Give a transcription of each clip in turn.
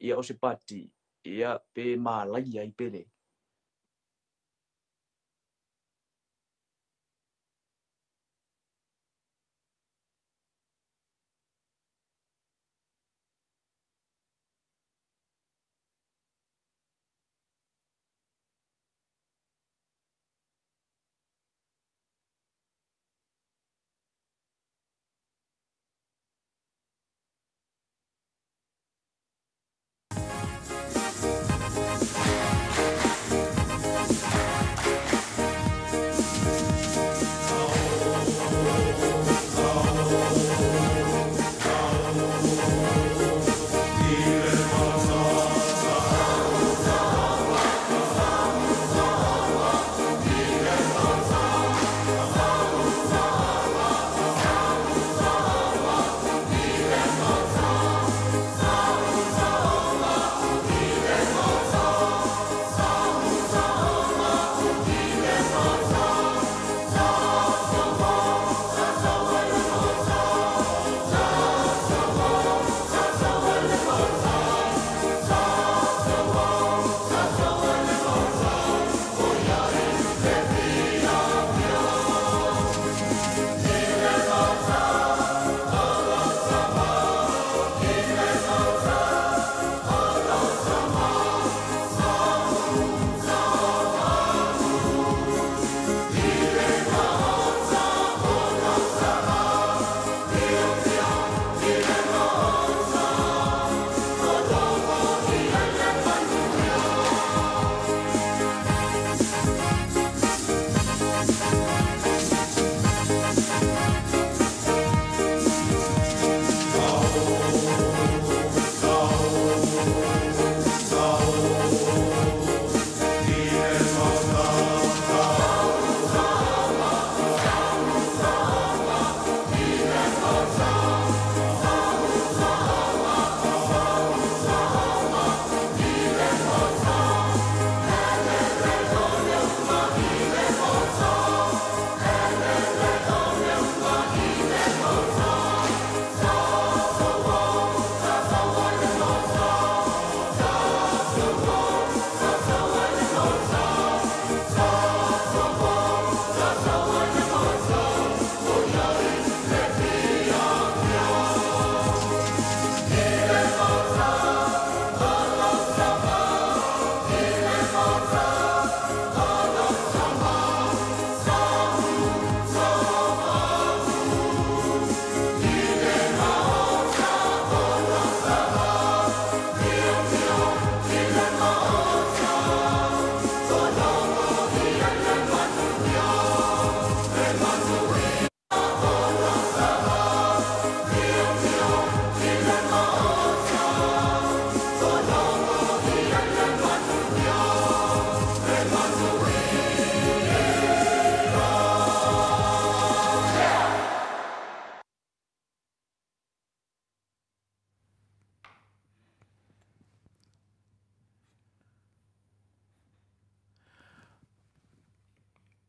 Ia o se pati, ia pe malaia ai pe le.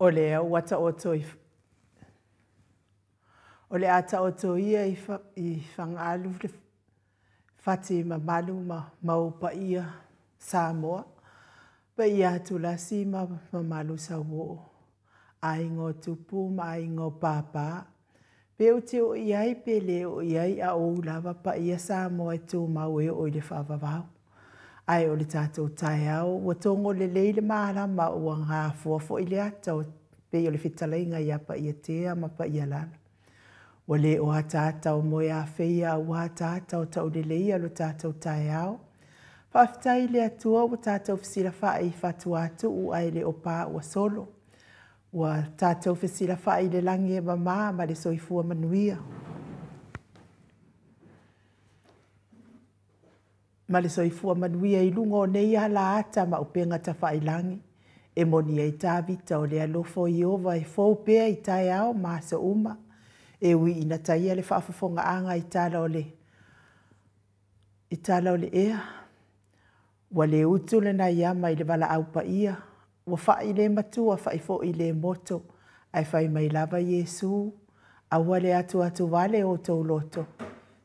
O lea ua taoto i O le a taoto ia i Fagaalu le fati mamalu ma mau paia Samoa, paia Atulasi ma mamalu Sauoo, aiga o Tupu ma aiga o Pāpā, pe ou te oo i ai pe le oo i ai a ou lava paia Samoa e tumau e oo i le faavavau. Ae o le tatou taeao ua togo lelei le malama ua gafoa foi le ata o pei o le fetalaiga ia Paiatea ma Paialala. Ua le o ataata o Moeafeia a ua ataata o Tauleleia lo tatou taeao. Faafetai i le Atua ua tatou fesilafai i fatuatuu ae le o pa ua solo. Ua tatou fesilafai i le lagi e mama ma le soifua manuia. Ma le soifua manuia i luga o nei alaata ma upega tafailagi, e moni ai Tavita o le alofa o Ieova e fou pea i taeao ma aso uma, e ui ina taia le faafofogaaga i tala o le i tala o le ea. Ua le utu lena iama i le valaau paia, ua fa'i le matua fa'i foi le moto, ae fai mai lava Iesu, Aua le atuatuvale o outou loto.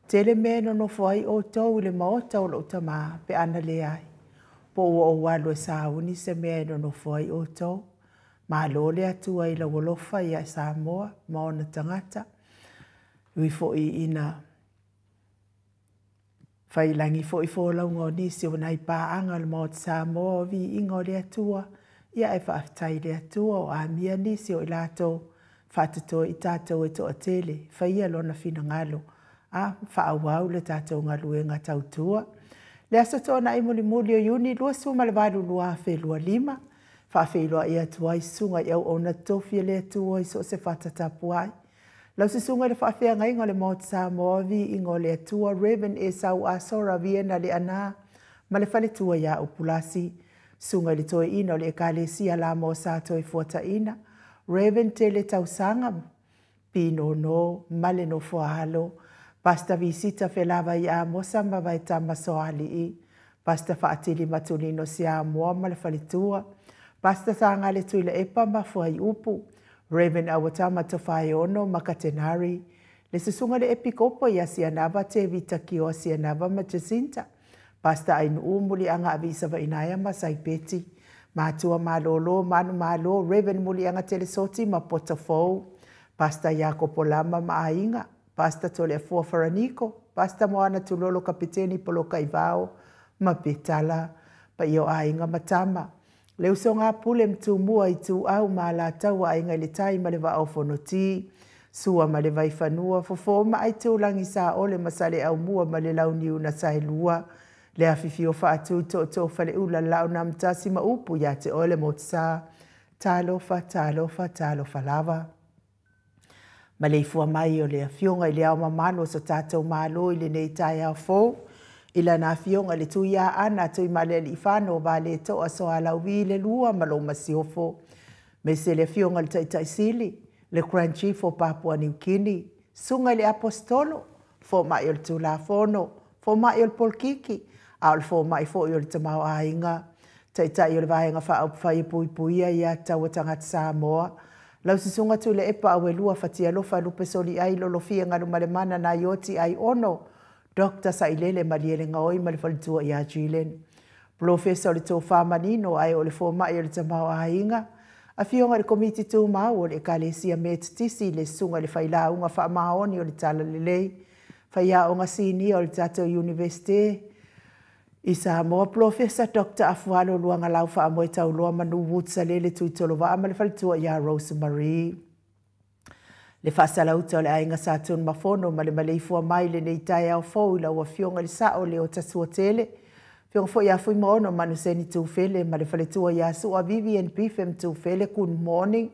Tele mea e nonofo ai outou i le maota o lou Tamā, pe ana leai, po ua ou alu e sauni se mea e nonofo ai outou. Malo le Atua i lau alofa ia Samoa ma ona tagata. Ui foi ina faiilagi foi folauga o nisi o nai paaga o le Maota Samoa o viiga o le Atua, ia ae faafetai i le Atua o amia nisi o i latou faatotoe i tatou e toatele, faia lona finagalo, a faaauau le tatou galuega tautua. Le aso Toonai mulimuli o Iuni 28 2025, faafeiloai atu ai susuga i auauna totofi a le Atua i so o se fata tapuai. Lau susuga i le faafeagaiga o le Maota Samoa, viiga o le Atua, Reverend Esau Asora Viena Leaana ma le faletua ia Upulasi, susuga i le toeaina o le Ekalesia Lamo Sa Toefuataina, Reverend Tele Tausaga Pinono ma le nofoaalo, Pastor Visita Felavai Amosa ma Vaetama Soalii, Pastor Faatili Matulino Siamoa ma le faletua, Pastor Sagale Tuilaepa ma Fuaiupu, Reverend Auatama Tofaeono ma Katenari, le susuga le Epikopo ia Sianava Tevita Kioa Sianava ma Jacinta, Pastor Ainuu Muliaga Avisa Vainaea ma Saipeti, Matua Malolo Manumalo, Reverend Muliaga Telesoti ma Potofou, Pastor Iakopo Lama ma Aiga, Pastor Toleafoa Faraniko, Pastor Moana Tulolo Kapeteni Polokaivao ma Petala, paia o aiga ma tama, le usoga a Pule ma Tumua, Ituau ma Alataua, Aiga i le Tai ma le Vaa o Fonoti, Sua ma le Vaifanua, Fofo ma Aitulagi, Saole ma Saleaaumua ma le Launiu na Saelua, le afifio faatu tootoo Faleula, Laau na Amotasi ma upu ia te oe le Motusa. Talofa, talofa, talofa lava. Maleifua mai o le Afioga i le Ao Mamalu o so tatou Malo i lenei taeao fou, i lana Afioga i le Tuiaana Tuimalealiifano Vaaletoa Sualauvi le Lua ma lou Masiofo, aemaise le Afioga i le Taitai Sili, le Grand Chief o Papua Niu Kini, Susuga i le Aposetolo, Fomai o le Tulafono, Fomai o le Polokiki, a o le Fomai foi o le Tamaoaiga, Taitai o le Vaega Faaupufai e Puipuia ia Tatau a Tagata Samoa, lau Susuga Tuilaepa Auelua Fatialofa Lupesoliai Lolofia Galumalemana Naioti Aiono, Dr. Sailele Malielegaoi ma le faletua ia Jillian, Polofesa o le Tofa Manino ae o le Fomai o le Tamaoaiga, Afioga i le Komiti Tumau o le Ekalesia Metotisi, le Susuga i le Failauga Faamaoni o le Talalelei, Faiaoga Sinia o le tatou Iunivesite i Samoa, Polofesa Dr. Afualo Luagalau Faamoe Tauloa Manu Woods-Salele Tuitolovaa ma le faletua ia Rose Marie. Le faasalauta o le aiga Sa Tunumafono ma le maleifua mai lenei taeao fou i lau Afioga i le Sao Leota Suatele, Afioga foi ia Fuimaono Manuseni Tufele ma le faletua ia Sua Vivian Bifem Tufele. Good morning.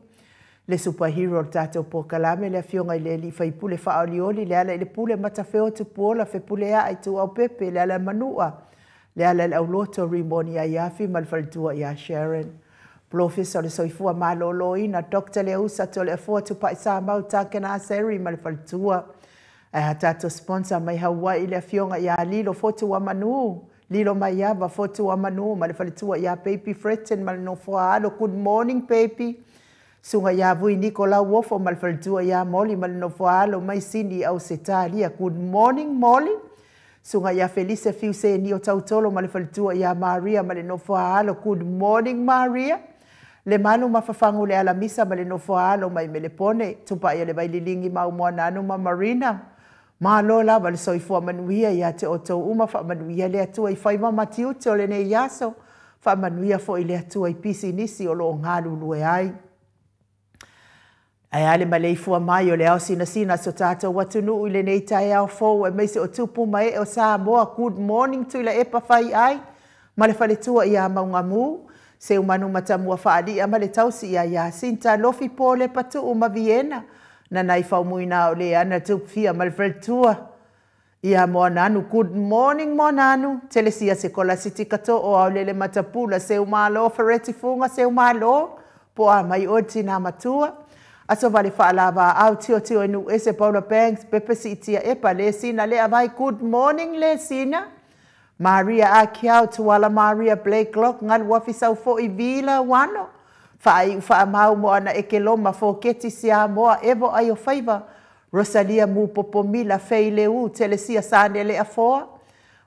Le superhero o le tatou polokalame, le Afioga i le alii faipule faaolioli le ala i le pule Matafeo Tupuola Fepuleai Tuuaupepe le ala Manua le ala i le auloto Rimoni Aiafi ma le faletua ia Sharon. Polofesa o le Soifua Maloloina, Dr. Leusa Toleafoa Tupai Samau Takena Aseri ma le faletua. Ae a tatou sponsor mai Hawaii, le Afioga ia Lilo Fotu Manu, Lilo Maiava Fotu Manu ma le faletua ia Baby Freton ma le nofoa alo. Good morning, baby. Susuga ia Vui Nikolau Ofo ma le faletua ia Moli ma le nofoa alo mai Sini Ausetalia. Good morning, Molly. Susuga ia Felice Fiuseni o Tautolo ma le faletua ia Maria ma le nofoa alo. Good morning, Maria. Le Malu Mafafagu le Alamisa ma le nofoa alo mai Melepone, Tupai le Vaililingi Maumoananu ma Marina. Malo lava le soifua manuia ia te outou uma, faamanuia le Atua i faiva ma tiute o lenei aso, faamanuia foi le Atua i pisinisi o loo galulue ai. Ae a le maleifua mai o le ao sinasina so tatou atunuu i lenei taeao fou, aemaise o tupu ma ee o Samoa. Good morning, Tuilaepa Fai Ai ma le faletua ia Maugamu, Seumanu Matamua Faalia ma le tausi ia Yasinta Lofi Pole Patuu ma Viena, Nanai Faumuina o le Ana Tupfia ma le faletua ia Moananu. Good morning, Moananu. Telesia Sekola Siti Kato'o Aolele Matapula Seumalo Fereti Fuga Seumalo po a mai oe tina matua. Aso vale faalava au tio tio inu ese Paula Banks Pepe Sitia Epa Le Sina Le Avai. Good morning, Le Sina. Maria Akiau Tuala Maria Blake Glock Ngalu Afisau Fo'i Vila Wano Faaiu Faamau mo ana Ekeloma Foketi Siamoa Evo Ai o Faiva. Rosalia Mupopo Mila Fei Leu Telesia Sanele Afoa.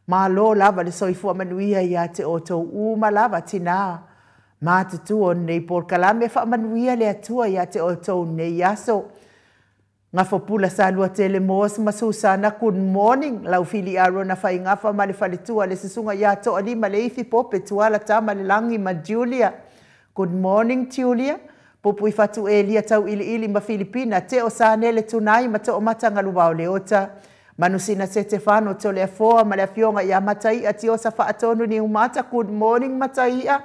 Malo lava le soifua manuia ia te outou uma lava tinā matutua o lenei polokalame. Faamanuia le Atua ia te outou nei aso. Gafopula Saluatele Moas ma Susana, good morning. Laufili Arona Faigafa ma le faletua le susuga ia Toalima le Ifi Pope Tuala Tama le Lagi ma Julia. Good morning Julia. Pupui Fatu Elia Tauiliili ma Filipina, Teo Sanele Tunai ma Toomata Galuvao Leota. Manusina Setefano Toleafoa ma le afioga ia Mataia Tiosa Faatonu Niumata, good morning Mataia.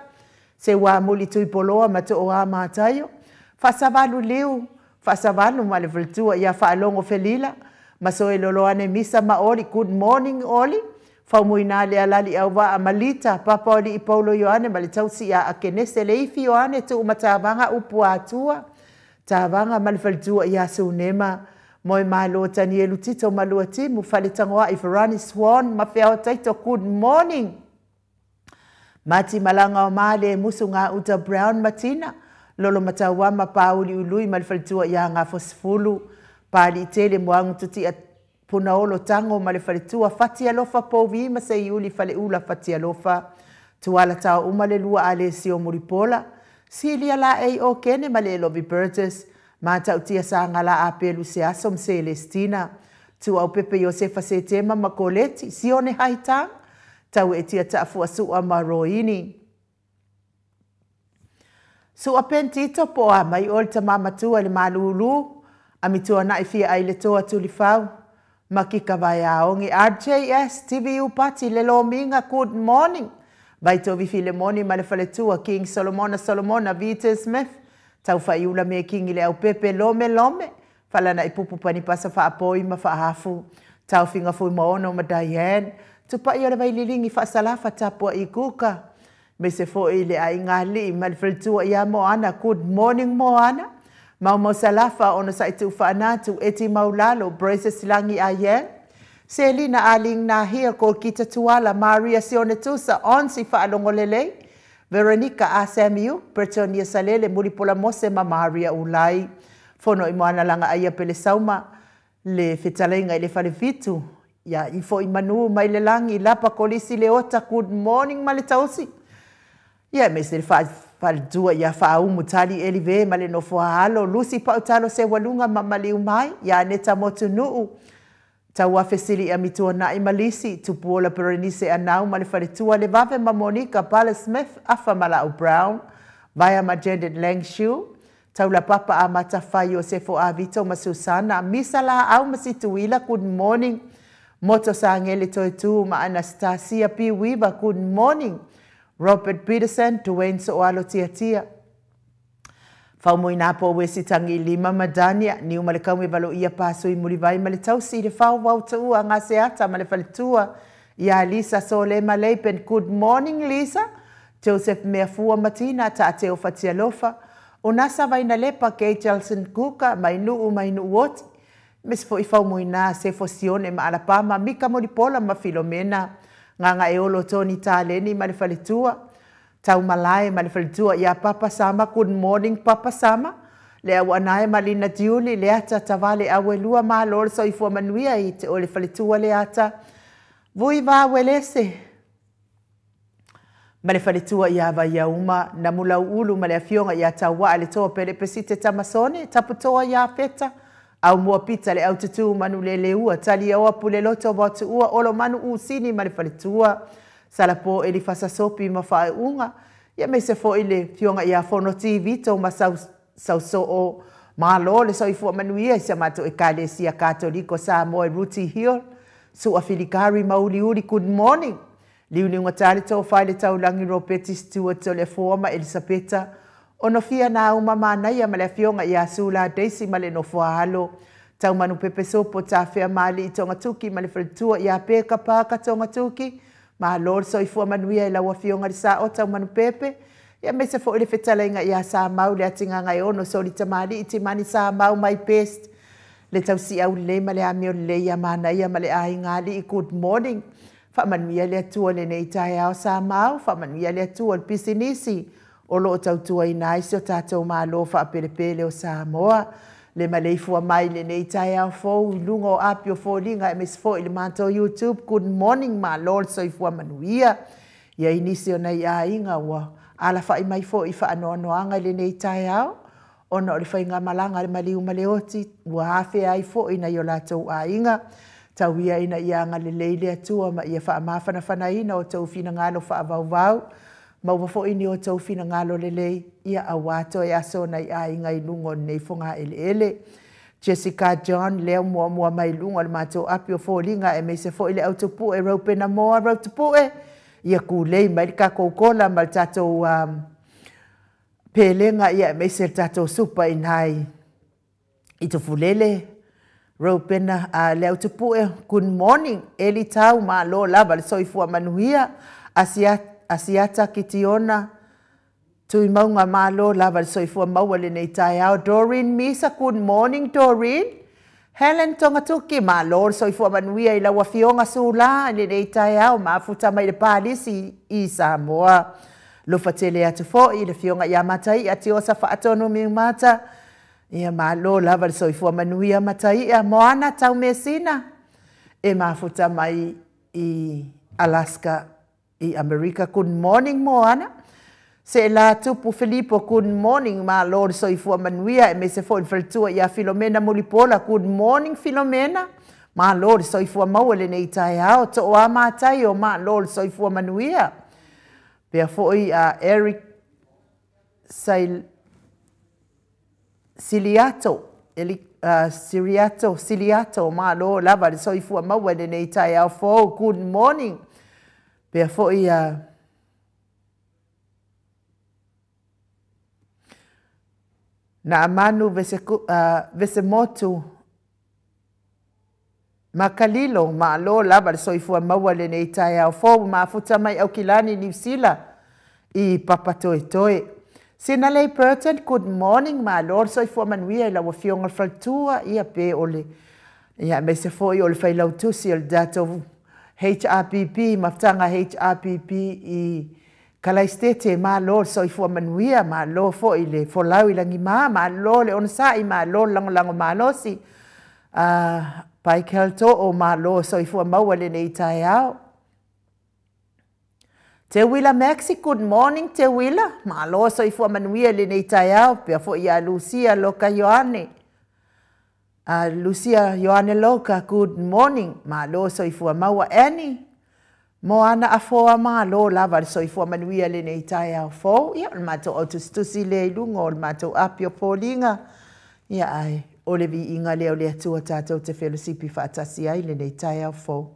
Seua Muli Tuipoloa ma Tooa Mataio. Faasavalu Liu, Faasavalu ma le faletua ia Faalogo Felila. Masoe Loloane Misa ma Oli, good morning Oli. Faumuina le alali auvaa Malita, Papa Oli i Paulo Ioane ma le tausi ia Akenese le Ifi Ioane Tuumatavaga Upu Atua. Tavaga ma le faletua ia Sunema. Moe Malo Tanielu Tito Malua Timu Faletagoai Verani Swan ma Feao Taito, good morning. Mati Malaga o Male Musu Ngā Uta Brown Matina. Lolo Matauama Pauli Ului ma le faletua ia Gafosifulu. Pali Tele Moagu Tutia Punaolo Tango ma le faletua Fatialofa Pouvi ma Seiuli Faleula Fatialofa. Tuala Tao uma le lua Alesio Mulipola. Silia La Ei O Kene ma le Elovi Burgess. Matautia Sagala Apelu Seaso ma Celestina. Tuau Pepe Iosefa Setema ma Koleti. Sione Haitanga. Tau e tia taafua sua ma Roini. Sua Pentito po a mai o le tamamatua le malulu. Amitua nai fia ai le toa tulifau. Makika Vaiaogi RJS TVU Pati le Lomiga, good morning. Vaitovi Filemoni ma le faletua King Solomona Solomona Vita Smith. Tau Faiula me Kingi le Aupepe Lome Lome. Falana i Pupu Panipasa Faapoi ma Faahafu. Tau Finga Fui Maono ma Diane. Tupai o le Vaililingi Faasalafa Tapua i Kuka. Me se foi le aiga alii ma le faletua ia Moana, good morning Moana. Maumau Salafa ona sa i tuufaanatu Eti Maulalo Braces Lagi Aye. Selina Aling Nahia Kolkita Tuala Maria Sione Tusa Onsi Faalogolelei. Veronica A. Samuel, Bretonia Salele, Mulipola Mose ma Maria Ulai. Fono i moana langa aia pele sauma, le fetalaiga i le falefitu. Ia ifo i manu mai le lagi, lapa kolisi le ota, good morning ma le tausi. Ia me se le faletua ia faaumu tali elive ma le nofoa alo, Lusi Pautalo se walunga ma maliu mai, ia Aneta Motunuu. Tau afesili amituanai malisi, Tupuola Berenice Anau ma le faletua le Vave ma Monica Pala Smith, Afa Malau Brown, Vaia ma Janet Langshu, Taula Papa a Matafai Iosefo Avito ma Susana, Misa La Au ma Situila, good morning. Moto Sangele Toitu ma Anastasia P. Weaver, good morning. Robert Peterson, Dwayne Soalo Tiatia. Faumuina po wesi tangi lima madania, ni umale kaume valo ia paso i mulivai ma le tausi le fau wau taua ngā seata ma le faletua. Ia Lisa Sole Maleipen, good morning Lisa. Joseph Meafua Matina, Ta'ateo Fatialofa. Onasa Vainalepa, Kay Jelson Kuka, Mainuu Mainuu Oti. Mes fo i faumuina Sefo Sione ma Alapama, Mika Molipola ma Filomena. Nganga Eolo Tony Taleni ma le faletua. Tau Malae ma le faletua ia Papa Sama, good morning Papa Sama. Le au anae ma Lina Diuli, le ata tavale awelua ma lolo soifua manuia i te o le faletua le ata. Vui vā welese. Ma le faletua ia Vaiauma, Namulau ulu ma le afioga ia Tauaa le toa pele pesite tamasone, taputoa ia Feta. Au mua pita le au tutu manu le leua, tali oa pule loto watu ua, olo manu usini ma le faletua. Salapo Elifasa Sopi ma faaiuga. Ia me se foi le fioga ia Fono Vito ma Sausoo. Malo le soifua manuia i sa matou Ekalesia Katoliko Samoa Ruti Hill. Sua Filikari Mauliuli, good morning. Liuliuga tale tofai le taulagi Robeti Stewart o le Afoa ma Elisapeta. Onofia na uma manaia ma le afioga ia Sula Daisy ma le nofoa alo. Taumanu Pepe Sopo tafea mali i Togatuki ma le faletua ia Peka Paka Togatuki. Malo le soifua manuia i lau afioga le sao Taumanu Pepe. Ia me se foi le fetalaiga ia Samau le atigaga e ono soli tamali'i timani Samau my best. Le tausi'au lelei ma le amio lelei ia manaia ma le aiga ali'i, good morning. Faamanuia le Atua lenei taeao Samau, faamanuia le Atua le pisinisi o loo tautuaina ai si o tatou malo faapelepele o Samoa. Le maleifua mai i lenei taeao fou i luga o api o foliga aemaise foi i le matou YouTube. Good morning, malo le soifua manuia. I ai nisi o nai aiga ua alafai mai foi i faanoanoaga i lenei taeao ona o le faigamalaga a le maliu ma le oti ua afea ai foi nai o latou aiga. Tau ia ina ia agalelei le Atua ma ia faamafanafanaina outou finagalo faavauvau, maua foi ni outou finagalo lelei, ia aua toe aso o nai aiga i luga o lenei fogaeleele. Jessica John lea muamua mai luga o le matou api o foliga aemaise foi le autupue Robena Moa Rautupue, ia kulei mai le tatou kola ma le tatou pelega ia aemaise le tatou supa ina i Tufulele. Robena le autupue, good morning. Eli Tau, malo lava le soifua manuia. Asiata Kitiona Tuimauga, malo lava le soifua maua lenei taeao. Doreen Misa, good morning Doreen. Helen Togatuki, malo le soifua manuia i lau afioga Sula i lenei taeao, mafuta mai le Palisi i Samoa. Lofa tele atu foi i le afioga ia Mataia Tiosa Faatonu Miumata, ia malo lava le soifua manuia Mataia. Moana Taumesina, e mafuta mai i Alaska i Amerika. Good morning Moana. Seela Tupu Filipo, good morning, malo le soifua manuia aemaise foi le faletua ia Filomena Mulipola. Good morning Filomena, malo le soifua maua lenei taeao. Toa Mataio, malo le soifua manuia. Pea foi a Eric Siliato, Siriato, Siliato, malo lava le soifua maua lenei taeao fou. Good morning. Pea foi a Naamanu Vesemotu Makalilo, malo lava le soifua maua lenei taeao fou, mafuta mai Aukilani, Niu Sila i Papatoetoe. Sinalei Burton, good morning, malo le soifua manuia i lau afioga le faletua, ia pe o le, ia aemaise foi o le failautusi o le tatou HRPP, mafutaga HRPP i Kalaistete, malo le soifua manuia, malo foi le folau i lagima, malo le onosai, malo le lagolago malosi. Paikal To'o, malo soifua maua lenei taeao. Te Wila Maxi, good morning Te Wila, malo soifua manuia lenei taeao. Pea foi ia Lucia Loka Ioane, Lucia Ioane Loka, good morning, malo soifua maua. Annie Moana Afoa, malo lava le soifua manuia lenei taeao fou. Ia o le matou autusitusi lea i luga o le matou api o foliga, ia ai o le viiga lea o le Atua tatou te felosipi faatasi ai lenei taeao fou.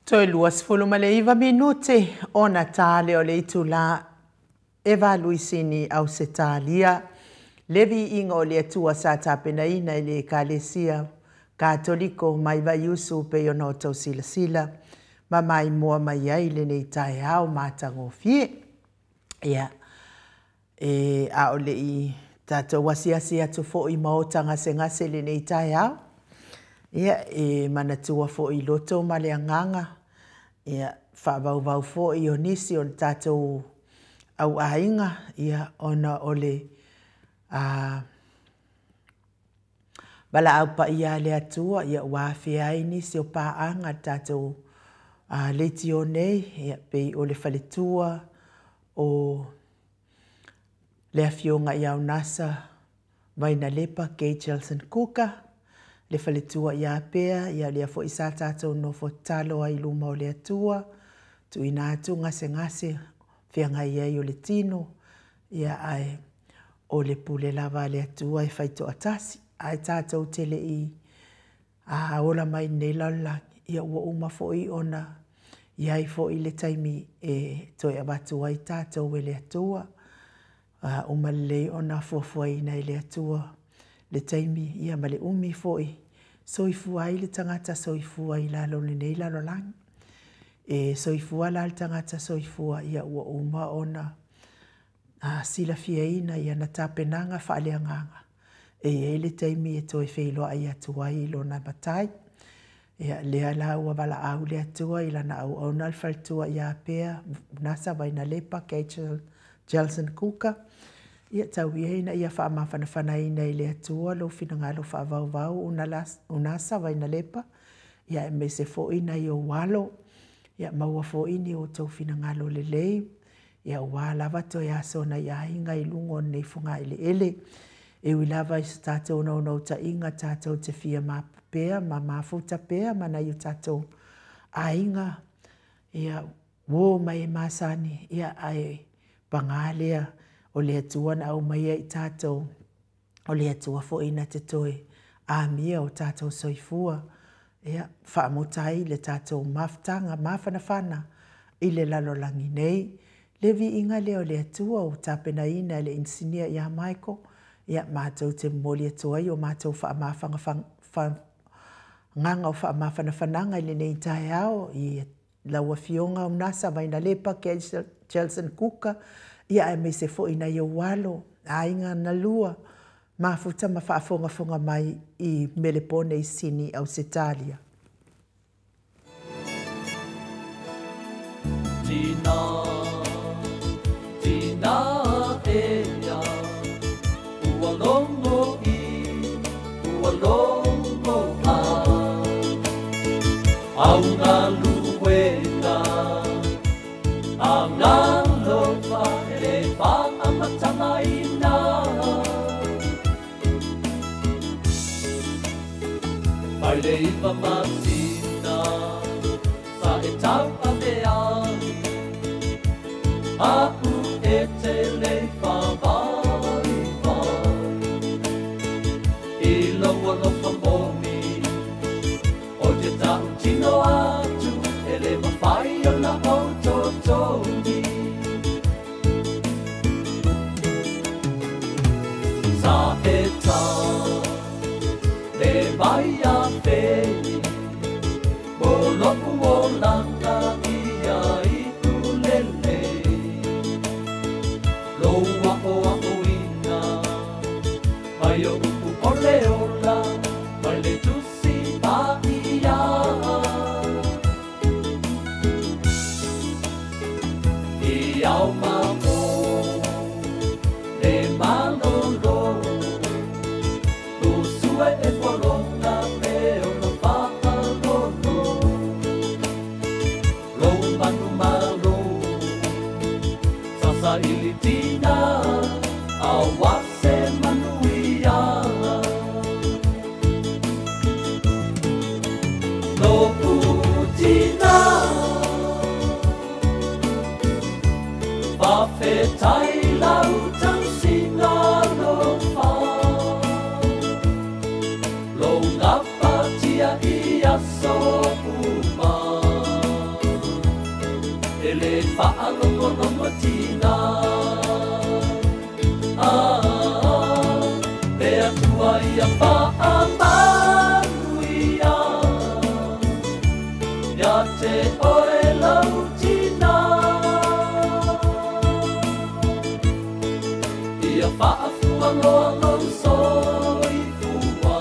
Toe 29 minute ona ta lea o le itulā e 8 i Sini, Ausetalia. Le viiga o le Atua sa tapenaina e le Ekalesia Katoliko mai Vaiusu pei ona outou silasila ma maimoa mai ai lenei taeao matagofie. Ia, e a o le i tatou asiasi atu foi i maota gasegase i lenei taeao, ia, e manatua foi i loto ma le agaga, ia, faavauvau foi o nisi o le tatou auaiga, ia, ona o le a, valaau paia a le Atua, ia, ua afea ai nisi o paaga a le tatou leitio nei, ia, pei o le faletua o le afioga ia Unasa Vainalepa Kay Jelson Kuka, le faletua ia Pea, ia lea foi sa tatou nofo tatalo ai i luma o le Atua, tuuina atu gasegase feagai ai o le tino, ia ae o le pule lava a le Atua e faitoatasi. Ae tatou te le i a ola mai lenei lalolagi, ia ua uma foi ona i ai foi le taimi e toe avatu ai tatou e le Atua. A uma lelei ona fuafuaina e le Atua le taimi ia ma le umi foi soifua ai le tagata soifua i lalo o lenei lalolagi. E soifua la le tagata soifua, ia ua uma ona silafiaina i ana tapenaga faaleagaga, e i ai le taimi e toe feiloai atu ai i lona Matai. Ia, lea la ua valaau le Atua i lana auauna le faletua ia Pea, Nasa Vainalepa, Kate Jelson Kuka, ia tau ia ina ia faamafanafanaina e le Atua lou finagalo faavauvau Unasa Vainalepa, ia aemaise foi nai ou alo, ia maua foi ni outou finagalo lelei, ia aua lava toe aso nai aiga i luga o lenei fogaeleele. E ui lava i so tatou naunautaiga tatou te fia mapu pea ma mafuta pea ma nai o tatou aiga, ia uo ma e masani, ia ae paga lea o le Atua na aumaia i tatou, o le Atua foi na te toe amia o tatou soifua, ia faamuta ai le tatou mafutaga mafanafana i le lalolagi nei. Le viiga lea o le Atua ua tapenaina e le inisinia ia Michael, ia matou te momoli atu ai o matou agaga o faamafanafanaga i lenei taeao i lau Afioga Unasa Vainalepa Jelson Kuka, ia aemaise foi nai ou alo, aiga na lua, mafuta ma faafogafoga mai i Melepone i Sini, Ausetalia. Tina, tina ea, ua logo i, ua logo a. Au galuega, agalofa e le faamatagaina. Mai le 9 masina, sa e tauave ai, a'u e te le faavaivai. I lou alofa moni, o te ta'utino atu, e le mafai ona ou totogi. Sa e ta le mai a fei, mo lo'u olaga ia i'ulelei. Lou a'oa'oina, mai o upu o le ola, mai le Tusi Paia. I ao ma o, le malolo, lusua e fualoga me ona faalolo. Lou manumalo, sasaili tina, auā se manuia. Lo'u tina, faafetai lau tausiga alofa. Lou gapatia i aso uma. Atua ia faamanuia ia te oe lau tina. Ia faafualoa lou soifua,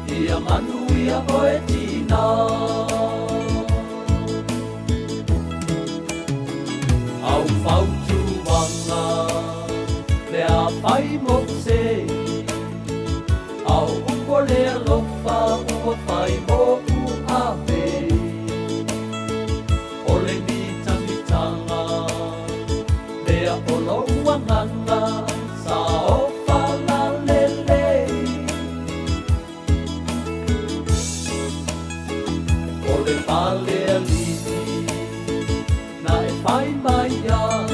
ia manuia oe tina. Au fautuaga lea fai mou sei, au upu o le alofa ua fai moʻu ave. O le mitagitaga lea o lou agaga sa o falalelei. O le falealii na e fai mai ai,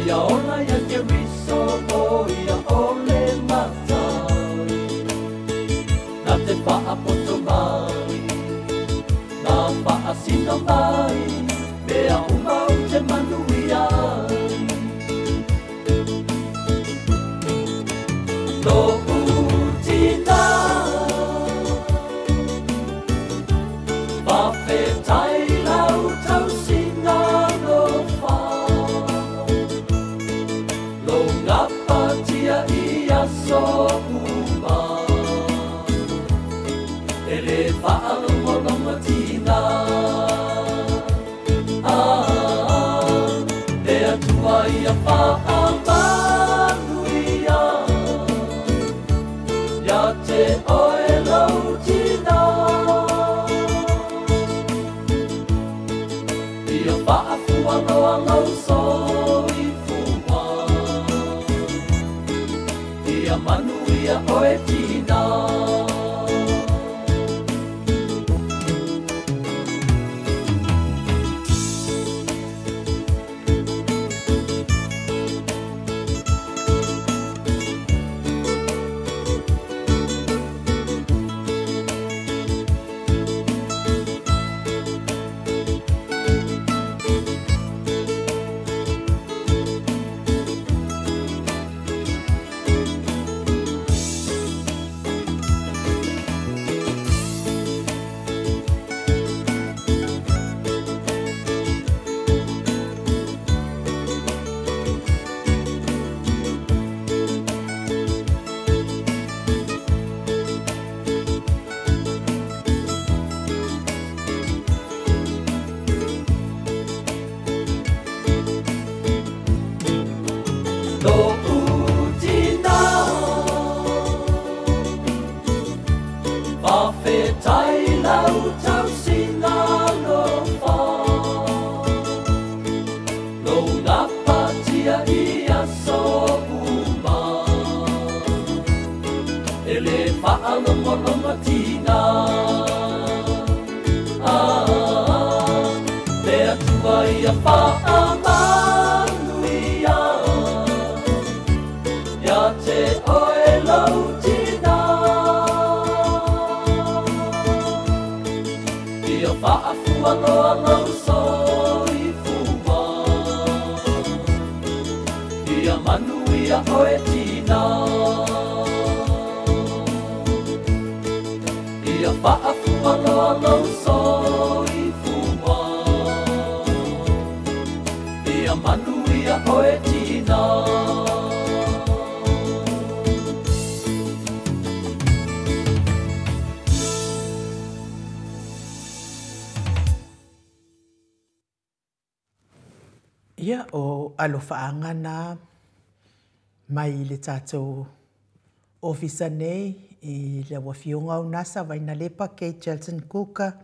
ia ola ia Keriso o ia o le matai. Na te faapoto mai, na faasino mai, mea uma ou te manuia ai. Lo'u tina, faafetai lau tausiga alofa, lou gapatia i aso uma, e lē faalogologotiga. Ah, le Atua ia faamanuia ia te oe lau tina. Ia faafualoa lou soifua, ia manuia oe tina. Lo'u tina, faafetai lau tausiga alofa, lou gapatia i aso uma, e lē faalogologotiga. Ah, le Atua ia faamanuia ia te oe lau tina. Ia faafualoa lou soifua, ia manuia oe tina. Ia faafualoa lou soifua, ia manuia oe tina. Ia o alofaaga na mai le tatou ofisa nei i le afioga o Nasa Vainalepa Kate Chelton Kuka,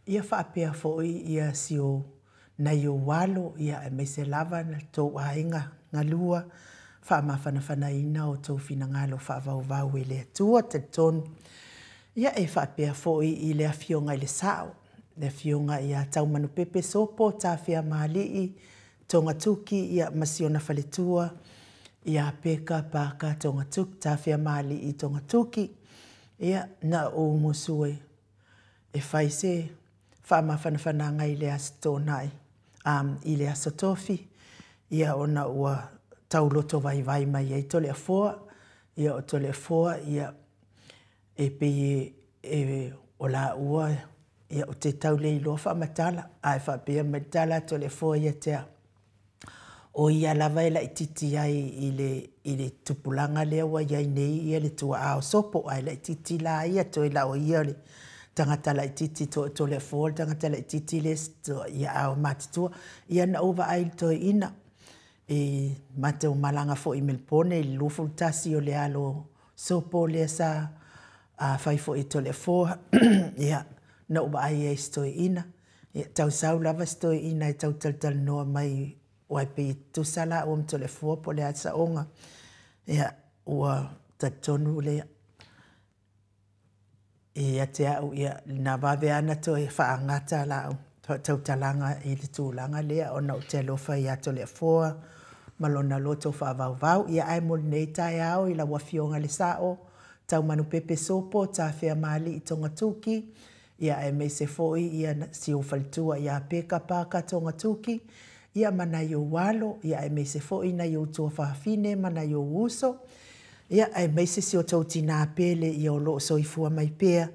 ia faapea foi ia si o nai ou alo, ia aemaise lava na tou aiga galua faamafanafanaina o tou finagalo faavauvau e le Atua talitonu. Ia e faapea foi i le afioga i le Sao, le afioga ia Taumanupepe Sopo Tafea Maali'i Togatuki, ia ma si ona faletua ia Peka Paka Togatuki Tafea Maali'i Togatuki. Ia na ou musu e fai se faamafanafanaga i le aso Toonai, i le aso Tofi, ia ona ua tauloto vaivai mai ai Toleafoa. Ia o Toleafoa ia e pei e o laua ia ou te tau le iloa faamatala, ae faapea mai le tala a Toleafoa ia te au, o ia lava e laitiiti ai i le i le tupulaga lea ua i ai nei ia le tuaa o Sopo, ae laitiiti la ia, toe la o ia o le tagata laitiiti, toe o Toleafoa le tagata laitiiti lea ia a o matutua. Ia na ou vaai i le toeaina, e matou malaga foi i Melepone i le 21 o le alo o Sopo lea sa fai foi e Toleafoa, ia, na ou vaai ai i si toeaina, ia tau sau lava si toeaina e tau talatalanoa mai aua e pei e tutusa laua ma Toleafoa po o le a le saoga. Ia, ua talitonu le ia te au, ia, na vave lava ona toe faagata lau tautalaga i le tulaga lea ona ou te alofa ia Toleafoa ma lona loto faavauvau. Ia ae mo lenei taeao i lau Afioga i le Sao, Taumanupepe Sopo Tafeamaalii Togatuki, ia aemaise foi ia si ou faletua ia Peka Parker Togatuki, ia ma nai ou alo, ia aemaise foi nai ou tuafafine ma nai ou uso, ia aemaise si o tou tinā pele ia o lo o soifua mai pea,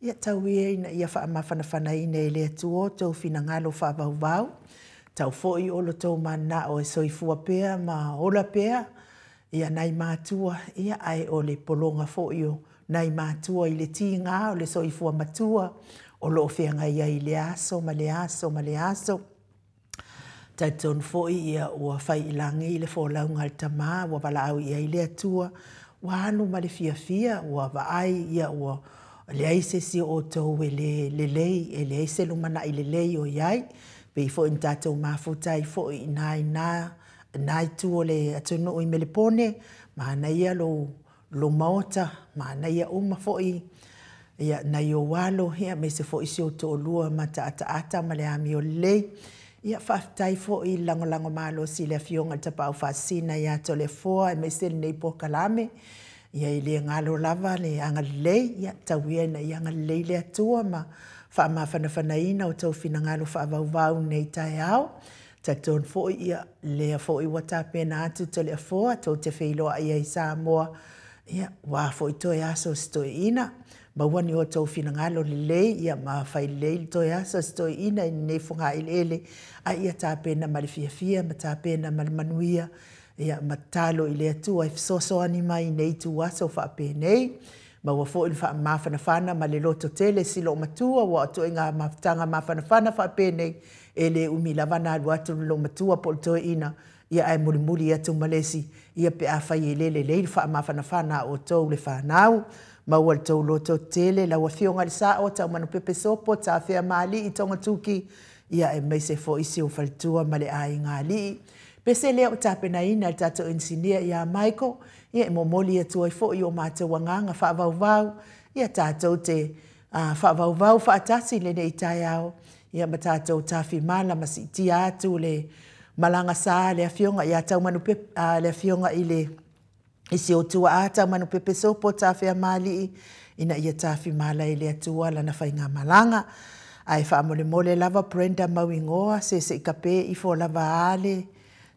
ia tau ia ina ia faamafanafanaina e le Atua outou finagalo faavauvau, tau foi o lo outou mananao e soifua pea ma ola pea ia nai matua, ia ae o le pologa foi o nai matua i le tiga o le soifua matua o lo o feagai ai i lea aso ma lea aso ma lea aso. Talitonu foi ia ua fai i lagi le folauga a le tama ua valaau i ai le Atua, ua alu ma le fiafia, ua vaai ia ua leai se isi o outou e le lelei, e leai se lumanai lelei o i ai. Pei foi ona tatou mafuta ai foi i ina i lena itu o le atunuu i Melepone, manaia lou lou maota, manaia uma foi ia nai ou alo, ia aemaise foi si ou toalua mataataata ma le amio lelei. Ia faafetai foi i le lagolago malosi i le Afioga i le Tapaau Faasisina ia Toleafoa aemaise lenei polokalame. Ia e le galo lava le agalelei, ia tau ia ina ia agalelei le Atua ma faamafanafanaina outou finagalo faavauvau i lenei taeao. Talitonu foi ia lea foi ua tapena atu Toleafoa tou te feiloai ai i Samoa, ia ua foi toe aso o si toeaina. Maua ni outou finagalo lelei ia ma fai lelei le toe aso o si toeaina i lenei fogaeleele, a ia tapena ma le fiafia ma tapena ma le manuia, ia ma tatalo i le Atua e fesoasoani mai i nei ituaso faapenei. Maua foi le faamafanafana ma le lototele si loomatua, aua o ituaiga mafutaga mafanafana faapenei, e le umi lava ona alu atu le loomatua po o le toeaina, ia ae mulimuli atu ma le isi, ia pe afai e le lelei le faamafanafana a outou le fanau. Maua le tou lototele, lau Afioga i le Sao, Taumanupepe Sopo, Tafeamaalii, Togatuki, ia aemaise foi si ou faletua ma le aiga alii. Pese lea ua tapenaina e le tatou inisinia ia Michael, ia e momoli atu ai foi o matou agaga faavauvau, ia tatou te faavauvau faatasi i lenei taeao, ia ma tatou tafimala ma siitia atu le malaga sa a le Afioga ia Taumanupepe, le Afioga i le i si ou tuaa Taumanupepe Sopo Tafeamaalii, ina ia tafimala e le Atua lana faigamalaga. Ae faamolemole lava Brenda Mauigoa, se se i kape ifo lava a le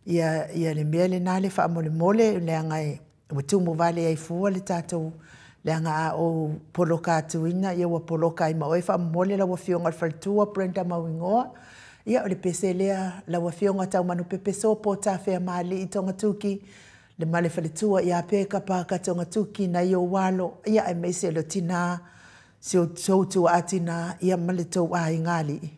ia, ia le mea lena le faamolemole, leaga e ua tumu vale ai fua le tatou, leaga a ou poloka atuina, ia ua poloka ai ma oe faamomole lau Afioga i le Faletua Brenda Mauigoa. Ia o le pese lea lau Afioga Taumanupepe Sopo Tafeamaalii Togatuki, le ma le faletua ia Peka Paka Togatuki, nai ou alo, ia aemaise le tinā, si outou tuaa tinā, ia ma le tou aiga alii.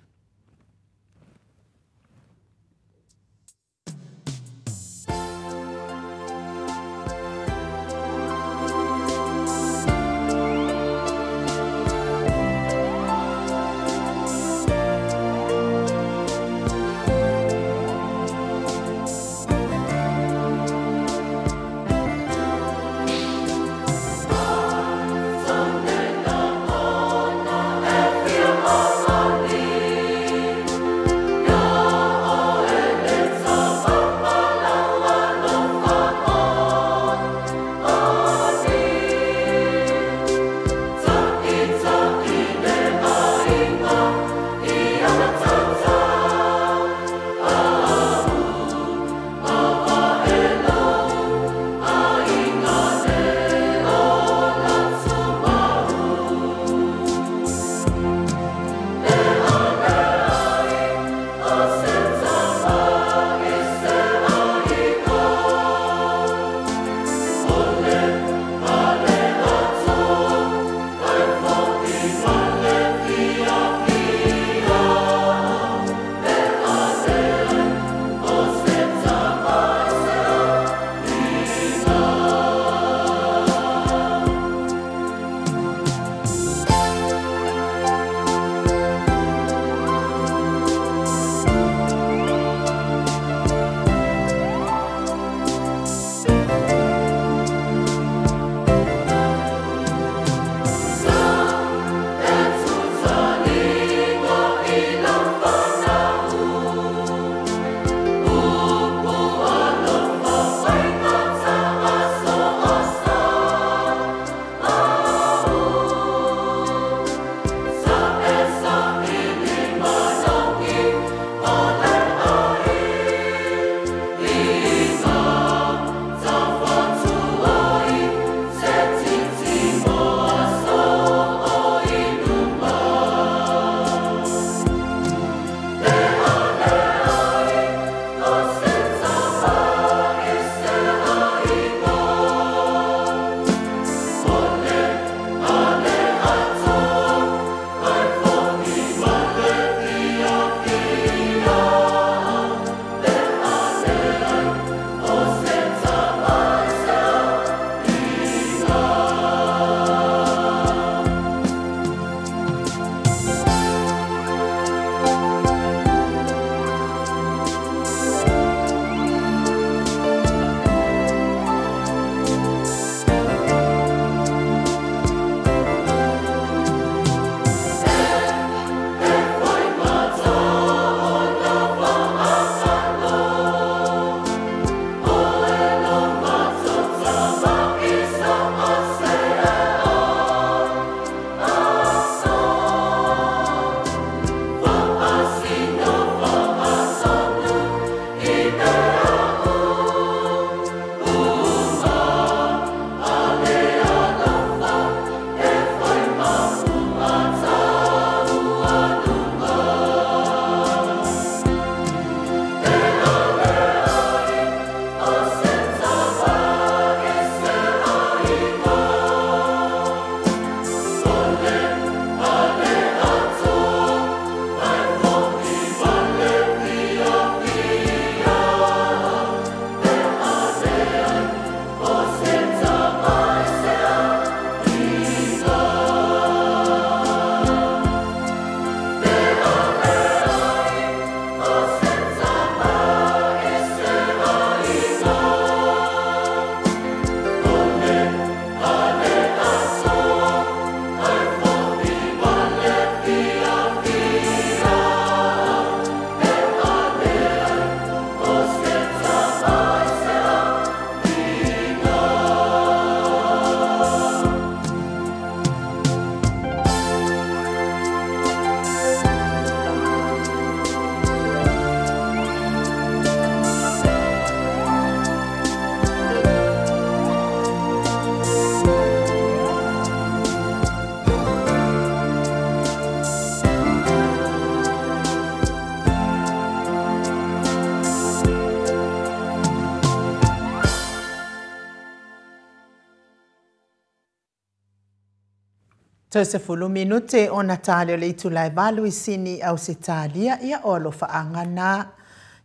Toe 10 minute ona ta lea o le itula e 8 i Sini, Ausetalia. Ia, o alofaaga na,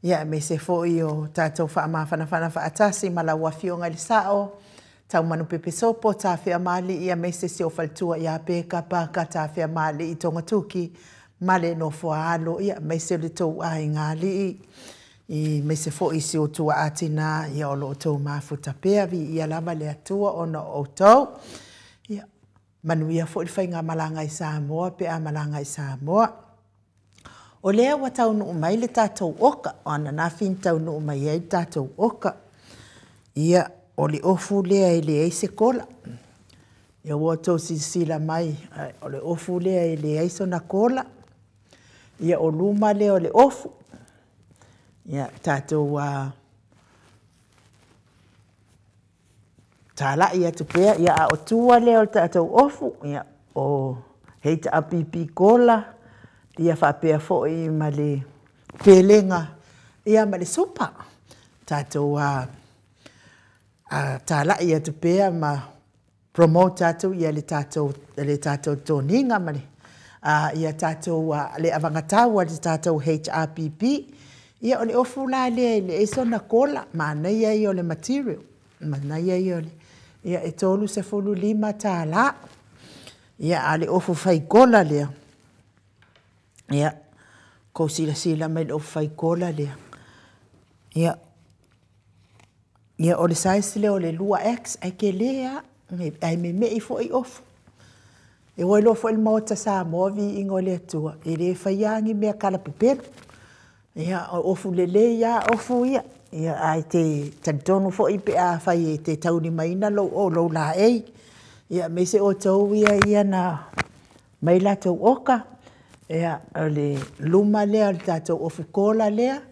ia aemaise foi o tatou faamafanafana faatasi ma lau afioga i le Sao Taumanu Pepesopo Tafeamalii, aemaise si ou faletua ia Peka Paka Tafeamalii Togatuki ma le nofo a alo, ia aemaise o le tou aiga alii, aemaise foi si ou tuaa tina, ia o lo o outou mafuta pea, viia lava le Atua ona o outou. Ia manuia foi le faigamalaga i Samoa pe a malaga i Samoa. O lea ua taunuu mai le tatou oka, o ananafi na taunuu mai ai le tatou oka. Ia, o le ofu lea e leai se kola. Ia ua outou silasila mai, o le ofu lea e leai sona kola. Ia, o luma lea o le ofu. Ia, tatou talai atu pea, ia a o tua lea o le tatou ofu, ia o HRPP kola, ia faapea foi ma le pelega, ia ma le supa. Tatou talai atu pea ma promote atu ia le tatou toniga ma le ia tatou le avagatau a le tatou HRPP. Ia o le ofu la lea e leai sona kola, manaia ia o le material, manaia ia o le, ia e $35. Ia a o le ofu fai kola lea, ia tou silasila mai i le ofu fai kola lea. Ia, o le size lea o le 2X, ae tele lava, ae memei foi ofu. E ua iloa foi le Maota Samoa, viiga o le Atua, e le faia lava ni mea kalapepelo. Ia, o ofu lelei lava ofu ia. Ia, ae te talitonu foi pe afai e te taulimaina lou laei, ia aemaise outou ia na aumai latou oka, ia, o le luma lea o le tatou ofu kola lea,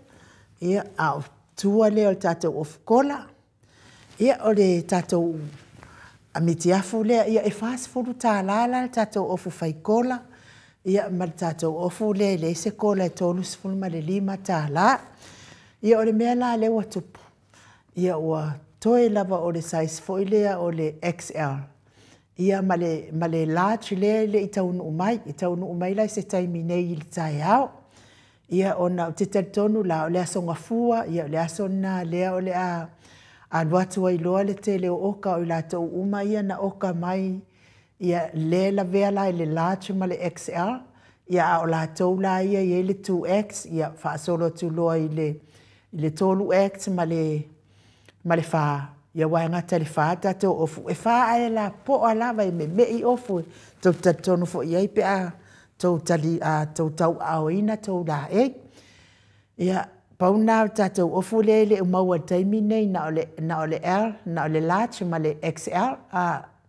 ia, a o tua lea o le tatou ofu kola. Ia, o le tatou mitiafu lea, ia e $40 la le tatou ofu fai kola, ia ma le tatou ofu lea e leai se kola e $35. Ia o le mea la lea ua tupu, ia ua toe lava o le size foi lea o le XL, ia ma le large lea e le i taunuu mai. E taunuu mai la i se taimi nei i le taeao. Ia ona ou te talitonu la, o le aso Gafua, ia o le aso lena lea o le a alu atu ai loa le tele o oka o i latou uma ia na oka mai, ia lea e lavea la i le large ma le XL, ia a o latou la ia e i ai le 2X, ia faasolo atu loa i le 3X ma le 4, ia aua e gata i le 4 tatou ofu. E 4 ae lapoa lava e memei ofu, tou te talitonu foi i ai pe a tou tauaaoina tou laei. Ia, pau lena o le tatou ofu lea e le o maua i le taimi lenei, na o le L, na o le large ma le XL,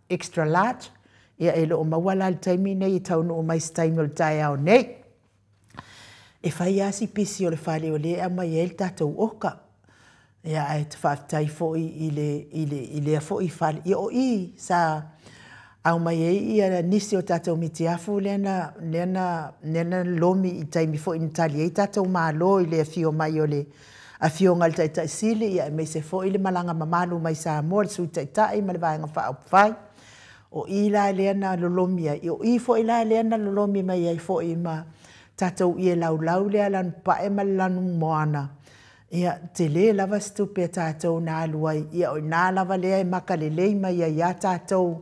extra large, ia e le o maua la i le taimi lenei, e taunuu mai i se taimi o le taeao nei. E fai lava si pisi o le fale o lea e aumai ai le tatou oka. Ia ae faafetai foi i lea foi fale. Ia o i sa aumai ai ia nisi o tatou mitiafu lea na lomi i taimi foi na tali ai tatou malo i le afio mai o le afioga i le Taitai Sili, ia aemaise foi le malaga mamalu mai Samoa, le Sui Taitai ma le Vaega Faaupufai. O i la lea na lolomi ai, o i foi la lea na lolomi mai ai foi ma tatou ie laulau lea lanupae ma le lanumoana. Ia, tele lava se tupe a tatou na alu ai, ia o i ina lava lea e maka lelei mai ai ia tatou,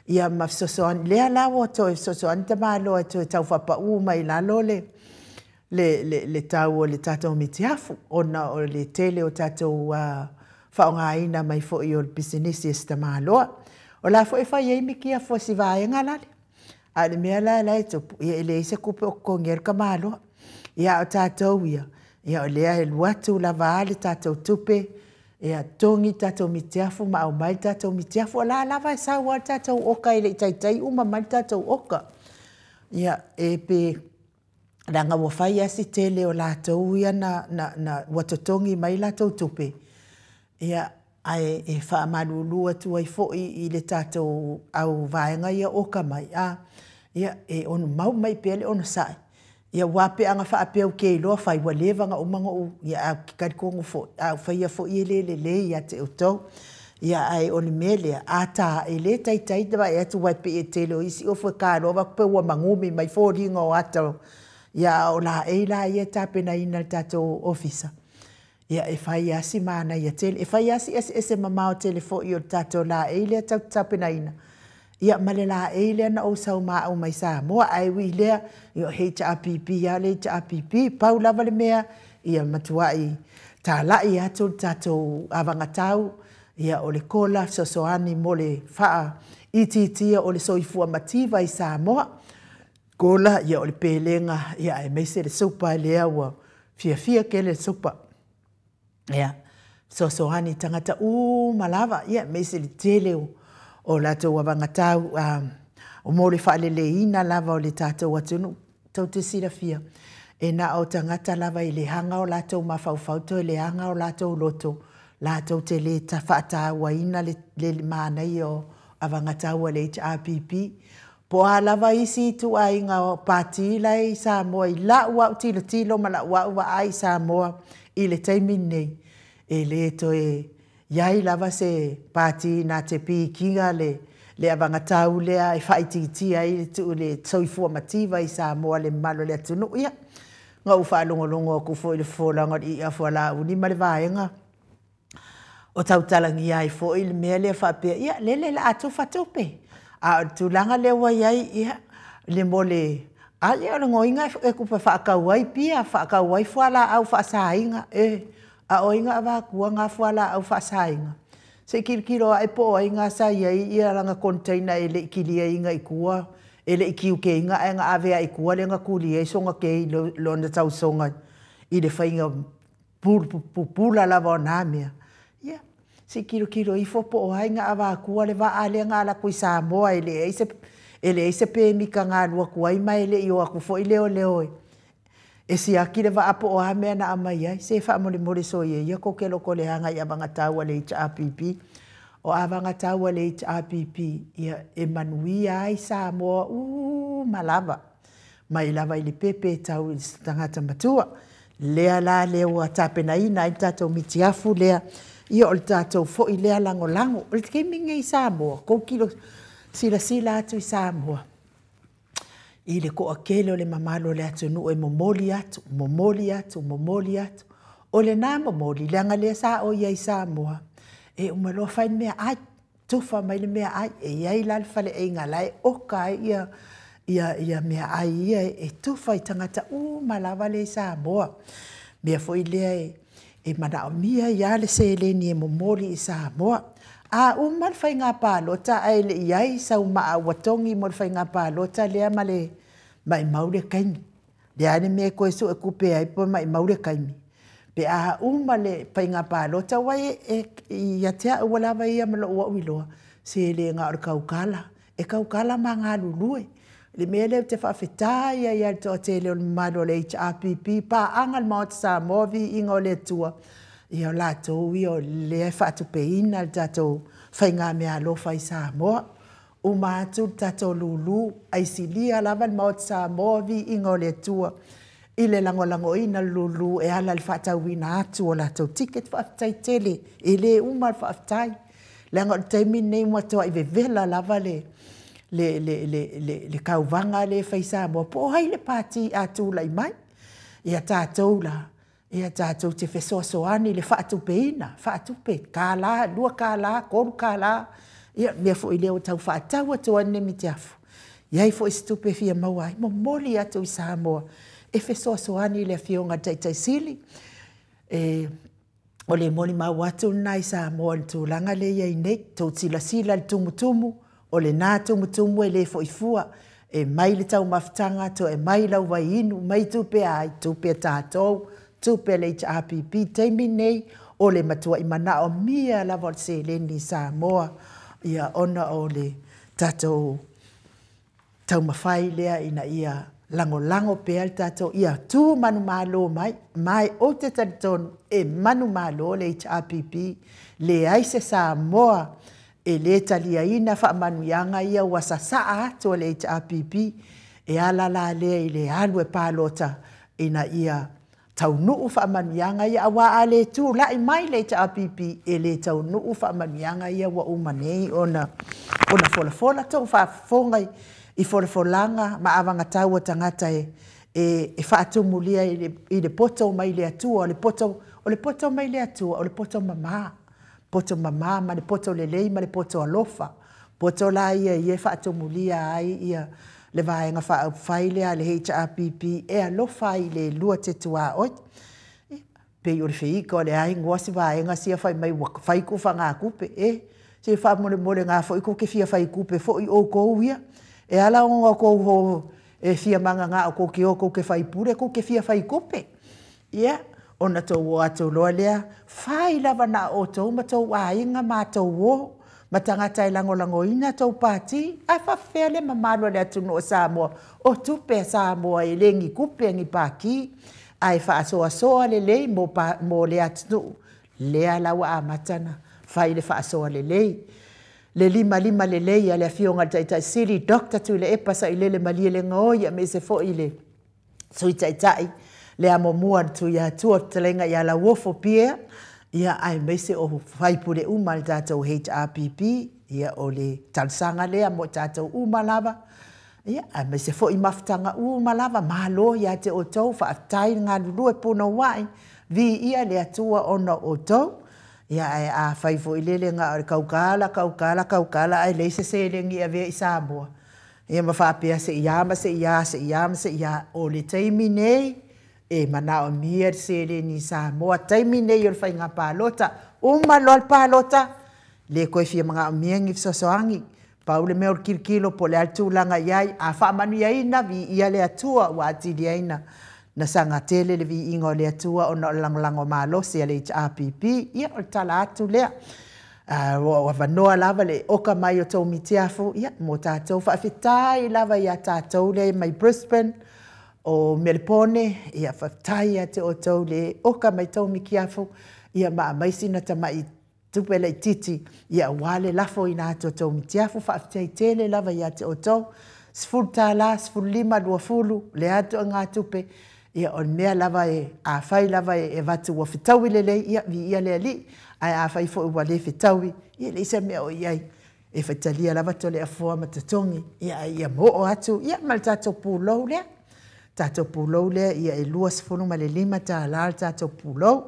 ia ma fesoasoani. Lea la ua toe fesoasoani tamaloa e toe tau faapau mai i lalo le tau o le tatou mitiafu, ona o le tele o tatou faaaogaina mai foi o le pisinisi a si tamaloa. O la foi e fai ai mitiafu a si vaega lale, a o le mea la la e tupu, ia e leai se tupe o totogi ai le tamaloa. Ia a o tatou ia, ia o lea e alu atu lava le tatou tupe, ia totogi le tatou mitiafu ma aumai le tatou mitiafu. O la lava e sau lava le tatou oka e le i taitai uma mai le tatou oka. Ia e pe leaga ua fai lava si tele o latou ia na ua totogi mai latou tupe, ia ae e faamalulu atu ai foi i le tatou au vaega ia oka mai, ia e ono mau mai pea le onosai. Ia aua pe ana faapea ou te iloa fai, ua leva ona uma ona ou, ia ae ou te talitonu foi, a ou faia foi e le lelei ia te outou. Ia, ae o le mea lea, a ta, e le taitai ona vaai atu aua e pei e tele o isi ofu e ka loa vaai atu pei ua magumi mai foliga o ata. Ia a o laei la ia e tapenaina e le tatou Ofisa, ia e fai lava si manaia tele. E fai lava si eseese mamao tele foi o le tatou laei lea tatou te tapenaina, ia ma le laei lea na ou sau ma au mai Samoa. Ae ui i lea, ia o le HRPP lava o le HRPP. Pau lava le mea, ia matuai talai atu le tatou anavatau, ia o le kola fesoasoani mo le faaitiitia o le soifua mativa i Samoa. Kola, ia o le pelega, ia aemaise le supa lea ua fiafia tele le supa. Ia, fesoasoani i tagata uma lava, ia aemaise le tele o latou anavatau mo le faaleleiina lava o le tatou atunuu. Tou te silafia, e na o tagata lava e leaga o latou mafaufau toe leaga o latou loto, latou te le faatauaina le manaia o anavatau a le HRPP. Po o a lava isi ituaiga pati la e i Samoa i lau au tilotilo ma lau au vaai i Samoa i le taimi lenei, e le toe i ai lava se pati na te pikia le anavatau lea e faaitiitia ai le soifua mativa i Samoa i le mamalu o le atunuu. Ia, na ou faalogologo atu foi i le folafolaga a le ii a Fualauli ma le vaega o tautalagia ai foi le mea lea faapea, ia, lele o le a tufa tupe. A o le tulaga lea ua i ai, ia, le mo le... a ia o le noiga e tupe faatau ai pia, faatau ai fualaau faasaina. E, a o ai na avatua na fualaau faasaina? Se i tilotilo ae po o ai na sa i ai lana container e le i kiliaina i tua, e le i tiuteina ae na ave lava i tua lea na tuli ai sona kei i lona tausoga i le faiga pupula lava o na mea. Ia, se i tilotilo ifo po o ai na avatua le vaa lea na alu atu i Samoa e leai se pemita na alu atu ai ma e le i o atu foi leoleo e siaki le vaa po o a mea na aumai ai. Se faamolemole soia ia tou te lotoleaga i anavatau a le HRPP. O anavatau a le HRPP, ia, e manuia ai Samoa uma lava, mai lava i le pepe e tau i le tagata matua. Lea la lea ua tapenaina ai le tatou mitiafu lea, ia o le tatou foi lea lagolago. O le taimi lenei i Samoa, tou silasila atu i Samoa, i le toatele o le mamalu o le atunuu e momoli atu, momoli atu, momoli atu. O lena momoli, leaga lea sa ou i ai i Samoa, e uma loa fai le meaai, tufa mai le meaai, e i ai la le faleaiga la e oka ai ia, ia, ia meaai ia e tufa i tagata uma lava lea i Samoa. Mea foi lea e manaomia ai lava le seleni e momoli i Samoa. A uma le faiga palota ae le i ai sau maa ua togi mo le faiga palota lea ma le maumau le taimi. Le a le mea e toe suetupe ai pe maumau le taimi. Pe a uma le faiga palota, aua ia te au lava ia ma lou au iloa, se le na o le tautala, e tautala ma galulue. Le mea lea ou te faafetai ai i le toatele o le mamalu o le HRPP, paaga a le Maota Samoa, viiga o le Atua, ia o latou ia o lea e faatupeina le tatou faiga meaalofa i Samoa. Uma atu le tatou lulu, aisilia lava le Maota Samoa, viiga o le Atua, i le lagolagoina o le lulu e ala i le faatauina atu o latou ticket. Faafetai tele, e le uma le faafetai. Leaga o le taimi lenei ua matuai vevela lava le tauvaga lea e fai i Samoa, po o ai le pati a tulai mai. Ia tatou la, ia tatou te fesoasoani i le faatupeina, faatupe, $1, $2, $3, ia mea foi lea ua tau faatau atu ai lenei mitiafu. I ai foi se tupe e fia maua ai, momoli atu i Samoa e fesoasoani i le Afioga i le Taitai Sili. E, o le molimau atu lena i Samoa i le tulaga lea e i ai nei. Tou silasila i le tumutumu, o lena tumutumu e le foi fua. E mai le taumafataga, toe mai lau vaiinu, mai tupe ai, tupe a tatou, tupe a le HRPP. Taimi nei, o le matuai manaomia lava o le seleni i Samoa, ia ona o le tatou taumafai lea ina ia lagolago pea le tatou, ia tu manumalo mai, ma ou te talitonu e manumalo le HRPP, leai se Samoa e le taliaina faamanuiaga ia ua sasaa atu a le HRPP, e ala la lea i le alu e palota ina ia taunuu faamanuiaga ia, auā a le tulai mai le HRPP e le taunuu faamanuiaga ia ua uma nei ona folafola. Tou faafofoga i folafolaga ma avagatau a tagata e faatumulia i le poto mai le Atua. O le poto, o le poto mai le Atua, o le poto mamā, poto mamā ma le poto lelei ma le poto alofa. Poto la ia ia e faatumulia ai ia le Vaega Faaupufai lea a le HRPP e alofa ai i le lua te tuaoi. Pei o le feiga o le a igoa si vaega sia fai mai ua fai ku fagatupe. E, se faamolemole na foi kou te fia fai tupe foi outou ia. E ala ona outou ho e fia mananao kou te o kou te faipule, kou te fia fai tupe. Ia, ona tou o atu loa lea, fai lava na o outou ma tou aiga ma tou uo, ma tagata e lagolagoina tou pati, ae faafefea le mamalu o le atunuu o Samoa, o tupe a Samoa e le ni tupe a ni pati, ae faasoasoa lelei mo, mo le atunuu, lea la ua amata ona fai le faasoa lelei. Le limalima lelei a le Afioga i le Taitai Sili, Dr. Tuilaepa Sailele Malielegaoi, aemaise foi le Sui Taitai, le amomua a le Tuiatua, fetalaiga ia Lauofo Pierre, ia aemaise o faipule uma a le tatou HRPP, ia o le talosaga lea mo tatou uma lava, ia aemaise foi mafutaga uma lava, malo ia te outou, faafetai le galulue punouai, viia le Atua ona o outou. Ia ae afai foi lele na o le tautala, tautala, tautala ae leai se seleni e avea i Samoa, ia ma faapea se i a ma se i a, se i a ma se i a, o le taimi nei e manaomia le seleni i Samoa, taimi nei o le faiga palota, uma loa le palota, le toe fia manaomia ni fesoasoani. Pau le mea o le tilotilo po o le a le tulaga i ai, a faamanuiaina, viia le Atua ua atili ai na saga tele le viiga o le Atua ona o le lagolago malosi a le HRPP. Ia, o le tala atu lea. Ua avanoa lava le oka mai o tou mitiafu, ia, mo tatou. Faafetai lava ia tatou lea mai Brisbane, o Melepone, ia, faafetai ia te outou le oka mai tou mitiafu, ia ma aumai sina tamai tupe laitiiti, ia aua le lafoina atu o tou mitiafu. Faafetai tele lava ia te outou, $10, 15, 20, le a ituaiga tupe, ia o le mea lava e, afai lava e avatu ua fetaui lelei, ia viia le Alii, ae afai foi ua le fetaui, ia e leai se mea o i ai, e faitalia lava Toleafoa ma totogi, ia ae ia oo atu, ia ma le tatou pulou lea. Tatou pulou lea, ia e $25 le tatou pulou.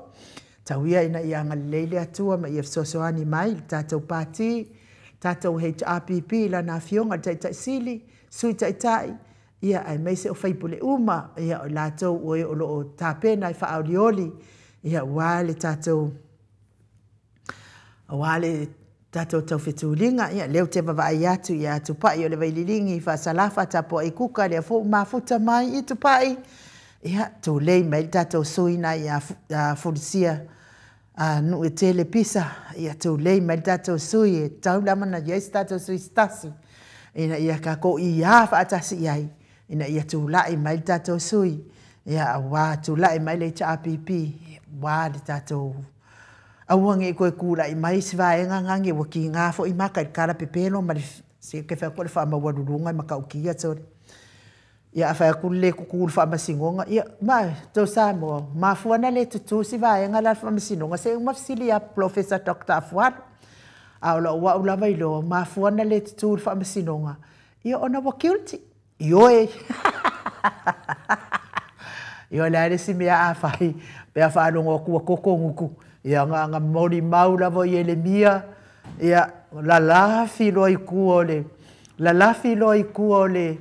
Tau ia ina ia agalelei le Atua ma ia fesoasoani mai le tatou pati, tatou HRPP, lana afioga i le Taitai Sili, Sui Taitai, ia aemaise o faipule uma, ia o latou o e o lo o tapena e faaolioli, ia aua le tatou taufetuliga. Ia lea ou te vaavaai atu ia Tupai o le Vaililigi, Faasalafa, Tapuai Kuka, lea foi ua mafuta mai i Tupai, ia tulei mai le tatou sui na ia Fulisia nuu e tele pisa, ia tulei mai le tatou sui e tau lava na i ai se tatou sui se tasi, ina ia tatou ia faatasi i ai, ina ia tulai mai le tatou sui, ia aua tulai mai le HRPP, aua le tatou aua ne i toe tulai mai se vaega nani ua tiga foi maka i le kalapepelo ma le se te fai atu o le faamaualuluga e matautia sole. Ia a fai atu le tutu i le faamasinoga, ia ma tou Samoa, mafua na le tutu si vaega la le faamasinoga, se uma fesili ia Polofesa Dr. Afualo. A o lau au lava iloa, mafua na le tutu i le faamasinoga, ia ona ua guilty. Ioe. Ia o le a le isi mea a fai, pe a faalogo atu ua toto gutu, ia na ona molimau lava o Ielemia, ia lalafi loa i tua o le, lalafi loa i tua o le,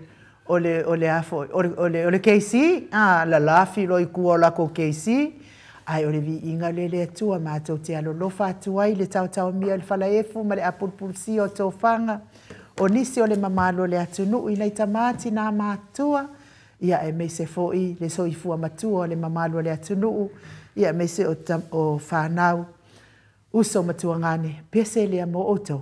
o le, o le a foi, o le, o le, o le KC, a, lalafi loa i tua o latou KC, ae o le viiga lea i le Atua matou te alolofa atu ai i le taotaomia o le falaefu ma le apulupulusia o tofaga, o nisi o le mamalu o le atunuu i nai tama tinā matutua, ia aemaise foi le soifua matua o le mamalu o le atunuu, ia aemaise o fanau, uso ma tuagane, pese lea mo outou.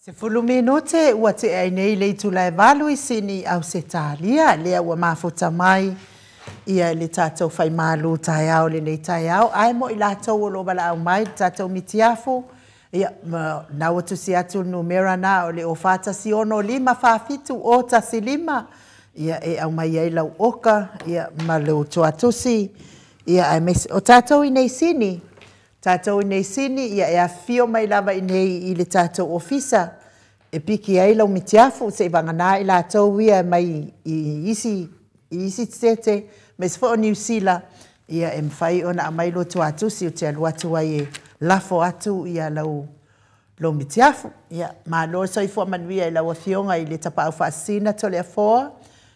10 minute ua tea ai nei le itula e 8 i Sini, Ausetalia, lea ua mafuta mai ia le tatou faimalu taeao lenei taeao, ae mo i latou o lo o valaau mai le tatou mitiafu, ia, na ua tusi atu le numera na o le o 416 47 o 15, ia e aumai ai lau oka, ia ma le tuatusi, ia aemaise o tatou i nei Sini, tatou i nei Sini, ia e afifio mai lava i nei i le tatou ofisa, e piki ai lau mitiafu, se i vagana i latou ia mai i isi sitete, aemaise foi o Niu Sila, ia e mafai ona aumai lo tuatusi o te alu atu ai e lafo atu ia lau mitiafu. Ia, malo soifua manuia i lau afioga i le Tapaau Faasisina Toleafoa,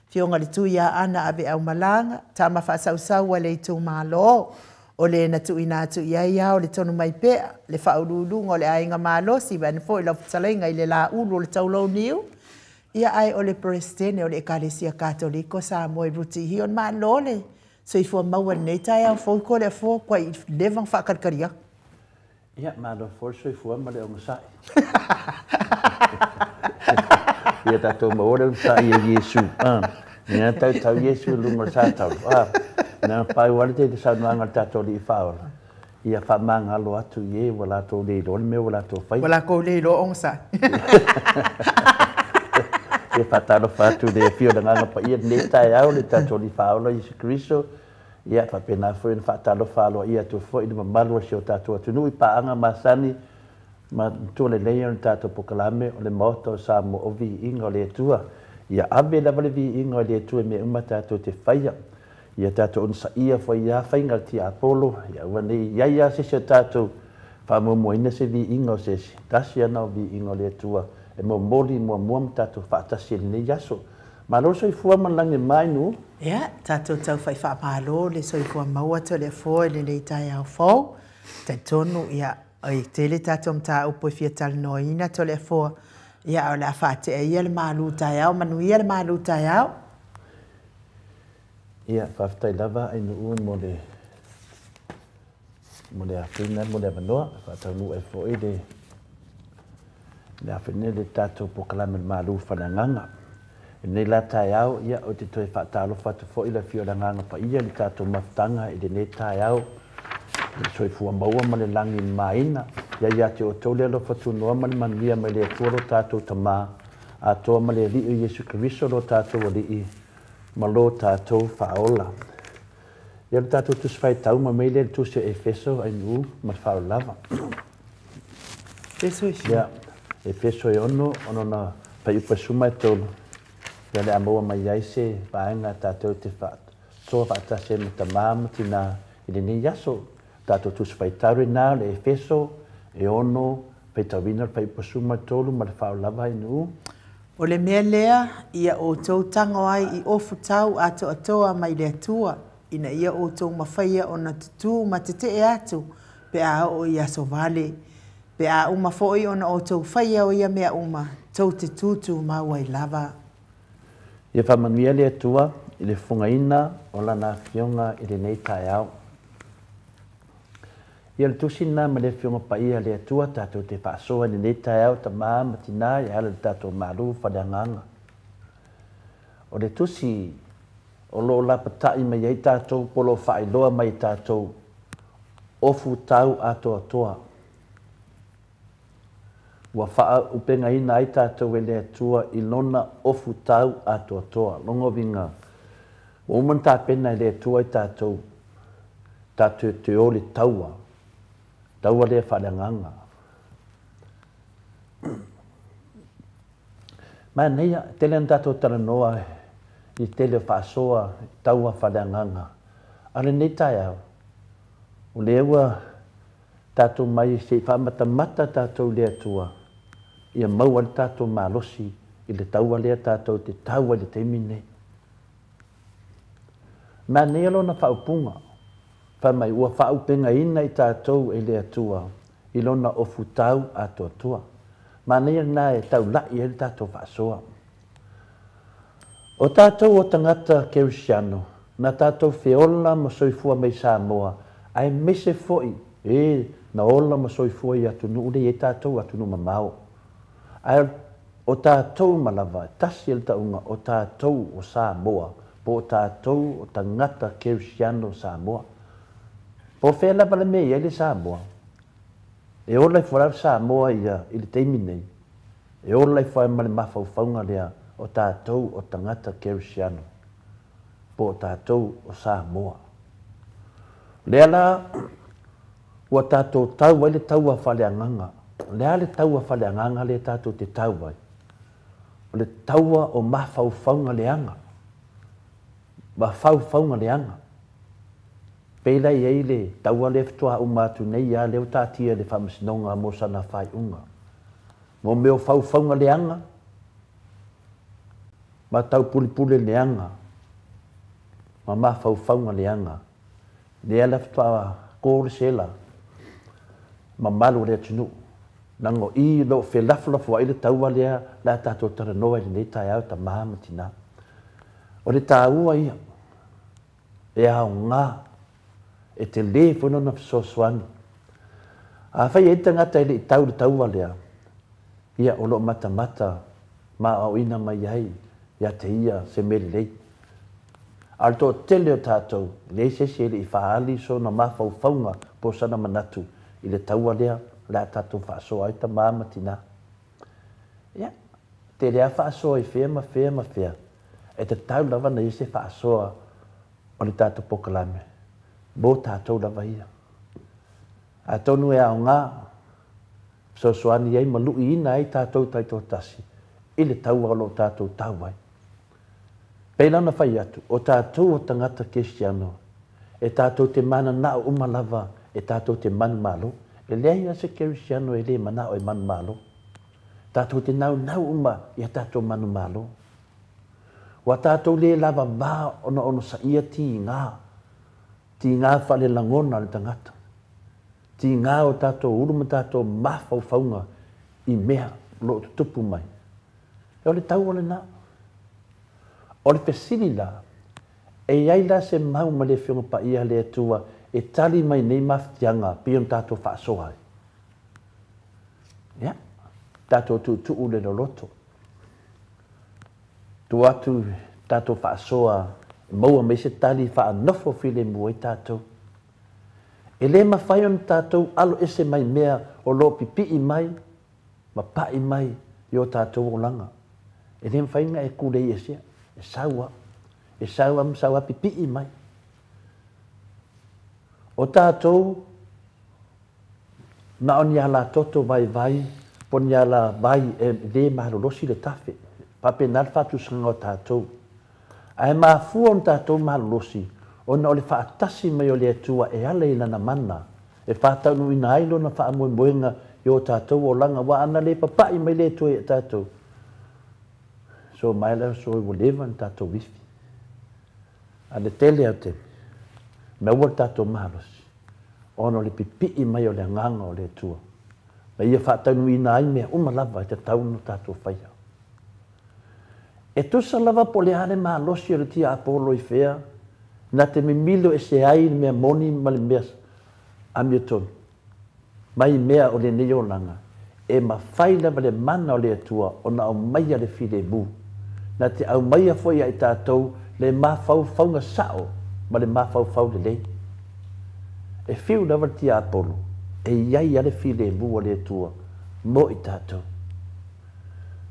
afioga le Tui Aana Ave Aumalaga, tama faasausau a le itumalo, o le na tuuina atu i ai ao le tonu mai pea, le faauluuluga o le aiga malosi, vaeane foi lau fetalaiga i le laulu o le taulauniu, ia ae o le Peresetene o le Ekalesia Katoliko Samoa i Ruti Hion, malo le soifua maua lenei taeao fou Toleafoa, kua i leva ona faakalikali atu. Ia, malo foi le soifua ma le ogasai. Ia tatou maua le ogasai e Iesu. Ia tautau Iesu i luga o le sa taulu. Na pau ale te saunoaga o le tatou Alii Faaola. Ia faamagalo atu i e ua latou le iloa le mea ua latou faia. Ua latou le iloa ogasai. Ia faatalofa atu le afio o le Agaga Paia lenei taeao le tatou Alii Faaola Iesu Keriso. Ia faapena foi ona faatalofa aloaia atu foi i le mamalu o si o tatou atunuu i paaga masani ma matua lelei ona tatou polokalame o le Maota o Samoa o viiga o le Atua. Ia ave lava le viiga o le Atua i mea uma tatou te faia. Ia tatou onosaia foi ia faiga le tiapolo, ia aua nei i ai lava se isi o tatou faamuamuaina se viiga o se isi, tasi ana o viiga o le Atua e momoli muamua ma tatou faatasi i lenei aso. Malo soifua ma le lagi e mai nu. Ia, tatou taufai faamalo le soifua maua Toleafoa i lenei taeao fou. Talitonu, ia, e tele tatou mataupu e fia talanoaina Toleafoa. Ia, o le a faatea ia le malu taeao, manuia le malu taeao. Ia, faafetai lava Ainuu mo le afina, mo le avanoa. Faataunuu ai foi le afina le tatou polokalame le malu faaleagaga. I lenei la taeao, ia, o te toe faatalofa atu foi le afio o le Agaga Paia le tatou mafutaga i lenei taeao. Le soifua maua ma le lagi maina. Ia ia te outou le alofa tunoa ma le manuia mai le Atua lo tatou Tama, atoa ma le Alii o Iesu Keriso lo tatou Alii, ma lo tatou Faaola. Ia le tatou tusi faitau ma mai le tusi o Efeso Ainuu ma le faaaloalo lava. Efeso e Ia, Efeso e 6, ono na faiupa 13. Ia le a maua mai ai se vaega tatou te soa faatasi ai ma tamā ma tinā i lenei aso. Tatou tusi faitau lena o le Efeso e 6, faitauina le faiupa 13 ma le faaaloalo lava Ainuu. O le mea lea, ia outou tago ai i ofutau atoatoa mai le Atua, ina ia outou mafaia ona tutū ma tetee atu pe a oo i aso vale. Pe a uma foi ona outou faia o ia mea uma, tou te tūtū mau ai lava. Ia faamanuia le Atua i le fofogaina o lana afioga i lenei taeao. Ia le tusi lena ma le afioga paia le Atua tatou te faasoa i lenei taeao tamā ma tinā e ala i le tatou malu faaleagaga. O le tusi o loo lapatai mai ai tatou po o lo o faailoa mai tatou ofutau atoatoa. Ua faaupegaina ai tatou e le Atua i lona ofutau atoatoa. Logo uiga, ua uma ona tapena e le Atua i tatou, tatou te o le taua, taua lea faaleagaga. Manaia, tele ona tatou talanoa i tele o faasoa taua faaleagaga. A o lenei taeao, o lea ua tatou mai se i faamatamata tatou i le Atua, ia maua le tatou malosi i le taua lea tatou te tau ai le taimi nei. Manaia lona faaupuga, fai mai ua faaupegaina i tatou e le Atua i lona ofutau atoatoa. Manaia lena e taulai ai le tatou faasoa. O tatou o tagata kerisiano, na tatou feola ma soifua mai Samoa, aemaise foi e na ola ma soifua i atunuu lea i ai tatou atunuu mamao. Ae o tatou uma lava, e tasi le tauga, o tatou o Samoa, po o tatou o tagata kerisiano Samoa. Po o fea lava le mea e i ai le Samoa, e ola ifo lava le Samoa ia i le taimi nei, e ola ifo ai ma le mafaufauga lea o tatou o tagata kerisiano, po o tatou o Samoa. O lea la ua tatou tau ai le taua faaleagaga. O le a le taua faaleagaga lea tatou te tau ai? O le taua o mafaufauga leaga. Mafaufauga leaga. Pei la e i ai le taua lea faatoa uma atu nei lava lea ua taatia i le Faamasinoga mo sana faaiuga. Mo mea o faufauga leaga ma taupulepule leaga ma mafaufauga leaga, lea la faatoa ko le sela mamalu o le atunuu. Leaga o i o lo o felafolafoai le taua lea o le a tatou talanoa i lenei taeao tama ma tina. O le taua ia, e aoga, e tele foi lona fesoasoani. Afai e i ai le tagata e le i tau i le taua lea, ia o lo o matamata ma aoaoina mai ai ia te ia se mea lelei. A o le toatele o tatou, e leai se isi e le i faaali sona mafaufauga po o sana manatu i le taua lea o le a tatou faasoa ai tama ma tina. Ia, tele lava faasoa i fea ma fea ma fea, e tatau lava ona i ai se faasoa o le tatou polokalame mo tatou lava ia. Atonu e aoga fesoasoani ai ma luiina ai tatou taitoatasi i le taua o lo o tatou tau ai. Pei la ona fai atu, o tatou o tagata Kerisiano, e tatou te mananao uma lava e tatou te manumalo. E leai lava se Kerisiano e le manao e manumalo. Tatou te naunau uma ia tatou manumalo. Ua tatou le lavava ona onosaia tiga, tiga faalelagona a le tagata, tiga o tatou ulu ma tatou mafaufauga i mea o lo o tutupu mai. O le taua lena. O le fesili la, e i ai la se mau ma le Afioga Paia a le Atua e tali mai nei mafatiaga pei ona tatou faasoa ai? Ia, tatou tuutuu le loloto. Tuu atu tatou faasoa e maua mai se tali e faanofo filemu ai tatou. E le mafai ona tatou alo ese mai mea o lo o pipii mai ma pai mai i o tatou olaga. E le mafai ona e kulei esea, e sau lava, e sau lava ma sau lava pipii mai. O tatou, na o ni alatoto vaivai po o ni alavai e le malolosi le tafe. E faapena le faatusaga o tatou. Ae mafua ona tatou malolosi ona o le faatasi mai o le Atua e ala i Lana mana e faataunuuina ai Lona faamoemoega i o tatou olaga, aua ana le papai mai le Atua ia tatou, so mai lea so ua leva ona tatou ifi. A le tele o taimi, maua le tatou malosi ona o le pipii mai o le Agaga o le Atua, ma ia faataunuuina ai mea uma lava e tatau ona tatou faia. E tusa lava po o le a le malosi o le tiapolo i fea, na te mimilo ese ai le mea moni ma le mea amiotonu, mai mea o lenei olaga, e mafai lava le mana o le Atua ona aumaia le filemu, na te aumaia foi ia i tatou le mafaufauga sao ma le mafaufau lelei. E fiu lava le tiapolo, e i ai lava le filemu a le Atua mo i tatou.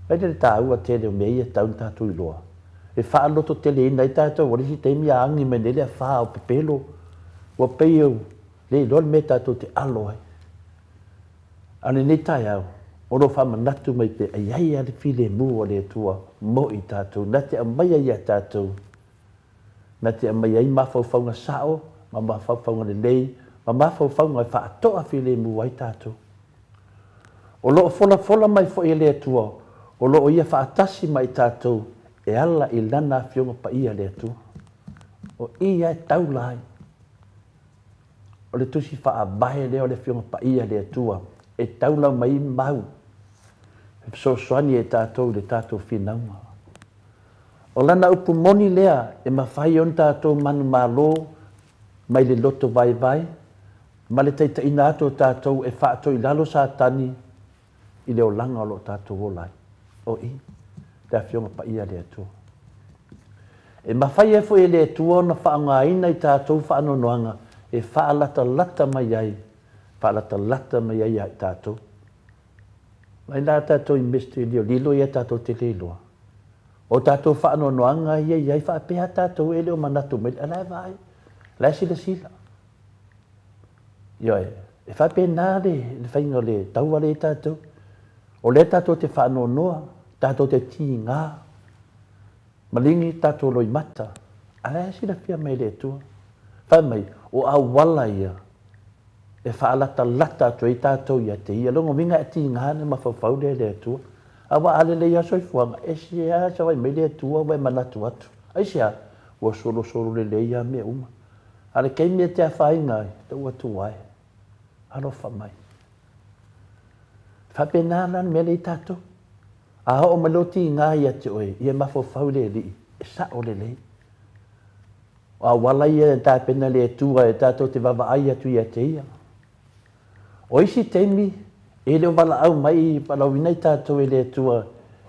Vaai le taua tele o mea ia e tatau ona tatou iloa. E faalototeleina ai tatou, o le isi taimi a agi mai nei le afa o pepelo, ua pei e le iloa le mea tatou te alo ai. A o lenei taeao, o lo o faamanatu mai pea, e i ai lava le filemu a le Atua mo i tatou, na te aumaia ia tatou, na te aumaia ai mafaufauga sao ma mafaufauga lelei ma mafaufauga e faatoafilemu ai tatou. O lo o folafola mai foi e le Atua, o lo o Ia faatasi ma i tatou e ala i Lana Afioga Paia le Atua. O Ia e taula ai. O le Tusi Faavae lea o le Afioga Paia le Atua e taula mai mau e fesoasoani e tatou i le tatou finauga. O Lana upu moni lea e mafai ona tatou manumalo mai le loto vaivai ma le taitaiina atu o tatou e faatoilalo Satani i le olaga o lo o tatou ola ai. O i le Afioga Paia a le Atua. E mafai ai foi e le Atua ona faaaogaina i tatou faanoanoaga e faalatalata mai ai, faalatalata mai ai ia i tatou. Mai la tatou i mystery lililo ia tatou te le iloa. O tatou faanoanoaga ia i ai faapea tatou e le o manatu mai, a la e vaai, la e silasila. Ioe, e faapena le faiga o le taua lea i tatou. O lea tatou te faanoanoa, tatou te tiga, maligi tatou loimata, a la e silafia mai e le Atua. Fai mai, o auala ia e faalatalata atu ai tatou ia te ia. Lona uiga e tiga le mafaufau lea i le Atua. Aua a lelei lava soifuaga, e se a savai mai le Atua ua e manatu atu. Aisea? Ua solosolo lelei lava mea uma. A o le taimi e te afaina ai, tau atu ai, alofa mai. E faapena la le mea lea i tatou. A oo mai lou tiga ia te oe, ia mafaufau i le Alii, e sao lelei. O auala ia e tapena le Atua e tatou te vaavaai atu ia te ia. O isi taimi, e le o valaau mai, valaauina i tatou e le Atua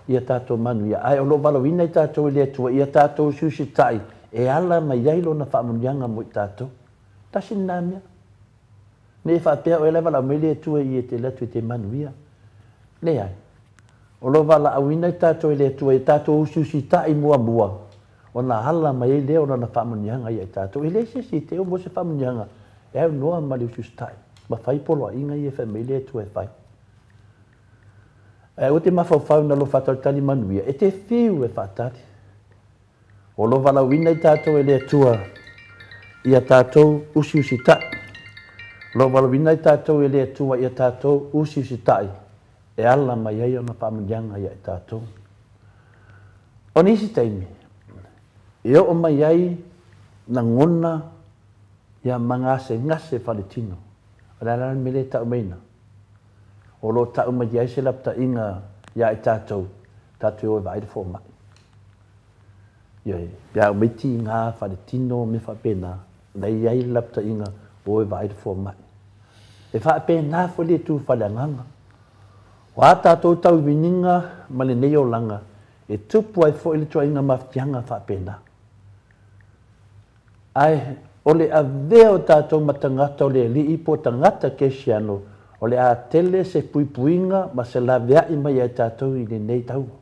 ia tatou manuia, ae o lo o valaauina i tatou e le Atua ia tatou usiusitai e ala mai ai lona faamanuiaga mo i tatou. Tasi lena mea. Ne i faapea oe la e valaau mai le Atua i e te alu atu e te manuia. Leai. O lo o valaauina i tatou e le Atua ia tatou usiusitai muamua, ona ala mai ai lea o lana faamanuiaga ia i tatou. E leai se isi e te oo se faamanuiaga e aunoa ma le usiusitai ma fai poloaiga ia e fai mai le Atua e fai. Ae aua te mafaufau na lou faatalitali manuia, e te fiu e faatali. O lo o valaauina i tatou e le Atua ia tatou usiusitai. O lo o valaauina i tatou e le Atua ia tatou usiusitai e ala mai ai ona faamanuiaga ia i tatou. O nisi taimi, e oo mai ai lagona ia ma gasegase faletino. O le a la le mea lea e tau mai na? O lo o tau mai ai se lapataiga ia i tatou, tatou e o e vaai le fomai. Ioe, pe a aumai tiga faletino mea faapena, la e i ai le lapataiga o e vaai le fomai. E faapena foi le itu faaleagaga. O a tatou tauiviniga ma lenei olaga, e tupu ai foi le tuaiga mafatiaga faapena. Ae o le avea o tatou ma tagata o le Alii po o tagata kerisiano, o le a tele se puipuiga ma se laveai mai ia i tatou i lenei taua.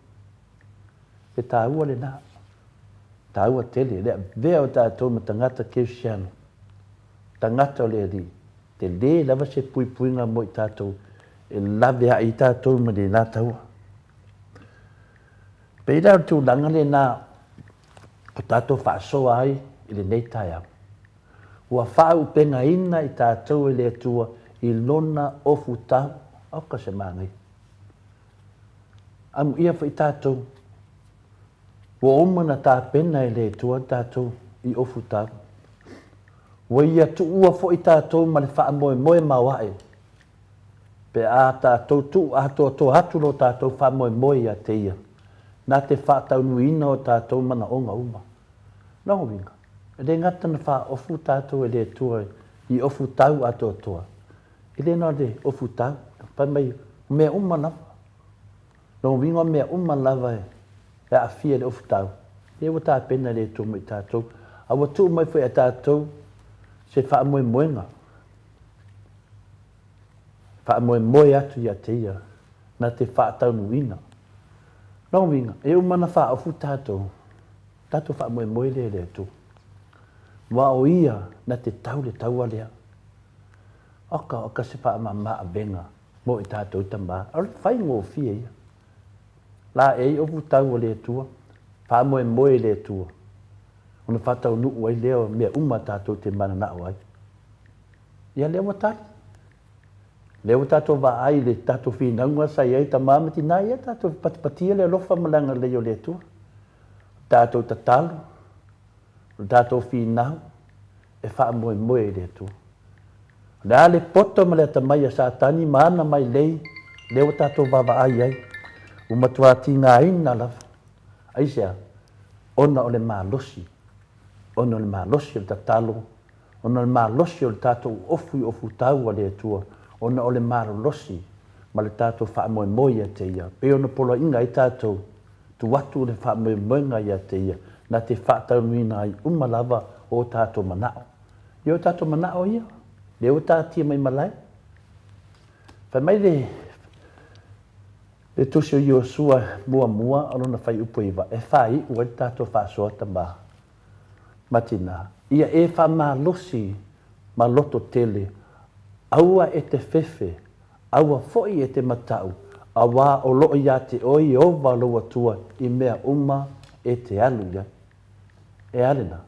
E taua lena. Taua tele le avea o tatou ma tagata kerisiano, tagata o le Alii. Tele lava se puipuiga mo i tatou e laveai i tatou ma lena taua. Pei la o le tulaga lena o tatou faasoa ai i lenei taeao. Ua faaupegaina i tatou e le Atua i lona ofutau. Oka se manaia. Amuia foi tatou. Ua uma ona tapena e le Atua tatou i ofutau. Ua ia tuua foi tatou ma le faamoemoe maoae. Pe a tatou tuu atoatoa atu lo tatou faamoemoe ia te ia, na te faataunuuina o tatou manaoga uma. Lona uiga, e le gata na faaofu tatou e le Atua i ofutau atoatoa, e le na o le ofutau, fai mai o mea uma lava. Lona uiga o mea uma lava e aafia i le ofutau, lea ua tapena e le Atua mo i tatou, a ua tuu mai foi ia tatou se faamoemoega. Faamoemoe atu ia te ia na te faataunuuina. Lona uiga, e uma ona faaofu tatou, tatou faamoemoe lea i le Atua. Aua o ia na te tau le taua lea. Oka, oka se faamama avega mo i tatou tama. O le faigofie ia. La e i ofu tau o le Atua, faamoemoe i le Atua, ona faataunuu ai lea o mea uma tatou te mananao ai. Ia lea ua tali. Lea ua tatou vaai i le tatou finauga sa i ai tama ma tina, ia tatou patipatia le alofa ma le agalelei o le Atua. Tatou tatalo, o le tatou finau e faamoemoe i le Atua. O le a le poto ma le atamai a Satani ma ana mailei, lea ua tatou vaavaai ai, ua matua tigaina lava. Aisea? Ona o le malosi, ona o le malosi o le tatalo, ona o le malosi o le tatou ofu i ofutau a le Atua, ona o le malolosi ma le tatou faamoemoe ia te Ia. E pei ona poloaiga ai tatou, tuu atu le faamoemoega ia te Ia, na te faataunuuina ai uma lava o tatou manao. Ia o tatou manao ia, lea ua taatia mai malae. Fai mai le le tusi o Iosua muamua o lona fuaiupu e 9, e faaiu ai le tatou faasoa tama ma tinā. Ia e faamalosi ma loto tele, aua e te fefe, aua foi e te matau, auā o loo ia te oe Ieova lou Atua i mea uma e te alu i ai. E a lena?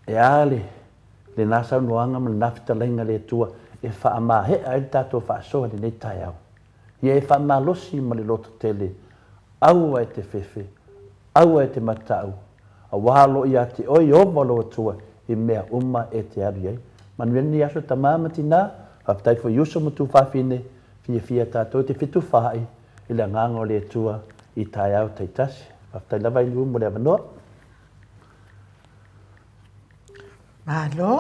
E a le lenā saunoaga ma lenā fetalaiga a le Atua e faamaea ai le tatou faasoa i lenei taeao? Ia e faamalosi ma le loto tele, aua e te fefe, aua e te matau, auā o loo ia te oe Ieova lou Atua i mea uma e te alu i ai. Manuia lenei aso tamā ma tinā, faafetai foi i uso ma tuafafine, fiafia tatou te fetufaai i le agaga o le Atua i taeao taitasi. Faafetai lava i mo le avanoa. Malo.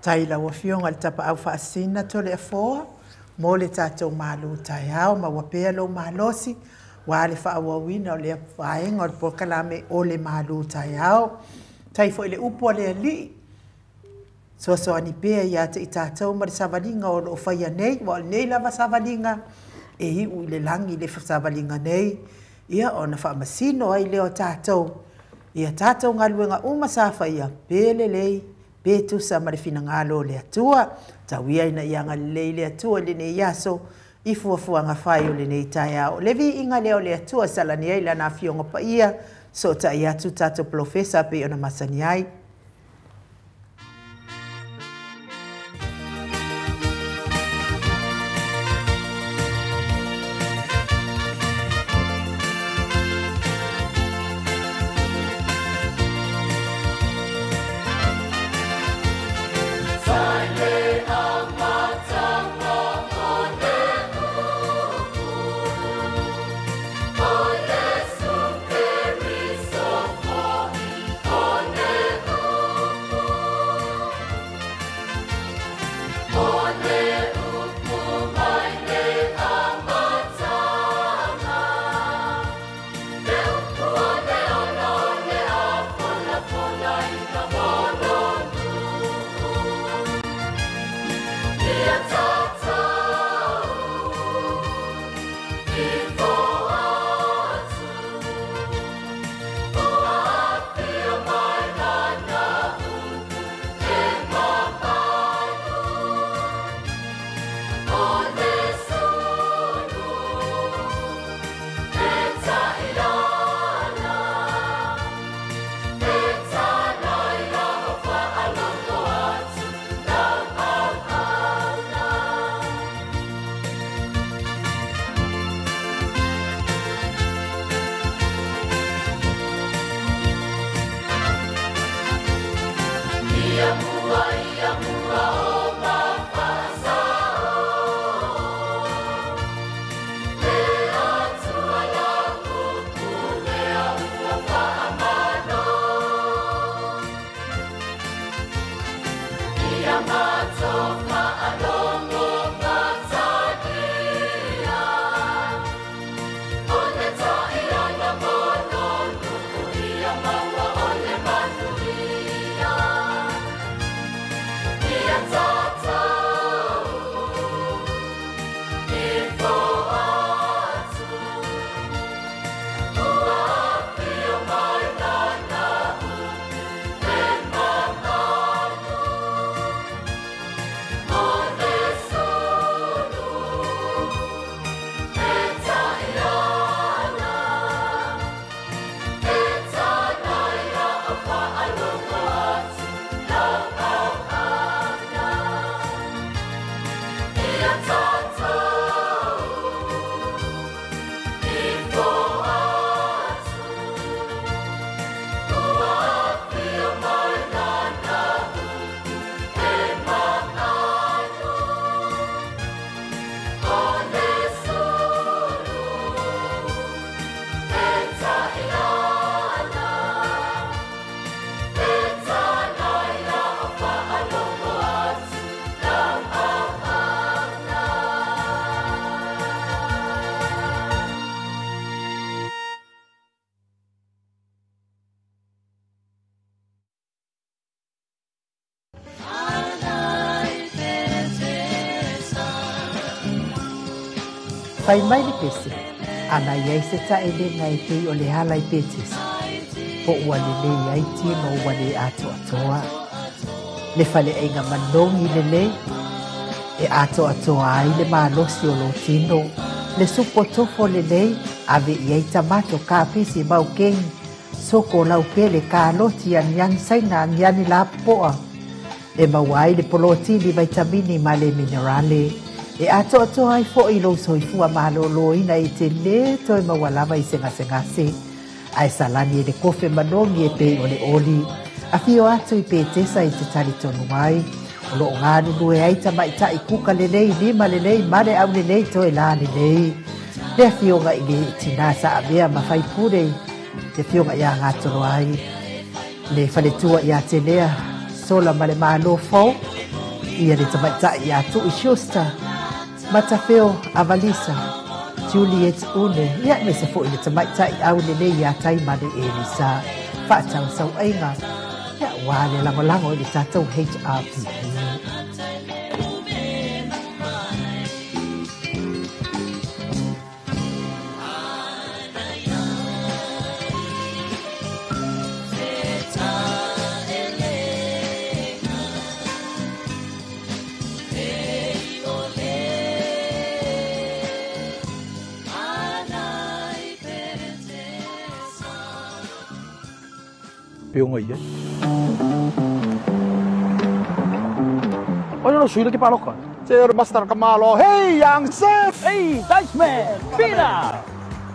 Tai lau Afioga i le Tapaau Faasisina Toleafoa mo le tatou malu taeao, maua pea lou malosi aua le faaauauina o lea vaega o le polokalame o le malu taeao. Tai foi le upu a le Alii, soasoani pea ia te i tatou ma le savaliga o loo faia nei, aua o lenei lava savaliga e iu i le lagi le savaliga nei, ia ona faamasino ai lea o tatou ia tatou galuega uma sa faia, pe lelei pe tusa ma le finagalo o le Atua. Tau ia ina ia agalelei le Atua i lenei aso i fuafuaga fai o lenei taeao. O le viiga lea o le Atua, salani ai lana Afioga Paia, sootai atu tatou polofesa pei ona masani ai. Fai mai le pese, ana iai se taʻelega e pei o le ala i Petesa, po ua lelei ai tino ua lē atoatoa. Le faleaiga manogi lelei, e atoatoa ai le malosi o lō tino, le supo tofo lelei, ave i ai tamato kapisi maukeni, soko laupele kaloti aniani saina aniani lapopoa. E maua ai le polotini vaitamini ma le minerale. E atoatoa ai foʻi lou soifua malōlōina i te lē toe maua lava i segasegase. Ae salani e le kofe manogi e pei o le oli. Afio atu i Petesa i te talitonu ai. O loo galulue ai tamaʻitaʻi kuka lelei lima lelei ma le aulelei toe lā lelei. Le afioga i le tinā saavea ma faipule le afioga iā Gatolo ai. Le faletua iā Telea sola ma le mālō fou. Ia le tamaʻitaʻi iā Tuʻi Schuster. Matafeo Avalisa. Juliet Une. Ia aemaise foʻi le tamaʻitaʻi aulelei iā Taimane Elisa. Faatausauaiga. Ia ua le lagolago i le tatou HRPP. Pionga ia. Oi no suila ke paloka. Te ora master ka malo. Hey young chef. Hey nice man. Pina.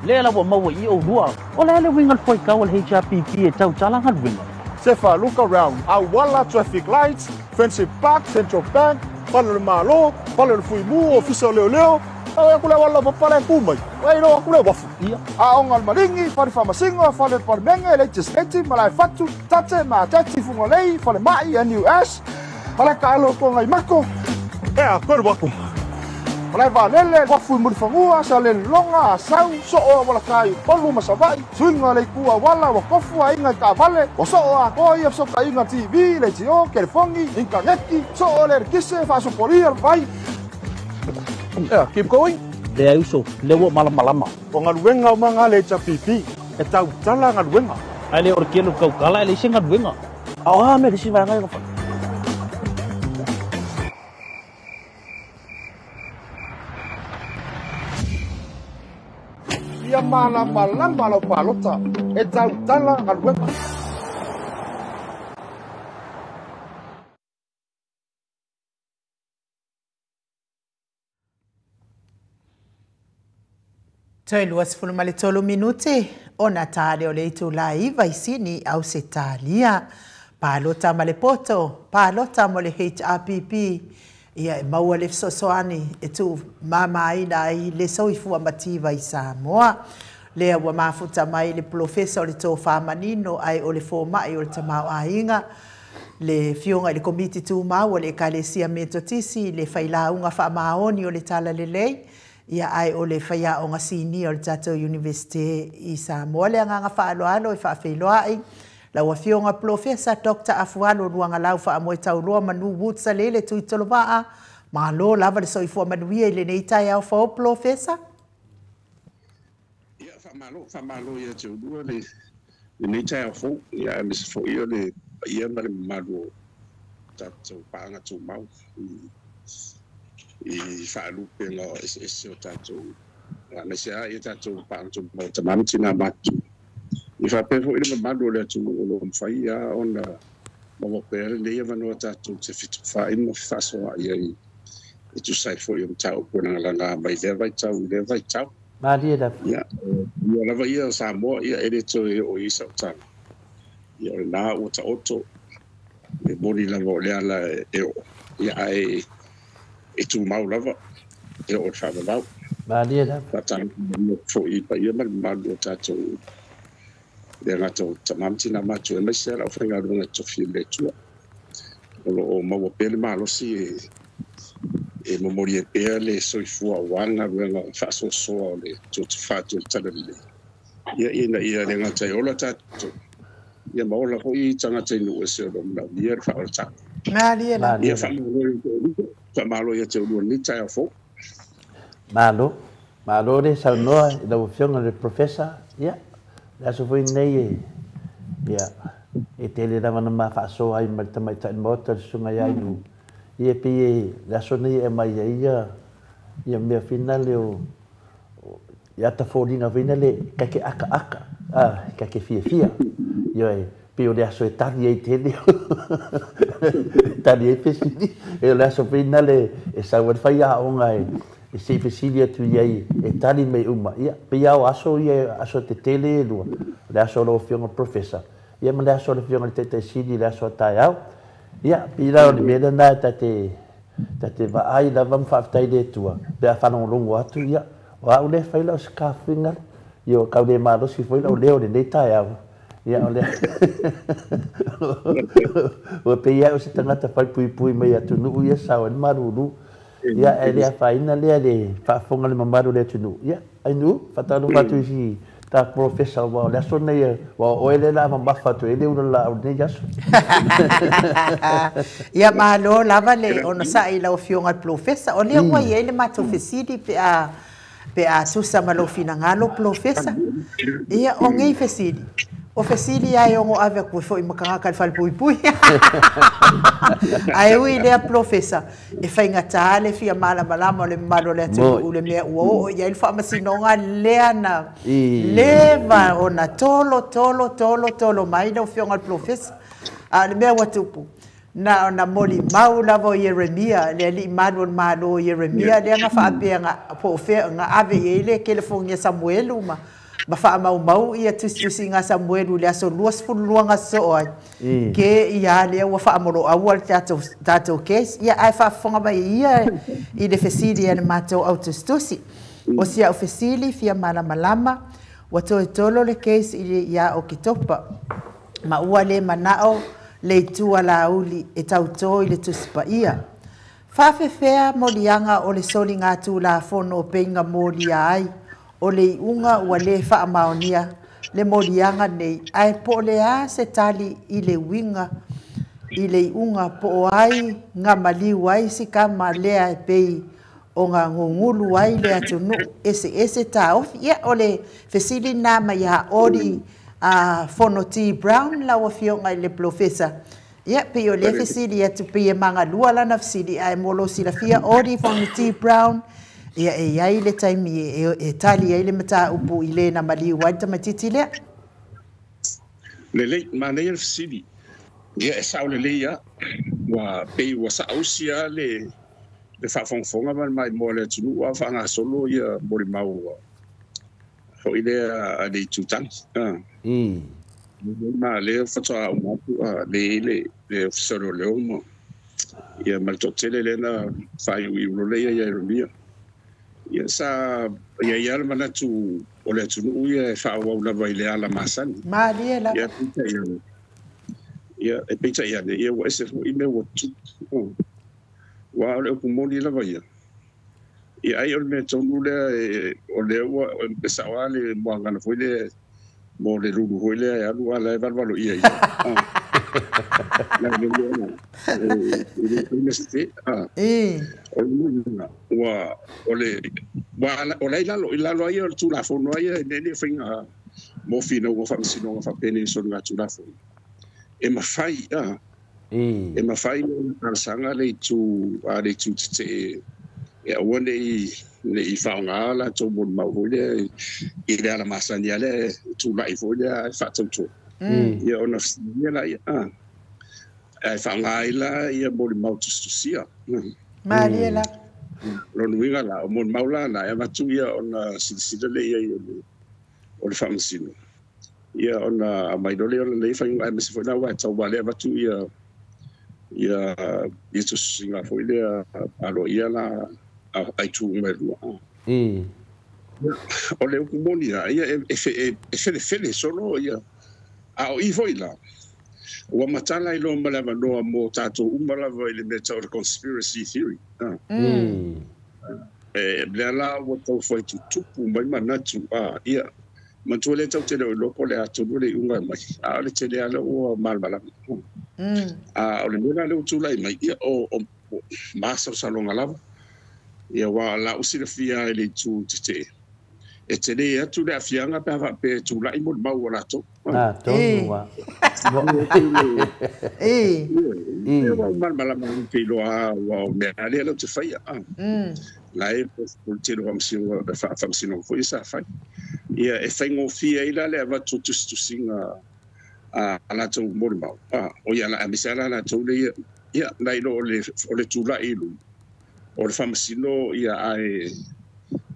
Le la wa maua i o lua. O le le winga foi ka o le HRPP e tau tala ngal winga. Sefa look around. Awala traffic lights, Friendship Park, Central Bank, fale le malo, fale le fuimu, ofisa leo leo. Au aku le wala papala e kumai. Wai no aku le wafu. A onga le malingi, fale whamasinga, fale parmenge, legislative, malai fatu, tate, ma tati fungalei, fale mai, NUS, fale kaelo ko ngai mako. Ea, koe waku. Malai valele, wafu i muriwhangua, sa le longa, asau, soo wala kai, polu masawai, suinga le kua wala, wakofu a inga i ka vale, wasoo a koi, soka inga TV, le tio, kelefongi, inka ngeki, soo le kise, whasopolia, vai. Yeah, keep going. Le uso, le wo malamalama. O ngaluenga o manga le HRPP. E tau tala ngaluenga. Ai le ora kelo kau kala le se ngaluenga. A o me le si vanga fa. Ia malamalama lau palota. E tau tala ngaluenga. Toe 23 minute ona tale o le itu la iva isini au se talia. Palota ma le poto, palota mo le HRPP. Ia e maua le fesoasoani e tuu mamaina ai le soifua mativa i Samoa. Lea ua mafuta mai le polofesa o le tofāmanino ai o le fōmaʻi o le tamaoaiga. Le fioga i le komiti tumau o le Ekalesia Metotisi, le failauga faamaoni o le talalelei. Ia ai o le whaiaonga sini o le tatou University i Samoa. Le agaga faaaloalo e faafeiloai. Lau afioga Profesa Dr. Afualo Luagalau Faamoetauloa Manu Woods Lele Tuitolovaa. Malo lava le soifua manuia i lenei taeao fou Profesa. Ia whamalo ia te ulua le lenei taeao fou. Ia misa fo ia le ia ma le mamalu o tatou paanga tumau. I whaalupenga o ese o tātou. Aemaise a ia tātou paanga tumau tamama tina matu. I whaapea foʻi le mamalu o le atunuu o loo mafai a ona maua pea lenei avanoa tatou te fitufaai ma fefaasoaʻi ai e tusa ai foʻi o mataupu e lagalaga mai lea vaitau i lea vaitau. Malie lava. Ia, ia lava ia o Samoa ia e le toe oo i sautaga. Ia o lenā ua taoto e moni lava o le ala e oo. Ia ae e tumau lava e oo le faavavau. Malie lava. Faatalofa foʻi i paia ma le mamalu o tatou le agato tamama tina matu e maise ala o faigaluega tofi i le Atua. O loo maua pea le malosi e momoli e pea le soifua auā le galuega faasoasoa o le tuatufā le talalelei. Ia ina ia le gata e ola tatou. Ia ma ola foʻi tagata i nuu ese o loo manaomia le faaolataga. Malie lava. Ia faamalo ia te ulua lenei taeao fou. Malo. Malo le saunoa i lau Afioga i le Professor, ia, le aso foi lenei e, ia, e tele lava na ma faasoa ai ma le tamaitai Maota le Susuga ia Ainu. Ia e pei e, le aso nei e aumai ai ia, ia mea finale o, ia ata foliga foi lea e ka te akaaka, ka te fiafia. Ioe, pei o le aso e tali ai tele, tali ai fesili, e o le aso foi lea e sau ai le faiaoga e sei fesili atu i ai e tali mai uma. Ia, pei lava o aso ia, aso tetele e lua, o le aso o lau Afioga Professor, ia ma le aso o le Afioga i le Taitaisili, le aso a taeao. Ia, pei la o le mea lena e tate vaai lava ma faafetai i le Atua, pe a faalogologo atu, ia, o au lea e fai lau sekafuiga, ia o tau le malosi foi lau leo lenei taeao. Ia, o le ua pei au o se tagata falepuipui mai atunuu ia sao ai le malulu. Ia, e le afaina lea le faafofoga le mamalu o le atunuu. Ia, Ainu, faatalofa atu i si ta Professor, aua o le aso lenei, aua o oe lea o le a mamafa atu ai le ula laau i lenei aso. Ia, malo lava le onosai i lau Afioga i le Polofesa. O lea ua i ai le matou fesili pe a tusa ma lou finagalo, Polofesa. Ia, o nei fesili, o fesili lava e ono ave atu ai foi ma tagata i le falepuipui. Ae ui lea, Polofesa, e faigata le fia malamalama o le mamalu o le atunuu le mea ua oo i ai le faamasinoga lea na leva ona tolo tolo tolo tolo mai lau Afioga i le Polofesa. A o le mea ua tupu, na ona molimau lava o Ieremia, le alii malu o le Malo o Ieremia, lea na faapea na po o fea na ave i ai le telefoni a Samuelu ma faamaumau ia tusitusiga a Samuelu i le aso 22 na sosoo ai, ke ia lea ua faamoloaua le tatou case. Ia, ae faafofoga mai ia i le fesili a le matou autusitusi. O si au fesili fia malamalama, ua toe tolo le case i ia Oketopa, ma ua le manao le itu a Laauli e tautō i le Tusi Paia. Faafefea moliaga o le soliga Tulafono o peiga molia ai, o le iuga ua le faamaonia le moliaga nei, ae po o le a se tali i le uiga i le iuga po o ai nga maliu ai si kama lea e pei o nga gugulu ai le atunuu ese ese taofi. Ia, o le fesili na mai ia Odi Fono T. Brown, lau Afioga i le Polofesa. Ia, pei o lea fesili atu pei e magalua lana fesili, ae mo lou silafia, Odi Fono T. Brown, ia e i ai le taimi e tali ai le mataupu i le na maliu ai le tamaitiiti lea. Lelei, manaia le fesili. Ia, e sao lelei lava. Ua pei ua saausi lava le faafogafoga ma le maimoa o le atunuu a o faagasolo ia molimau foi lea a le itutagi. Ma lea faatoa uma atu le le ofisa o leoleo ma ia ma le toatele lea na faaiuiu lola ia Ieremia. Ia sa ia ia le manatu o le atunuu ia e faaauau lava i le ala masani. Malie lava. Ia peitai ane. Ia e peitai ane ia ua ese foi mea ua tupu. Ua o le upu moni lava ia. Ia ai o le mea tonu lea o lea ua e sao lava le moagana foi lea mo le lulu foi lea e alu ala e valuvalo ia ia. La le lea e o le ua o le ua o le lalo i lalo ai o le Tulafono ai e nei faiga mo finauga faamasinoga faapene soliga Tulafono. E mafai e mafai ona talosaga le itu a le itu tetee e aua nei faaaoga latou molimau foi lea i le ala masani a lea e tulai foi lea e faatauto. Ia ona fesiligia laia ae faaaoga ai la ia molimau tusitusia. Malie la. Lona uiga la o molimau la na e avatu ia ona silasila lea i ai o le faamasino. Ia ona aumai loa lea o lenei faiga aemaise foi la ua e tau lea avatu ia ia tusitusiga foi lea aloaia la ai tu uma e lua. O le upu moni la, ia e felefele solo ia a o i foi la ua matala i loa ma le avanoa mo tatou uma lava i le mea tau o le conspiracy theory. E lea la ua taufai tutupu mai manatu ia matua le tau tele o iloa po o le atonu le iuga e mai, a o le tele lava ua malamalama. A o le mea la lea ua tulai mai, ia o masalosaloga lava. Ia wa la usilafia i le itu tetee. E te le atu le afianga pe ava pe tula'i mo le mau o latou. Ah, tonu a. E. E malamalama pe iloa ua o mea lea lau te faia. La e o le tele o faamasinoga foi sa fai. Ia e faigofie ai la le avatu tusitusiga a latou molimau. O ia la aemaise lava la latou le ia nai lo o le tula'i i luga o le faamasino ia ae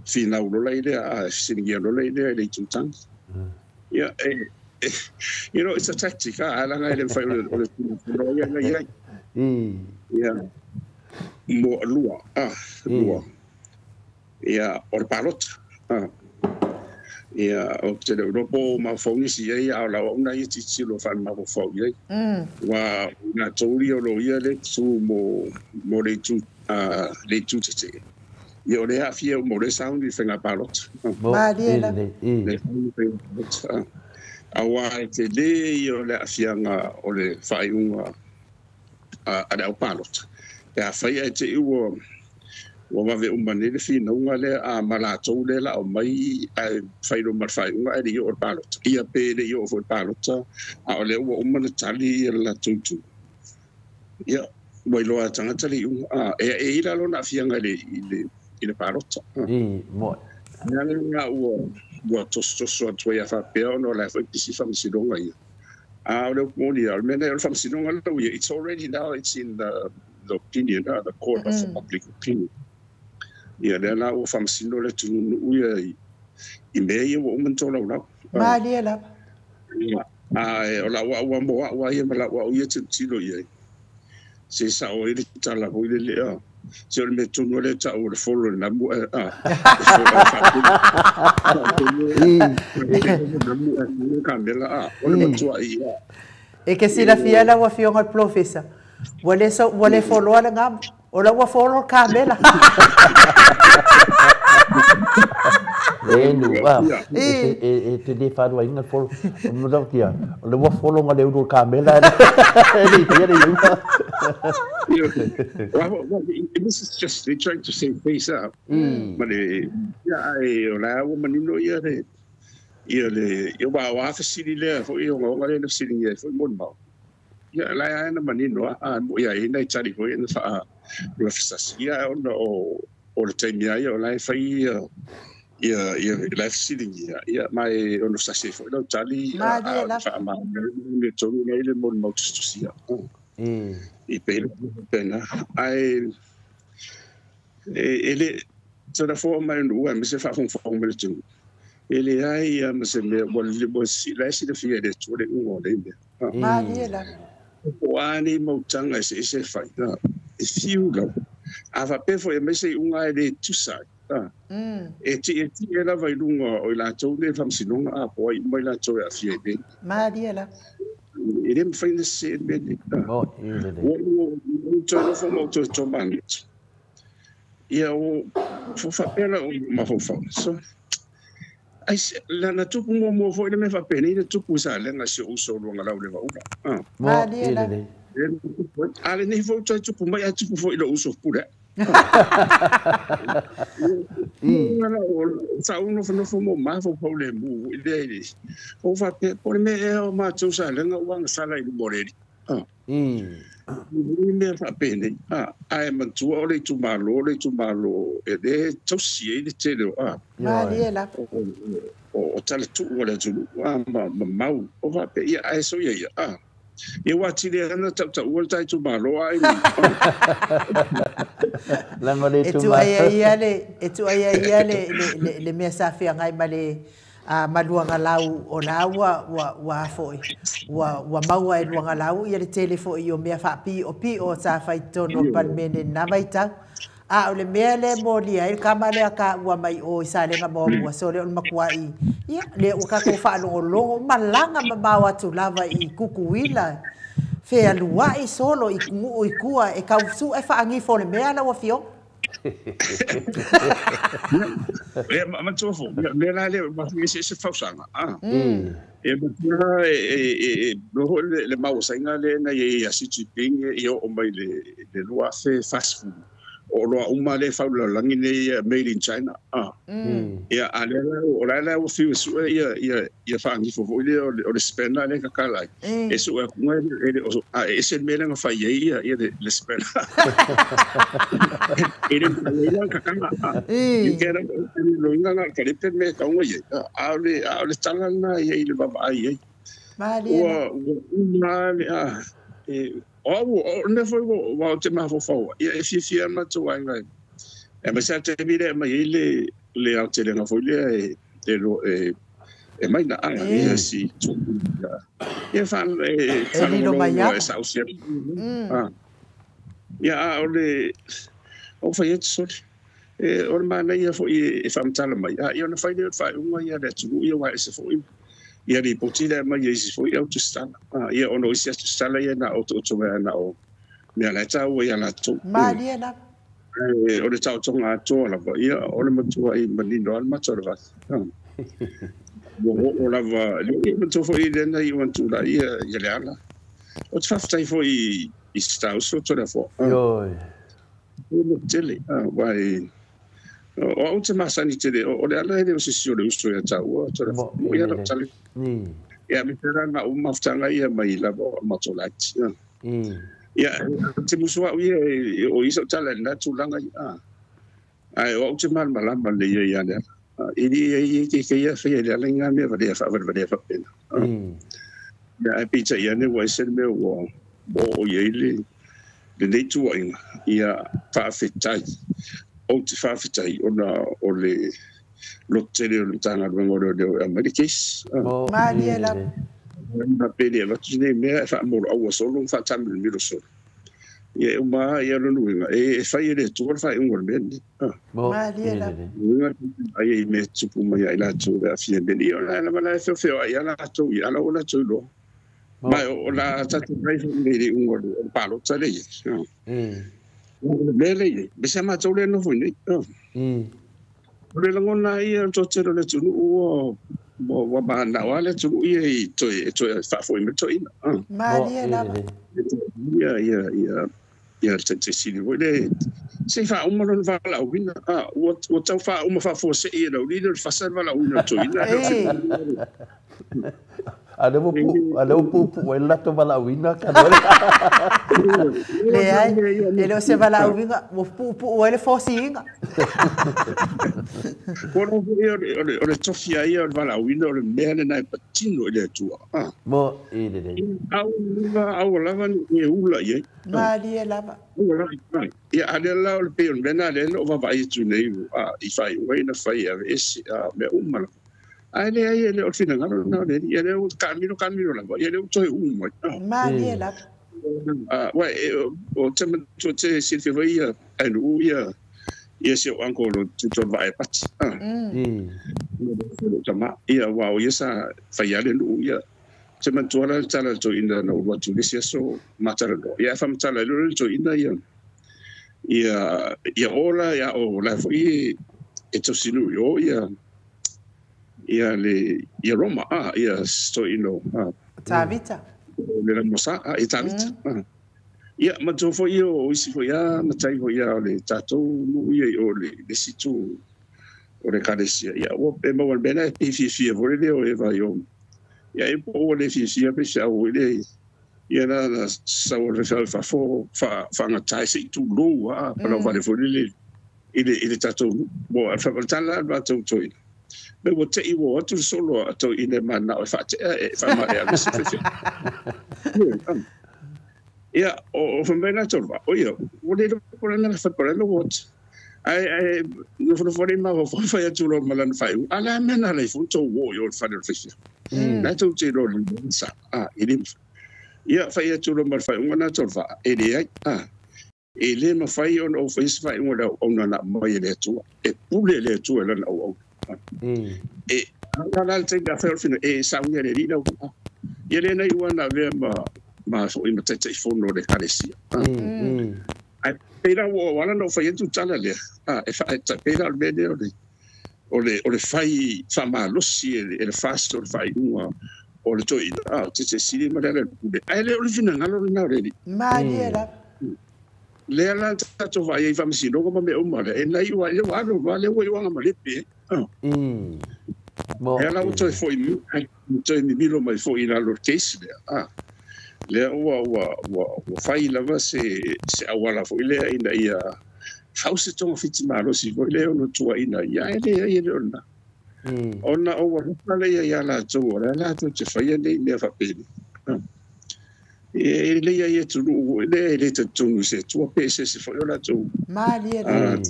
finau lola i lea a fesiligia lola i lea i le itutagi. Ia you know, it's a tactic, a laga e le mafai o le tulafono ia na i ai. Ia mo lua, lua. Ia o le palota. Ia o te le iloa po o mafaufau nisi i ai a o lau au na ia tilotilo faale-mafaufau i ai. Ua latou ia o lo ia le tu mo le itu le itu tetee. Ia o le aafia uma o le sauni i faiga palota. Malie lava. Le sauni i faiga palota. Auā e tele ia o le aafiaga o le faaiuga a le aupalota. Pe afai ae te i ua vave uma nei le finauga lea a ma latou lea la aumai ae fai loa ma le faaiuga ae le i oo i le palota. Ia pe le i oo foi i le palota a o lea ua uma ona tali ia le latou itu. Ia ua iloa e tagata le iuga. E i ai la lona aafiaga i le palota. I moe. Mea lena ua tosotoso atu ai a faapea ona o la e foi pisi faamasinoga ia. A o le upu moni lava, o le mea lena o le faamasinoga lau ia, it's already now it's in the opinion, the court of the public opinion. Ia lea la ua faamasino le atunuu ia i mea ia ua uma ona tolaulau. Malie lava. Ae o lau au mo au ia ma lau au ia tilotilo i ai. Se sao ai le tala foi lele se o le mea tonu lea ta'u o le folo i le namu e namu kamela o le matua'i. E ke silafia lau afioga le profesa ua le ua le foloa le gamu o la ua folo le kamela. E nu a e te le wharuainga folo o tia o le ua folo nga le uru kamela e le tia le iuga. Well, this is just they're trying to save face up. Ma le ia ai o la ua manino ia le ia le ia wa wa fesili lea foi o nga le fesili ia foi mo mau. Ia la ia na manino a mo ia ina i tali foi na fa ua fesasi ia ona o le taimi ai o la e fai ia la fesili ia ia mai ono sasi foi lau tali a fa ma le tonu nei le mo mau tusia. I pēle pena ai e le tana fo mai nu e me se fa fong fong me tu e le ai ia me se me ua le mo si la si le fia le tu le ungo le me. Malie lava. O ani mau tanga se se fai e fiu lau. A fa pe fo e me se unga e le tusa. E ti e lava i lunga o i latou le faamasinoga a po ai uma i latou e aafia i nei. Malie lava. E le mafai ona sese le mea nei. Ua toe nofo ma ou toe tomanatu. Ia o faapea lau mafaufau. So, ai lana tupu muamua foi le mea faapenei na tupu i Salega si ou uso o Luagalau le Vaula. Malie lava. A lenei foi toe tupu mai a tupu foi i lou uso pule. Sa ou nofonofo mo mafaufau le mu i lea i le. O faapea, po o le mea ea o matou Salega ua agasala i luma o le alii. I mea faapenei. Ae manatua o le itumalo, le itumalo e le tausi ai le tele o Malie lava. O talatuu o le atunuu ma mau. O faapea, ia ae soia ia. Ia ua atili ana tautaua le ta itumalo ai. Langa le E tu'ai ia le e tu'ai ia le mea sa feagai ma le maluagalau o la ua foi ua maua e luagalau ia le tele foi o mea faapi'opi'o sa fai totonu o le Palemene lena vaitau. A o le mea le molia ai le kama lea ka ua mai o i Salega muamua so le o le matua'i ia lea ua tatou faalogologo malaga mamao atu lava i Kukuila fealua'i solo i nuu i tua e tau su'e faagifo le mea lau afioga. E manatua foi mea la lea e se fausaga. E matua e noho le mauasaiga lea na iai ia Xi Jinping e oo mai le 2040. O loa uma le faulalangi nei made in China. Ia a le o la la o fiu su ia ia ia faagifo foi le o le spena le kakala e su e kunga e o a e se mele nga fai ia ia le spena e le le kakala i kera lo inga nga ka le pe me ka ia a le tala na ia i le baba ai ai ua uma le a e o ne foi o te mafaufau ia e fiafia matou aiga e ma sa te vile mai le aotelega foi lea e mai na aga ia si tu ia fa e lilo mai e sausia ia a o le o fai atu soli e o le manaia foi e faamatala mai a ia ona fai lea o le faaiuga ia le atunuu ia ua ese foi ia ripoti lea mai ia isi foi autostala ia ona o isi autostala ia na otooto na o mea la e taua ia latou malie lava o le taotoga atoa lava ia o le matua i manino a le mato o le vasi ua oo lava le matua foi lena i uantula ia ia le ala o te faafetai foi i se tauso to le afoa Ioe. O tele wai o au te masani tele o le ala e le o sisi o le uso ia taua to le afoa ia lau tale ia me pera na o mafutanga ia mai lava o mato laiti ia te musu au ia o isa o tala na tulaga ia ai o au te malamalama le ia ia le ala ili ia ia ke ke ia whai le ala ngā mea valea whaavale valea whapena ia ai pita ia ne ua ese le mea ua o ia i le lenei tuuaiga ia faafetai ou te faafetai ona o le loto tele o le Matagaluega o Leoleo e aumai le case Malie lava. Na pele avatu nei mea e faamoloaua solo ma faatamilimilo solo ia e uma ia lona uiga e fai e le Atua le faaiuga o le mea lenei Malie lava. Uiga ai i mea tupu mai ai latou le aafia mea ia ona lava la e feofeoai a latou ia ala o latou iloa ma o la tatou ai foi nei le iuga o le palota le ia o le mea le ia me sa matou le nofo i nei o le lagona ia o le toatele o le atunuu ua ua manao a le atunuu ia i toe toe faafo'i mai toeaina Malie lava. Ia ia ia ia te sili foi le se faauma lona valaauina ua ua tau faauma faafuasei e laulii le fasa le valaauina o toeaina. A le ua a le ua puupuu ai le latou valaauina ka le. Leai, e le o se valaauina, ua puupuu ai le fosiiga. O le o le tofi ai o le valaauina o le mea lena e patino i le Atua. Mo i lelei. Au au lava ni e ula i ai. Malie lava. Ia a lea la o le pei o le mea na lea na ou vaavaai atu nei i faaiuga ina fai aveese mea uma lava. Ae leai e le o le finagalo lena o le Alii ia lea ua taamilo taamilo lava ia lea ua toe uu mai. Malie lava. Uai o te manatua te silafia foi ia ainuu ia ia si ou uncle o lo tutu o le vaai pati. Tama ia aua o ia sa faia le nuu ia te manatua la le tala le toeaina na ulu atu i le isi aso matalanoa ia ae faamatala ai loa le toeaina ia ia ia o la ia o la foi e tausinuu i o ia ia le ia Roma ia toeaina Tavita. Le lamosa e Tavita. Ia manatua foi o isi foi a matai foi a o le tatou nuu ia i o le isi itu o le ekalesia ia ua e maua le mea lea e fiafia foi lea o Eva i o ia e po ua le fiafia pe se au le ia na na sau o le faifeau i fafo faagata ai se i tulou a palauvale foi lele i le tatou nuu mo le tala le matou toeaina me ua te'i ua o atu le solo a toeaina e mananao e faate'a e faamaea le isi faifeau ia o fai mai latou le vaa o ia ua le iloa po o le a le mea na fai po o le a le ua atu ae ae nofonofo nei mafaufau fai atu loa ma lana faaiuga a le a mea na ala ai foi tou o i o le fale o le faifeau la tou te iloa le sa e le mafai ia fai atu loa ma le faaiuga na tou le vaa e leai e le mafai ona ou faia se faaiuga o le auauna na aumai e le Atua e pule le Atua i lana auauna e ala la le taimi afai o le fina e saunia e le Alii lau ia lea na iu lava na avea ma ma foi ma Taitaifono o le Ekalesia. Ae pei la ua ala ona ou fai atu le tala lea, e pei la o le mea lea o le o le fai faamalosi e le FAST o le faaiuga o le toeaina, o te sili ma le ala i le pule. Ae le o le finagalo lena o le Alii. Malie lava. Lea la tatou vaai ai i faamasinoga ma mea uma lea, e nai ua ia ua alu loa lea ua iuaga ma lepe. Lea la ua toe foi toe mimilo mai foi i lalo o le case lea. Lea ua ua ua ua fai lava se se auala foi lea ina ia fau se togafiti malosi foi lea ono tuuaina ai, ae leai e le o lena. Ona o ua loka lea ia latou o lea latou te faia nei mea faapenei. E lelei ai atunuu lea e le talitonu i se Atua pe eseese foi o latou. Malie lava.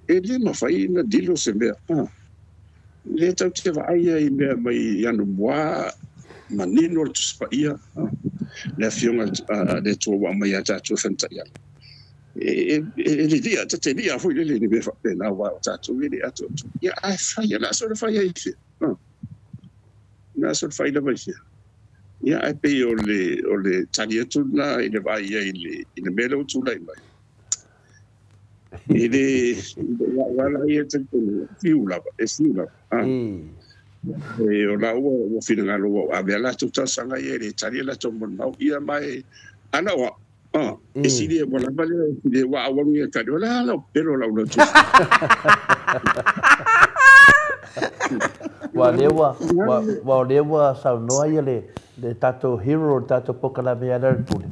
E le mafai ona lilo se mea. Lea tatou te vaai ai i mea mai anamua manino le Tusi Paia, le Afioga a le Atua ua aumai ia tatou e faimataia. E lilia, ta te lia foi lele i le mea faapena aua o tatou e le atoatoa. Ia ae fai, o le a sola fai ai i fea? O le a sola fai lava i fea? Ia ae pei o le o le tali atu lena i le vaai ai i le mea lea ua tulai mai. I le auala ia talitonu, fiu lava, e fiu lava. E o la ua finagalo ua ave a latou talosaga ia e le tali a latou molimau. Ia ma e ana o au, e sili ua lava lea e sili ua aualu ia tali, o le a lau pelo lau lotu. Ua lea ua, ua, lea ua saunoa ia le tatou hero, le tatou polokalame ia le Pule.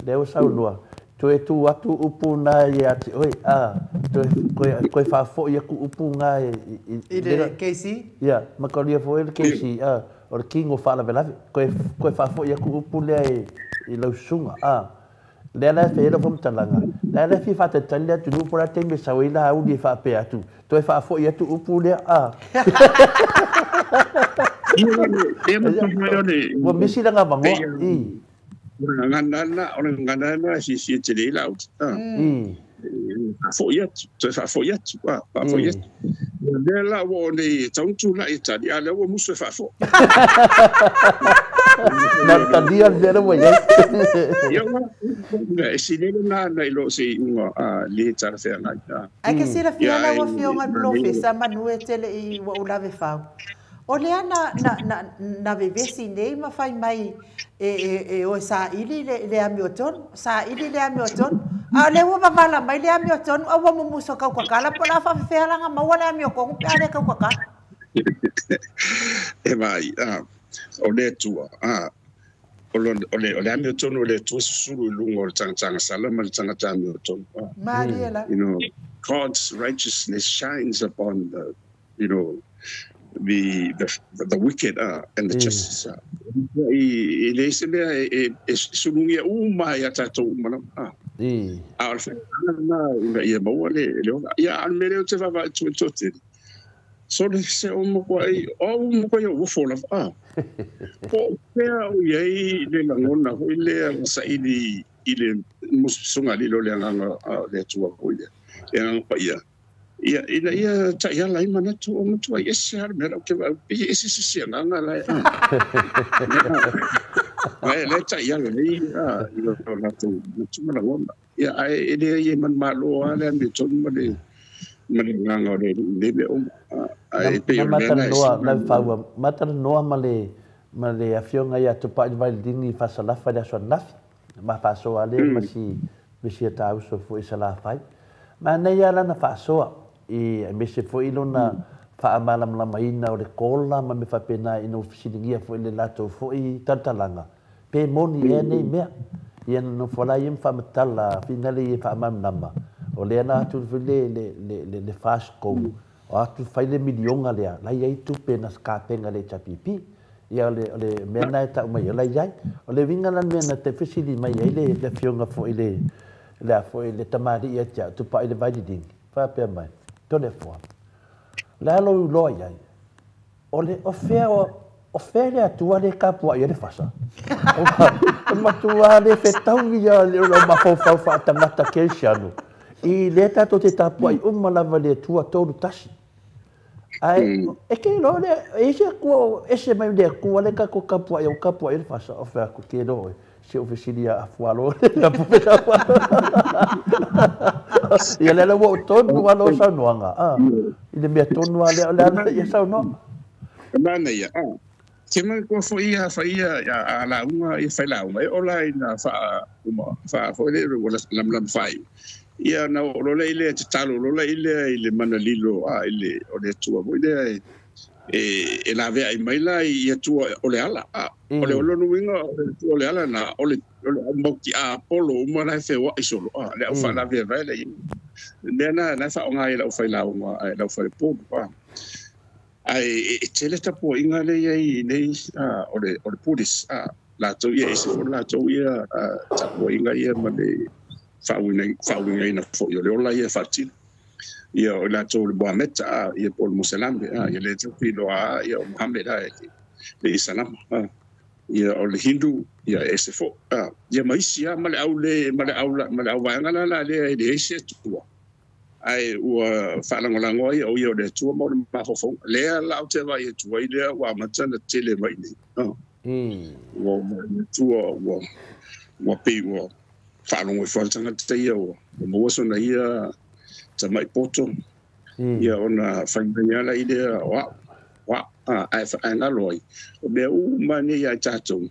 Lea ua saunoa, toe tu atu upu na ia te oe, a, toe, koe faafoi aku upu na i le KC? Ia, ma kaulia foi le KC, a, o le king o faalavelave. Koe faafoi aku upu lea i lau susuga, a. Lea la e fai ai lau faamatalaga, lea la e fia faatalitali le atunuu po o le a le taimi e sau ai la auli e faapea atu, toe faafoi atu upu lea, a. Ua misi lana avanoa, i. O le gagana o le gagana lena e fiafia tele ai la auli. Faafoi atu, toe faafoi atu, faafoi atu. Lea la ua oo nei e tatau ona tulai e tali, a o lea ua musu e faafoi. Na o le talia le mea lea ua i ai. Ia, e sili ai lena nai lo se iuga le talafeagai. Ae ke silafia lau Afioga i le Polofesa manu e tele i ua ou lave fau. O lea na, na, na, na vevesi nei ma fai mai e, e, e oe saili le amiotonu, saili le amiotonu. A o lea ua wavala mai le amiotonu, a ua mumuso kaukakala, po o le a faafefea la ona maua le amiotonu pe a le kaukakala. E vaai, o le Atua, o le amiotonu o le Atua susulu i luga o le tagata agasala ma le tagata amiotonu. Malie la. You know, God's righteousness shines upon the, you know, the wicked and the just. E leai se mea e sulugia uma ai a tatou uma lava. A o le faigata lena ina ia maua le ola. Ia, a o le mea lea ou te vaavaai atu ai i le toatele, sole se o makuai, o au makuai ou ofo lava. Po o fea o i ai le lagona foi lea na saili i le mususugalilo o le agaga o le Atua foi lea, le Agaga Paia. Ia, ina ia taiala ai manatu o matuai ese lava le mea la ou te vaai, pei e ese se isi agaga la e, a, la e taiala ai i lo latou manatu ma lagona. Ia, ae e leai e manumalo lava le amiotonu ma le agaga o le alii i nei mea uma. Ae pei o le mea lena e sili. Na talanoa ma le afioga ia Tupai Vailini i Fasalafa i le aso ananafi. Ma faasoa lea ma si ma si ata uso foi i Salafai. Manaia lana faasoa i aemaise foi lona faamalamalamaina o le kola ma mea faapena ina ua fesiligia foi le latou foi talatalaga, pe moni ea nei mea. Ia na nofo la ia ma faamatala finale ia faamalamalama, o lea na atu foi le le le le FASCO, o atu fai le miliona lea, la i ai tupe na tapena e le HRPP. Ia o le, o le mea lena e tau mai ai, o la e i ai. O le uiga la le mea na te fesili mai ai le, le afioga foi le, le a foi, le tamalii ia te au, Tupai le Vaililigi, faapea mai, Toleafoa, o le a lou iloa i ai? O le, o fea o, o fea le Atua lea e tapuai ai le fasa? E matua le fetaui ia o lou mafaufau faatagata kerisiano, i lea tatou te tapuai uma lava i le Atua tolu tasi. Ae e ke iloa lea, e i ai se Atua o ese mai le Atua lea tatou tapuai ai, ua tapuai ai le fasa. O fai atu, ke iloa oe, se ou fesili ia Afualo. Ia lea la ua oo tonu lava lau saunoaga, i le mea tonu lava lea, o le a ia saunoaga. E manaia, Te mai kua foi ia whaia a la unga i whai la unga. E ola i na wha uma wha foi le wala lam lam whai. Ia na o lola i lea te talo lola i lea i le mana lilo a i le o le atua foi lea e la vea i mai la i atua o le ala. O le olonu winga o le atua o le ala na o le mauti a polo uma la e wha i solo. Le au wha la vea vai le. Mea na na wha o ngai lau whai la unga lau whai pō. Ai e tele tapo inga le ia nei o le pulis la tau ia e se fo la tau ia tapo inga ia ma le whaawinga ina fo i o le ola ia whatino ia o la tau le Mohamed ia po le Musalame ia le tau piloa ia o Mohamed le Isalama ia o le Hindu ia e se fo ia maisi ma le au le ma le au ma le au vaanga la le e le ese tua ai ua whalangolango ai o ia o le atua ma o le mafofo. Lea lau te vai atua i lea ua matana tele mai nei. Ua atua ua pei ua whaalongo i whalatanga te ia ua maua sona ia tamai poto. Ia ona whaingai ala i lea wa ai whaangalo ai. O mea u mane ia tātou.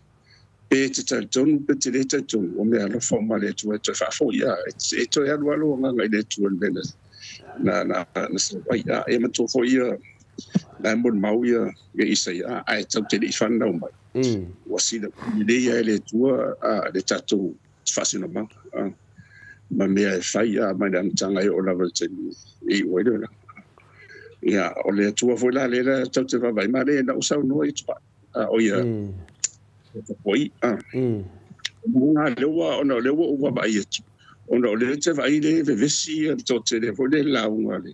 Pe te talitonu, pe te le talitonu. O mea alofa o ma le atua e toe whaafo ia. E toe alu alu o nganga i le atua le mena. Na na na sa ia e matua fo ia na mo mau ia ia isa ia ai tau te le whanau mai. Ua sila le ia e le atua le tātou whasino mau. Ma mea e whai a mai le amtanga e o lava te i ua i la. Ia o le atua fo la le la tau te vavai ma le na usau noa i tupa. O ia poi. Nga lewa ona lewa ua vai atu. Ona o le te vai le vevesi a to te le fo le launga le.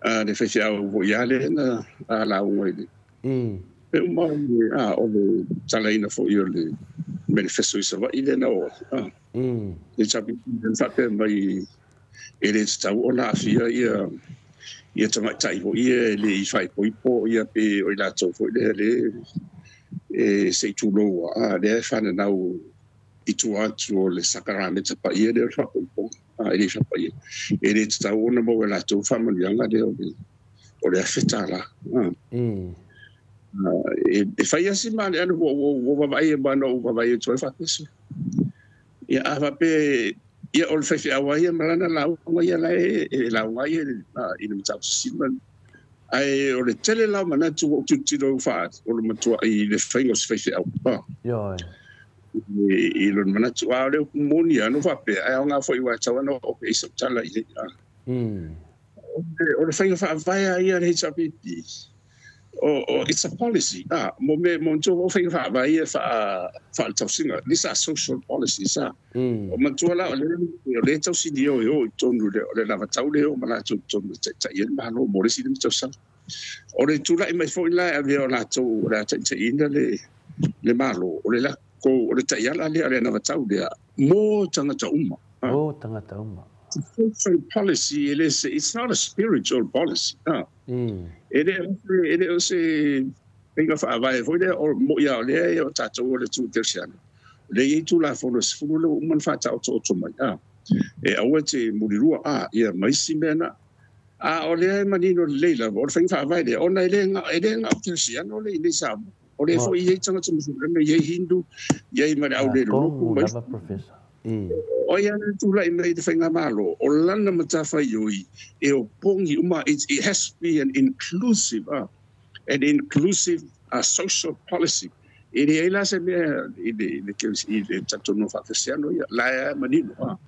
Le whewhi au ia le na a launga i le. E uma o le talaina fo i o le manifesto i sa vai le na o. Le chapi le whape mai e le te tau ona awhia ia tamai tai fo ia le i whai poipo ia pe o i lātou fo le le e se tuloa le whana nau i tua atu o le sakarameta pa ia le whapoipo e le whapa ia e le te tau ona mau e lātou whamanuianga le o le awheta la e whai asi ma le anu ua wawai e mana o wawai e toi whapesu ia a whape ia o le whaiwhi awa ia malana launga ia lae e launga ia i le matau sima ai o le tele lau manatu o tutiro whaat o le matua i le whainga o se whaiwhi au. Ioi. I le manatu a o le moni anu whape ai o ngā whai wai tau anō o pe isa tala i le. O le whainga whaavaea ia le HRPP. O it's a policy. Mo me mo nto o whainga whaavaea ia wha These are social policies. O matua la o le tausini o i tonu le o le lava tau le o malātou tonu te tai e malo mo le sini tausala. O le tūrai mai foi la a vea o lātou o le ataitaina le malo o le lako o le tai ala le o le navatau lea mo tangata uma. Mo tangata uma. Social policy, it is, it's not a spiritual policy. E le o se pinga whaavae foi lea o mo ia o lea o tātou o le tū tersiana. Le i tū la fono se fulu le uman whata o tō mai. E aua te murirua ia maisi mea na. O lea e manino le leila o le whainga whaavae lea. Ona e le ngā o tersiana o le i nei Samoa. O le foi i ei tangata musulmana, i ei Hindu, i ei mare au le Kongu lava, professor. O ia le tūlai mai te whainga malo, o lana matawhai oi, e o pongi uma, it has to be an inclusive, social policy. E le eila se mea, i le tatono whakasiano ia, lae manino,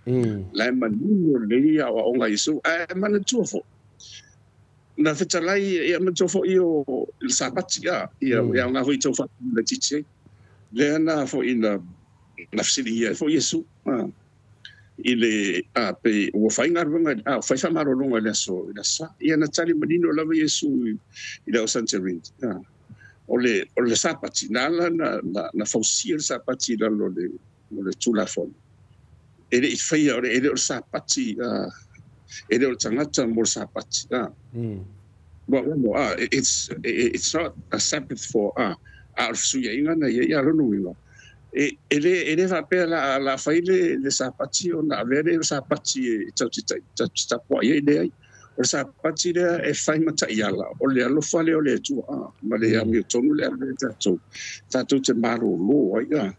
lae manino le ia o onga isu, a mana tuafo. Na whitalai ia matua fo i o le sapati ia ngā hui tau whakatau le titi. Lea na fo i na whasiri ia fo Iesu. I le pe ua whai ngā runga, whai whamarolonga le aso i la sa. Ia na tali manino lava Iesu i le o Santorini. O le sapati, na ala na fausia le sapati lalo le tūlafono. E le i whaia o le o le sapati, e le o le tangata mo le sapati. Well, it's not a Sabbath for a o suia inga na ia rono inga. E le whapea la whai le sapati o na avere le sapati e tau te tapua ia i le ai. O le sapati lea e fai mataiala o le alofa lea o le Atua ma le amiotonu le ave tatou tatou te malōlō ai a.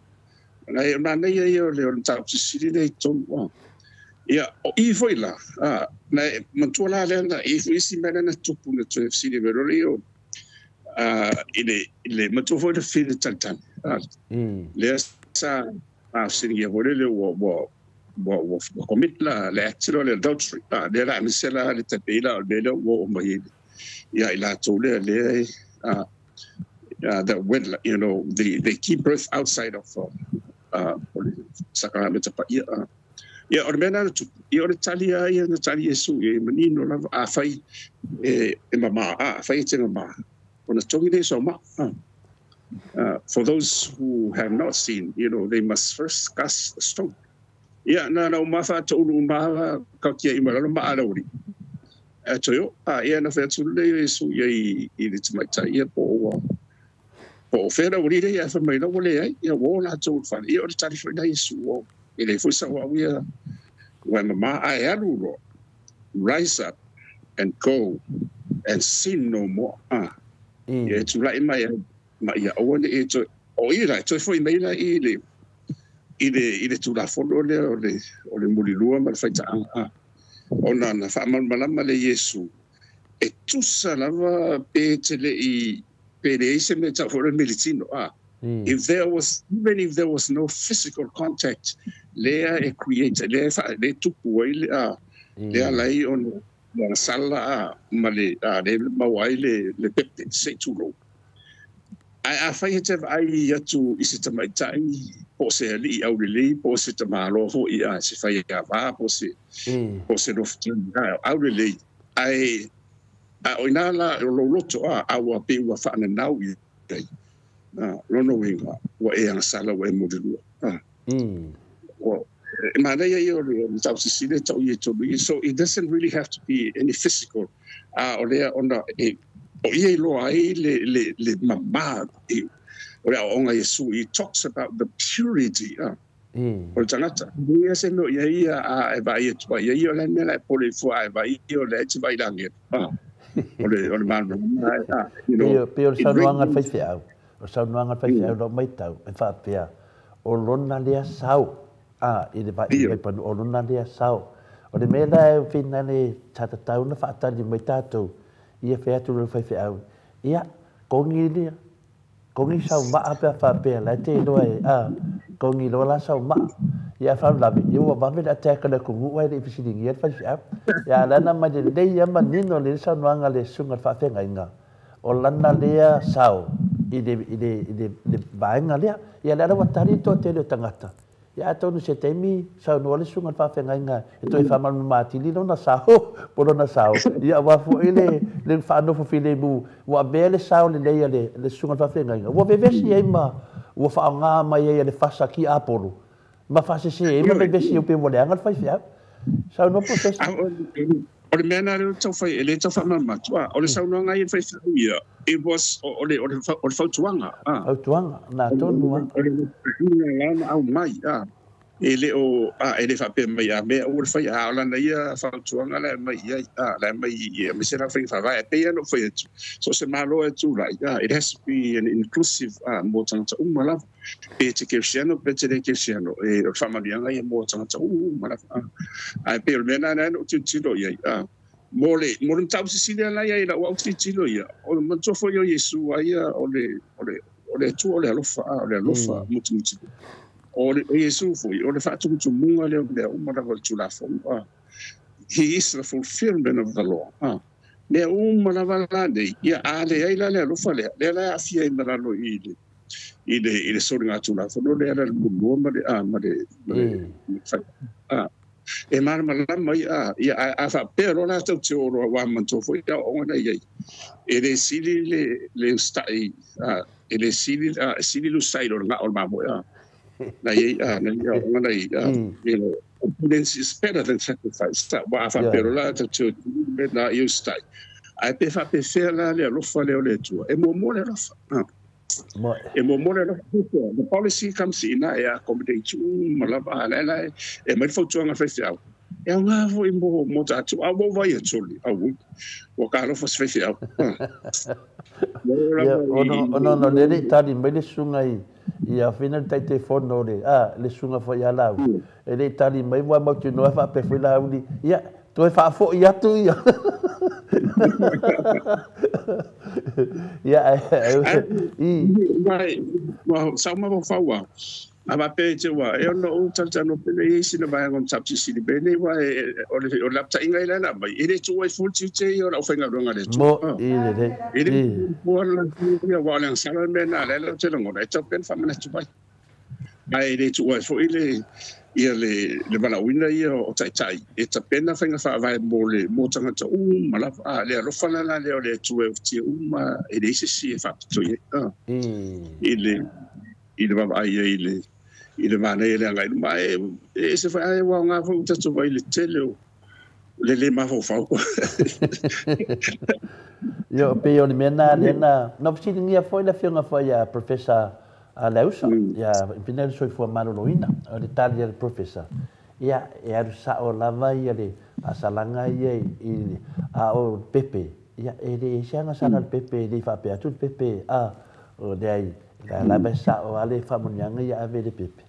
Na e manaia ia o le mataupu sisili lea i totonu. Ia, o i foi la, na e manatua la lea na i foi isi mea lea na tupu na toe fesili mai loa lea i le matua foi le fili talitali. Lea sa fesiligia foi lea ua commit la le act le adultery. Lea la aemaise la le taipei la o le mea lea ua oo mai ia i latou lea lea that went, they keep birth outside of sakarameta paia. Ia, o le mea na tupu, ia o le tali a ia na tali Iesu e manino lava a fai e mama, a fai e te mama. Ona togi le so ma. For those who have not seen, they must first cast a stone. Ia, na na umafa to ulu umaha ka kia i malalo ma alauri. A toyo, ia na whea tulu leo Iesu ia i le tamaitai ia po ua. Po o whera uri le ia whamai la wale ai, ia wō la tō whare. Ia o le tali whai na Iesu o. E le fui sa wau ia, wa mama ai alu ro. Rise up and go and sin no more. Ia tū mai ma ia aua ne e toi o i la toi foi mai la i le i le tulafono lea o le mulilua ma le faitaaga ona na faamalamalama le Iesu e tusa lava pe te le i pe le se me tau le militino if there was even if there was no physical contact lea e create lea fa le tupu ai le lea lai ona na sala ma le le mawai le pepe se tulo. A fai te ai atu i se tamaitai po se ali au le po se tamalo fo i a se fai a va po se no au le ai a o ina la lo loto a ua pe ua whaana nau i ai lono winga ua e anga sala ua e morilua e manaia ia o le matau sisile tau i e tolu. So it doesn't really have to be any physical o lea ona e o ia i loa ai le mama o le aoga Iesu. He talks about the purity o le tagata. Ia se mea ia ia a e vaai atu ai ia o le mea la e pole fua e vaai ia o le e te vaai langi o le malamalama you know. Pe o le saunoaga le faifeau. O saunoaga le faifeau lau maitau e faapea o lona lea sau i le vai panu o lona lea sau. O le mea la e whina le tatatau na whaatali mai tātou ia whea atu le whaiwheau. Ia, kongi lea. Kongi sau maa pea whapea. Lai te iloa e, kongi loa la sau maa. Ia whau lawe. Ia ua wawe le atea kana kungu ai le ifisilingi ia whaiwheau. Ia lana mai le lei ama nino le saunoaga le sunga le whaawhengainga. O lana lea sau i le vaenga lea. Ia le ala watari toa te leo tangata. Ia atonu se taimi saunoa le suga le faafeagaiga e toe faamalamalama lona sao po lona sao. Ia ua foʻi le faanofo filemu ua avea le sao lelei a le suga le faafeagaiga ua vevesi ai ma ua faaaogā mai ai a le fasa ki Apolo ma faasese ai ma vevesi au pe ua leaga le faifeau saunoa professor. O le mea na le tau fai e le tau faamalamalama o le saunoaga ia faifeau ia it was o le fautuaga fautuaga na tonu o le lana au mai e le o e le faapea mai a mea ua le fai a o lana ia fautuaga la mai ai la mai ia me se la fai faavae e pei ana fai atu so se malo e tulai it has to be an inclusive mo tagata uma lava pe te kerisiano pe te le kerisiano e o le faamanuiaga ia mo tagata uma lava ae pei o le mea lena na ou tilotilo i ai mo le mataupu sisili ala ia i lau au tilotilo ia o le manatua foi o Iesu ai ia o le Atua o le alofa o le alofa mutimutili o le Iesu foi o le faatumutumuga lea o mea uma lava o le Tulafono. He is the fulfillment of the law. Mea uma lava la nei ia a leai la le alofa lea lea la aafia ai ma lalo i le soliga Tulafono lea la le mulua ma le e malamalama ia ia a faapea loa latou te o loa ua manatua foi aoaoga na iai e le sili le usitaʻi e le sili sili le usitaʻi lo le gao o le mamoe na iai na iai aoaoga na iai you know obedience is better than sacrifice ua a faapea loa latou te o na i usitaʻi ae pe faapefea la le alofa lea o le Atua e muamua le alofa e muamua le alofa. The policy comes in e accommodate uma lava la e mai le fautuaga faifeau E au ngā foi mo tātou, a wau vai atoli, au ua ka alofa se whaiwhi au. Ia, ono no lele tali mai le sunga i a whina le taite fono le, a, le sunga fo ia lau. E le tali mai wa mau te noa wha pe fwe la uli, ia, toe whaafo i atu ia. Ia, i. Mai, sa uma wau a va pe te wa e ono u tantano pele i sina vai ngon tap ti sini bene wa e o le lapta inga ila la mai e le tu ai full ti te o la fenga ronga le tu mo i le le e le po la ia wa le sala me na le le te longo e to pen fa mana tu bai ai le tu ai fo ile ia le balauina ia o tai tai e ta pena fenga fa vai mo le mo tanga ta u mala a le ro fa la le o le tu e ti u ma e le se si e fa tu e i le i le va ai i le i le mana e le angai mai e se fa ai wa nga fu tatu vai le tele o le le ma fo fau. Yo pe o le mena le na no si ngia foi la fionga foi ya professor Leusa ya pinel soi fo maloloina o le tali le professor ya e aru sa o lava ia le asalanga ia i a o pepe ya e le sianga sala le pepe le fa pe atu le pepe a o le ai la la besa o ale fa monyanga ia ave le pepe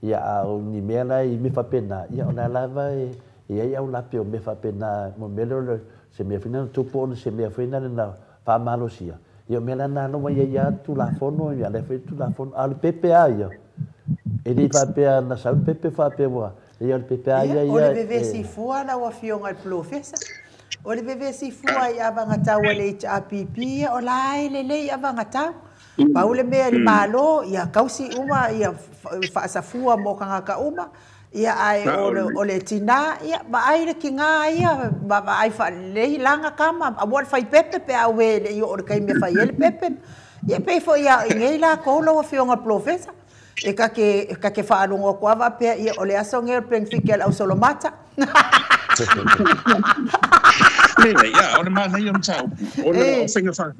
ia a o ni mela i me fa pena ia o la lava e ia au la pe o me fa pena mo melo le se me fina tu po se me fina na fa malosia ia mela na no ia ia tu la fono ia le fe tu la fono al pepe a ia e li fa pe na sa pepe fa pe wa ia le pepe a ia ia o le bebe si fua la wa fionga el professor o le bebe si fua ia vanga tau le HAPP o la le le ia vanga tau Paule mea le malo ia kausi uma ia faasafua mo kangaka uma ia ai o le tina ia ma ai le kinga ia ma ai fa le langa kama a wa fai pepe pe a we le o le kai me fai ele pepe ia pe fo ia ngai la ko lo fionga professor e ka ke faalongo ko ava pe ia o le aso ngai peng fikel au solomata. Le ia o le mana ia mtau o le fenga fa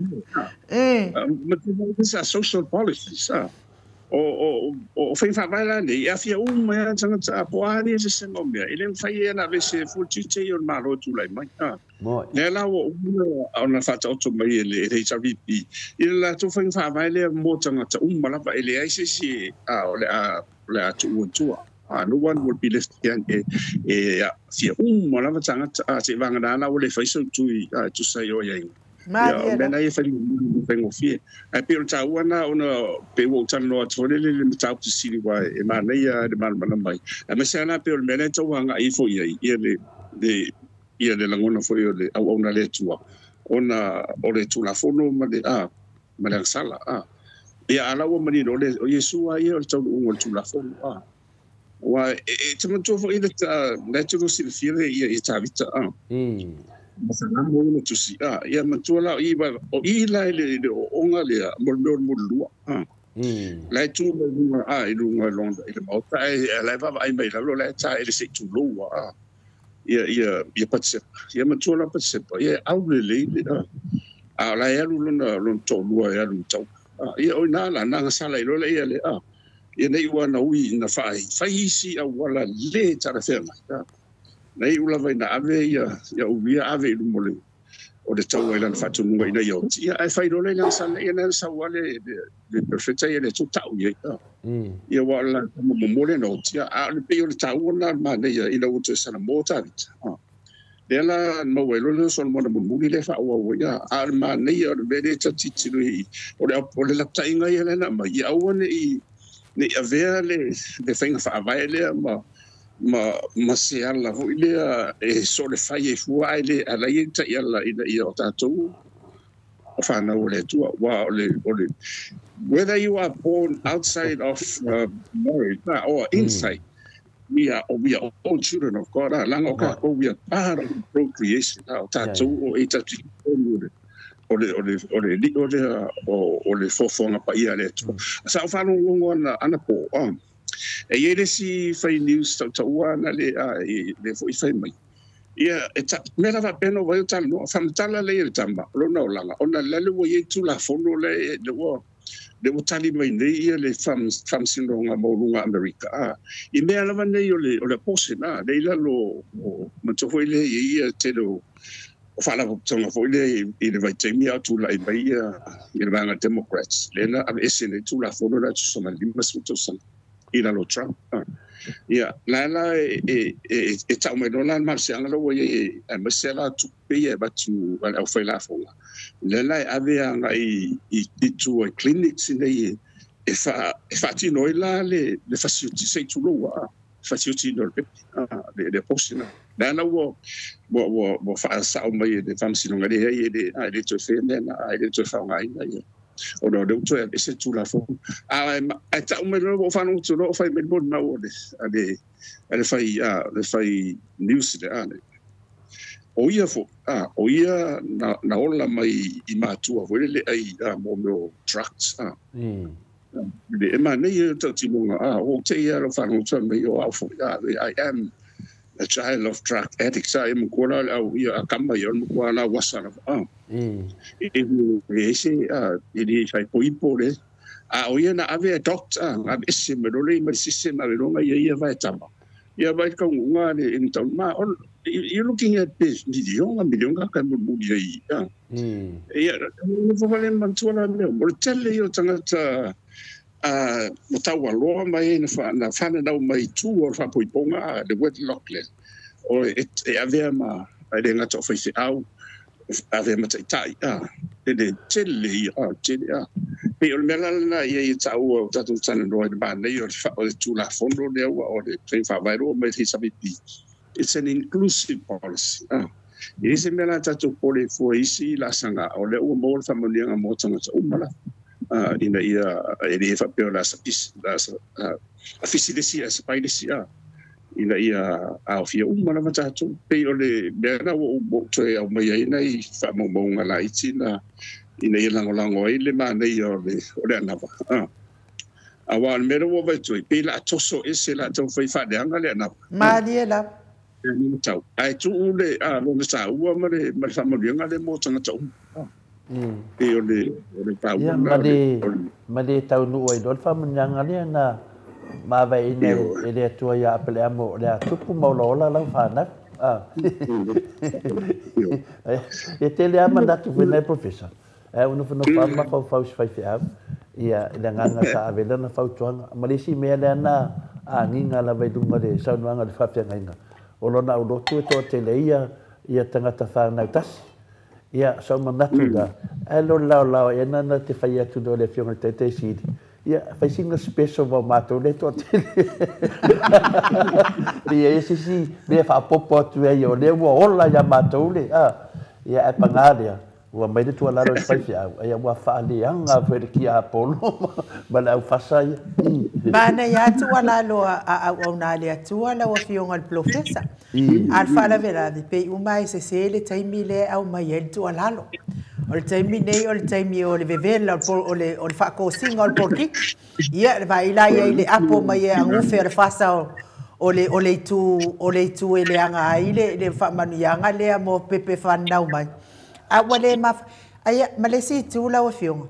ma sa social policy sa o fenga fa vai la ia fia uma ia tanga po ali se se mo mea ile fai ia na vese fu tite o malo tu lai mai le la o ona fa ta o mai le HRVP ile la tu fenga fa vai le mo tanga ta uma la ile ai se se a o le a tu tu. No one will be left behind. E fia uma lava tangata a te vanga nana o le faiso tui tu sai o ia. Ia mena ia fai mo fia. Ai pe o taua na ona pe o tano atole le le tau te sili wa e mana ia le mana mai. A me sana pe o mena tau anga i fo ia ia le ia le langona fo ia le au ona le tua. Ona o le tula fono ma le a ma le sala a. Ia ala o mani o le o Yesu ia o tau o tula fono a. Wa e te matua fo ina ta natural silfire ia i tavita a. Masana mo no tusi a ia matua la i wa o i la le o onga le mo mo mo lua a. La tu mo a i lunga longa i le mauta e la va ai mai la lo la ta e le se tu lo a. Ia ia ia patse ia matua la patse ia au le le a. A la ia lu lona lon to lua ia lu tau. Ia o na la na sala i lo le ia le a. Ia nei ua na ui na whai isi au wala le tara whenga. Nei ula vai na ave ia uia ave i lumole o le tau ai lana whatununga ina ia oti. Ia ai whai role nang sana ia nang sa wale le perfecta ia le tau ia. Ia wala momole na oti. A le pei o le tau ona mana ia ina uto sana mō tāvita. Lea la maua lole so mona muli le fa ua ia a le mana ia o le mele tatitiru i o le laptainga ia lena ma ia aua ne i ne avea le fenga fa le ma se ala fo ile e so le fai e fua ile ala ia ta ia la ina ia o tatou o whanau le tua wa o le whether you are born outside of marriage or inside we are all children of God langa o ka ko we are part of procreation o tatou o e tatu o le fofonga pa ia le tua. Sa o whanongongo ana po. E ia le si fai news tau taua na le le fo i fai mai. Ia e ta mera va peno vai o talo whamatala le le tamba lona o langa ona lale wo ye tu la fono le le wo Le ua tali mai nei ia le Faamasinoga Maualuga a Amerika, a. I mea lava nei o le abortion, a, lea i lalo o, manatua foi lea e i ai ia tele o faalapotopotoga foi lea i le vaitaimi a o tulai mai ia le vaega Democrats, lea na aveese nei Tulafono lea tusa ma le 50 tausaga i lalo o Trump. Ia, la la e tau mai loa la le malosiaga la ua i ai, aemaise la tupe ia e avatu a le aufailafoga, lea la e ave agai i tua i clinics nei e faatino ai la le fasioti se i tulou a fasioti o le pepe, le abortion. Lea la ua faasao mai e le Faamasinoga, leai e le toe faia mea na, e le toe faaaogaina ia. Ona o lea ua toe aveese le Tulafono. Ae tau mai loa ua ou faalogo loa o fai mai le molimau a le fai news lea. O ia foi, o ia na ola mai i matua foi le ai mo mea o drugs. E manei e tautinoga, o te ia lau faalogo mai o au foi, I am a child of drug addicts. E matua la le au ia a kama ia o le matua la wasa lava. E se e le fai poipo le. A o ia na ave adopt ave ese me role ma sise ma longa ia ia vai tama. Ia vai kaunga le in tau ma you're looking at milionga milionga ka muli ai. Ia no vale mantua la mea. Mo le tele ia o tangata mo tau aloa mai na whanau mai tu o whapoiponga le wedlock le. O e avea ma e le ngata o whaiwhi au, avea ma taitai, le tele ia, tele a. Pe o le mea lana ia i tau o tātou tana noa i le mānei o le Tulafono lea ua o le Faiga Faavae mai le HRPP. It's an inclusive policy. E se mea la tātou pole fua isi la sanga o le ua maua le whaamanuiaga mo tagata uma la. Ina ia e le faapea o le afisi le si, asapai le si a. Ina ia aofia uma lava tātou. Pei o le mea na ua ou toe au mai ai nei faamaumauga laiti na ina ia lagolago ai le manaia o le anava. Aua o le mea ua vaitoi, pei la toso ese la tau fai faaleaga le anava. Malie la. Tau. Ae tuu le lona tāua ma le faamanuiaga le mo tagata uma. E o le tāua. Ia, ma le taunuu ai loa le faamanuiaga lea na maavaeina e le Atua ia Apeleamo o le a tupu maolaola lau whanau. E tele a manatu foi nei, Professor. E unu whanau ma whau si whaiwhi au. Ia, i le nganga sa avela na whautuanga. Ma le isi mea lea na a nginga la vailunga le saunoaga le whawhiangainga. O lona au lotu e toa tele ia ia tangata whanau tasi. Ia, sau manatu da. E lo lao lao e nana te whai atu no le whionga te te siri. Ia, whaisinga special mo mātou le toa tele. Ia, e sisi mea whaapopo atu e o lea ua ola ia mātou le. Ia, e pangā ua mai le tualalo i whaiwhi au. Ia, ua whaaleanga where ki a polo ma le au whasa ia. Mana ia tualalo a au au nā le atua lau afioga le profesa. A le faalavelave pe uma e sese le taimi le au mai ai le tualalo. O le taimi nei o le taimi o le vevela o le whaakōsinga o le polokiki. Ia, le vaila ia i le apo mai e angufe o le whasa o le itu e leanga ai le whaamanuiaga lea mo pepe whanau mai. A ua le aia, ma le si itu lau afioga.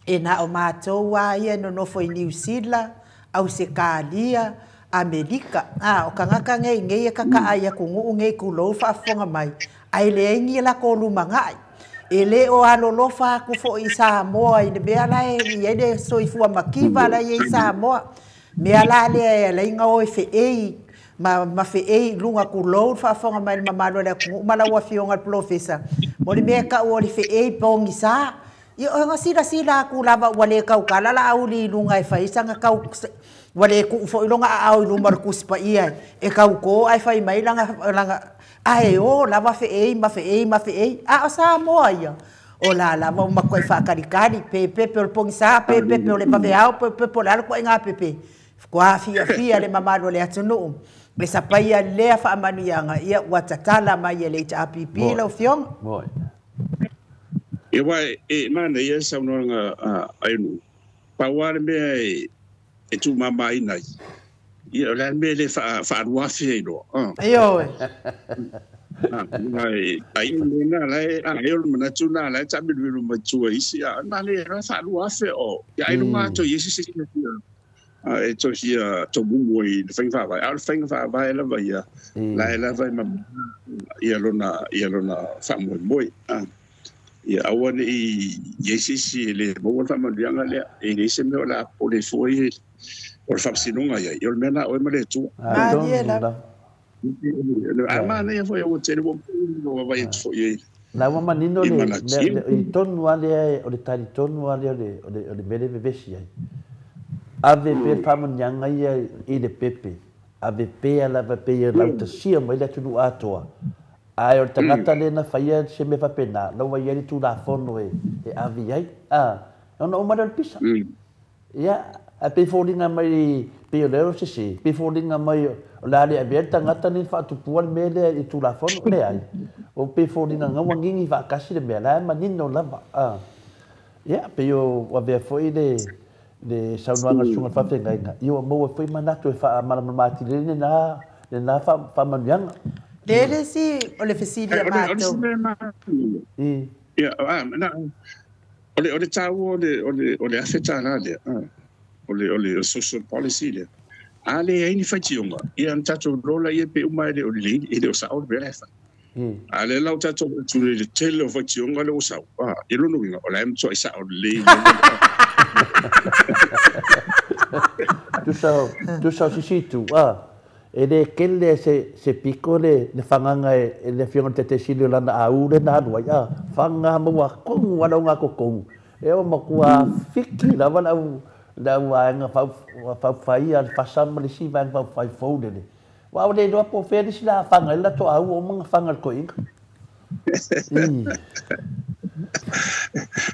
E na o mātou a ia nonofo i New Zealand, Ausekalia, Amerika. O kangaka ngei ngei e kaka ai a kungu ngei kulou whaafonga mai. Ai le aingi la ko lumangai. E le o alolofa aku fo i Samoa i le mea la e i le soifua makiva la i Samoa. Mea la le e leinga o e wheei, ma wheei lunga kulou whaafonga mai le mamalo le kungu ma lau afioga le profesa. Mo le mea ka o le wheei pongi sa. Ia o nga sila sila aku lava ua le kaukala la auli lunga e whaisanga kau ua le ku fo ilonga a au i luma le kusipa ia e kau ko ai whai mai langa ai o lava wheei ma wheei ma wheei a o Samoa ia. O la lava o makoe whakarikari pe pepe o le pongi sa pe pepe o le paveao pe pepe o le alo koe ngā pepe. Kua fia fia le mamalo le atunuu. Le sapaia lea whaamanuiaga ia ua tatala mai e le HRPP lau fioga. Moi. E wai, e mana ia saunoaga ainu. Pau le mea e tūmāmā ina ai. Ia, o le mea le whaaruawhi ai loa. Ioe. Ai na lai a e o manatu na lai ta milu mai tua isi a na le ra fa lu afe o ya ai lunga to yesi se a e to hia to mumu i le fainga faavae a o le faiga faavae lava ia la e lava e ma ia lona faamoemoe ia aua neʻi iai se isi e lē maua le faamanuiaga lea e leai se mea o le a pole foi o le faamasinoga iai o le mea na oe ma le Atua a manaia foi ua tele ua vai atu foi ai La ua manino le i tonu lava lea o le talitonu lava lea o le mea le vevesi ai. Ave pea le faamanuiaga ia i le pepe, ave pea lava pei e lautasia mai le atunuu atoa. Ae o le tagata lea na faia se mea faapena, la ua i ai le Tulafono e ave i ai. Ona uma lea o le pisa. Ia, ae pei foliga mai, pei o lea o sese, pei foliga mai o le a le avea le tagata nei faatupua le mea lea i Tulafono, leai. O pei foliga nga ua gigi faatasi le mea, la e manino lava. Ia, pei o avea foi le saunoaga a le susuga i le faafeagaiga, ia ua maua foi manatu e faamalamalama atili ai lena faamanuiaga. Le le si o le fesili a matou. Ia, o le taua o le afe tālā lea, o le social policy lea. A le ai ni faitioga, ia na tatou lola ia pe uma e le o lelei, e le o sao le mea la e fai. A le lau tatou atu le tele o faitioga le o sao, i lona uiga, o la e matuai sao lelei. Tusa o sisitu, e le kele se piko le fagaga e le afioga i le Taitaisili o lana au le na alu ai, fagaga maua kogu ala o ngā kokogu. E o matua fiki lava le au vaega faufai a le fasa ma le isi vaega faufai fou lele. Ua au le iloa po o fea le isi la fanga ai le latou au o uma fanga le toeaina.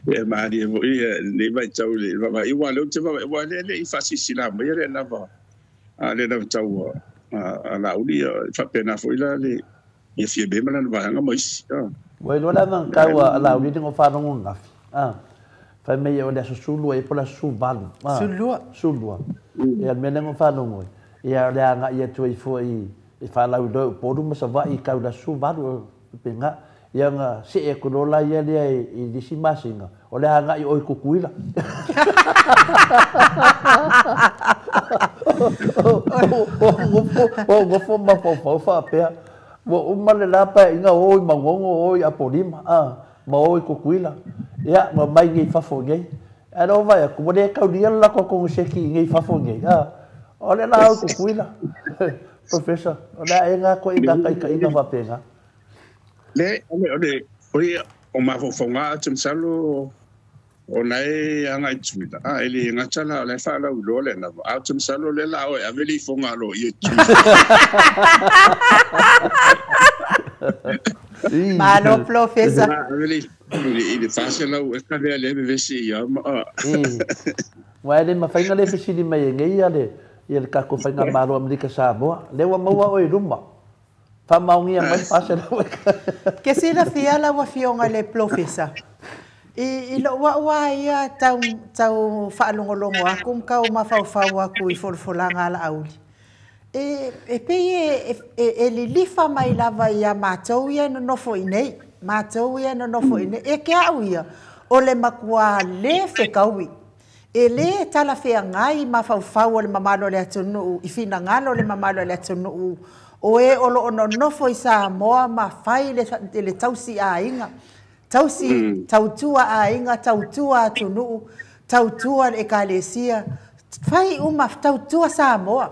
E malie foi lenei vaitau i le vaavaai, aua o lea ou te vaavaai, aua o lea e le i faasilasila mai le lava le lava tau a Laauli, faapena foi la le ia Fiame ma lana vaega ma isi. Ua iloa le avagatau a Laauli le faalogo gafi. Fai mai o le aso 12 ai po o le aso 18. 12. Ia le mea lea na faalogo ai. Ia o le agai atu ai foi e faalauiloa i Upolu ma Savaii i tau i le aso 18 pena. Ia na see atu loa la ia lea i nisi masina, o le agai o i Tutuila. O nofo mafaufau faapea, ua uma le la paeaiga o i Manono, o i Apolima, ma o i Tutuila. Ia, ma mai nei fafo nei. Ae lea ua vaai atu, ua le taulia le latou koneseti i nei fafo nei. O le la o i Tutuila. Professor, o le a ea ngā koe i ngā taitaiga faapena? Le, o le, o ia, o mafaufauga atu masalo o na e agai i Tutuila, e le gata la o la e faalauiloa le lava. A o te masalo lea la o e ave le ifoga aloaia i Tutuila. Malo, Professor. Ave le i le 400 eka lea le vevesi ia ma. Ua e le mafai na le fesili mai e nei ia le tatou faigamalo Amerika Samoa. Lea ua maua oe i luma. Faamaonia mai le 400 eka. Ke silafia lau afioga i le Professor. I lou au lava ia tau faalogologo atu ma tau mafaufau atu i folafolaga a Laauli. E pei e lilifa mai lava ia matou ia e nonofo i nei. Matou ia e nonofo i nei. E ke au ia, o le matua le fetaui. E lē talafeagai mafaufau o le mamalu o le atunuu i finagalo o le mamalu o le atunuu o e o loo nonofo i Samoa ma fai le tausi aiga, tausi tautua aiga, tautua atunuu, tautua le ekalesia, fai uma tautua Samoa.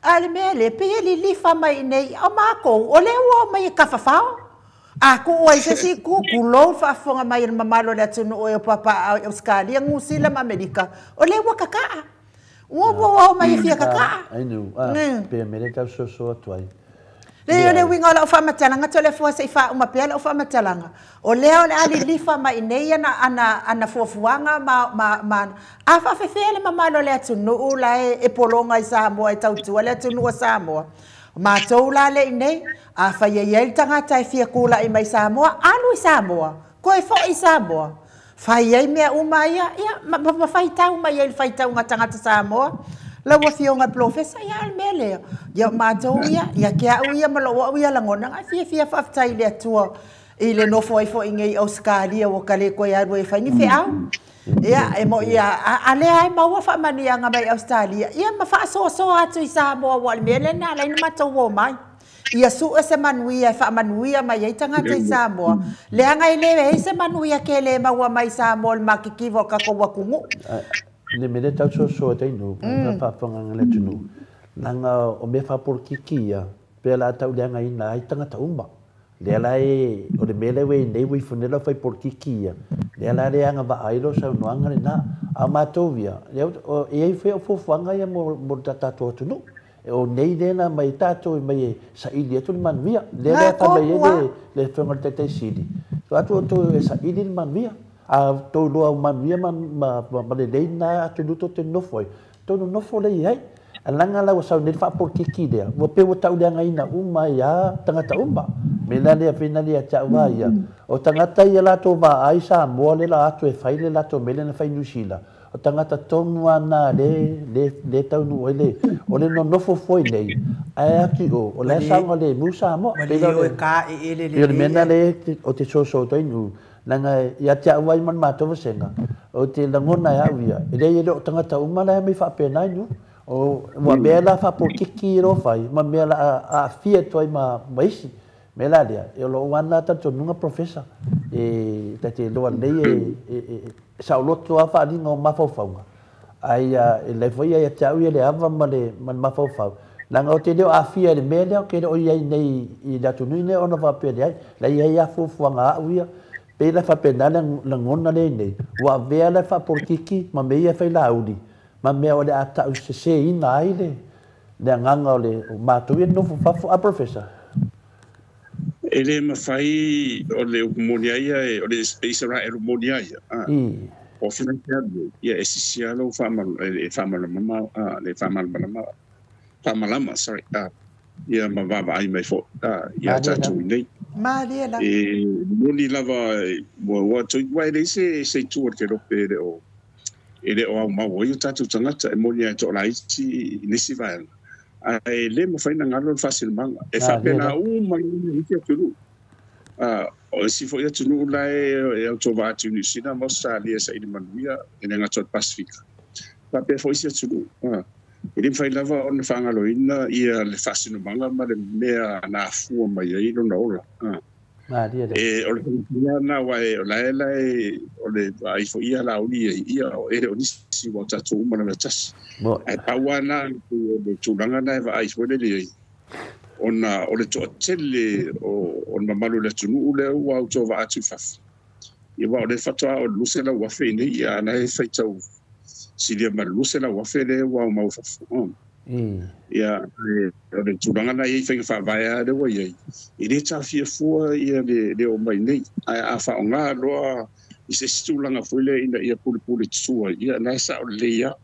A le mea lea, pei e lilifa mai i nei, o matou, o lea ua omai e tafafao. A tuu ai se isi itu, tulou le faafofoga mai a le mamalu o le atunuu e o papaau i Ausetalia, Niu Sila ma Amerika, o lea ua tataa. Ua ua omai e fia tataa. Ainu, pe mea lea tau soso atu ai. Leai, o le uiga o lau faamatalaga, Toleafoa, se i faauma pea lau faamatalaga, o lea o le a lilifa mai i nei ana fuafuaga ma a faafefea le mamalu o le atunuu la e pologa i Samoa e tautua le atunuu o Samoa. O matou la le i nei, afai e i ai le tagata e fia tulai mai Samoa, alu i Samoa, toe foi i Samoa. Fai ai mea uma ia, ia, ma faitau mai ai le faitauga tagata Samoa, Lau afioga i le Polofesa, ia a o le mea lea, ia o matou ia, ia te au ia ma lou au ia lagona, e fiafia faafetai i le Atua i le nofo ai foi nei i Ausetalia ua ta le toe alu ai e fai ni feau. Ia, e moni lava, a lea e maua faamanuiaga mai Ausetalia, ia ma faasoasoa atu i Samoa, aua o le mea lea na ala ai ona matou omai. Ia sue se manuia e faamanuia mai ai tagata i Samoa, leaga e leai se manuia tele e maua mai i Samoa i le matitiva o le tatou atunuu. Le mea lea tau soasoa ai tainu, ma faafofoga le atunuu, leaga o mea faapolokiki ia, pei o le a tauleagaina ai tagata uma. Lea la e, o le mea lea ua i ai nei ua ifo nei lau fai polokiki ia, lea la le agavaa ai lau saunoaga lena. A o matou ia, e i ai foi au fuafuaga ia mo le tatou atunuu. O nei lea na aumai ai tatou mai e saili atu le manuia. Lea la e fai mai ai le Afioga i le Taitai Sili, tuu atu outou e saili le manuia. A outou iloa ua manuia ma lelei lena atunuu tou te nonofo ai, outou nonofo lea i ai. Leaga la ua sau nei le faapolokiki lea, ua pei ua tauleagaina uma ai lava tagata uma. O le mea la lea pei ona ia te au lava ia, o tagata ia latou vaai Samoa lea la atu e fai le latou mea lea na fai i Niu Sila, o tagata tonu lava na lea e taunuu ai le, o le nonofo foi nei, ae atu i o, o la e saogalemu Samoa. Ua le o e kāʻeʻele lelei. O le mea lena lea ou te soso atu ai Nuu, leaga ia te au ai ma le matou vasega, ou te lagona e au ia, e leai e le o tagata uma la e omai faapena i nuu. O, ua mea la faapolokiki e fai, ma mea la aafia atu ai ma isi. Mea la lea, e o lou lava talitonuga Professor, e ta te iloa lelei e saoloto lava faaaliga o mafaufauga, ai e lelei foi ia te au ia le ava ma le mafaufau, leaga ou te le o aafia i le mea lea, ou te le o i ai nei i le atunuu nei ona faapea leai, la e i ai lava fuafuaga a au ia, pei la faapena le lagona lea i nei, ua avea la le faapolokiki ma mea ia e fai lauli, ma mea o le a tauseseina ai le agaga o le o matou ia nofo fafo a Professor. E le mafai o le upu moni ai ia, o le Isaraelu moni ai ia. O whina te alu, ia e sisi alo e whamalama, le whamalama, whamalama, sorry, ia ma vava ai mai fo, ia tātou i nei. Malie la. E moni lava, ua toi, ua e le se tua te rope e o, e le o au mau o tātou tangata, e moni ai tō laiti i nisi vaenga. Ae le mawhai na ngalo le whasilmanga. E whapena u mai i te atunu. O si fo i atunu lai e auto atu New Zealand, ma Australia sa ili manuia, e le ngato Pasifika. Whapea fo isi atunu. E le mawhai lava o na whangaloina ia le whasilmanga ma le mea na afua mai ai lona ola. E o le whangaia na wai o lae lae o le ai fo ia la uli e ia o ere o nisi wa tātou uma na tasi. Ai paua na o le tūlanga na e vaai fo le le ona o le toa tele o mamalu le atunuu lea ua auto vaatu i fafo. Ia wa o le fatoa o le 200,000 nei ia ana e faitau silia ma le 200,000 lea ua au mau fafo. Ia o le tūlanga na i whainga whaavaea le ua iai. I le tāfia fua ia le o mai nei. Ai a whaonga loa i se isi tūlanga foi le ina ia pule pule tua. Ia na e sao le ia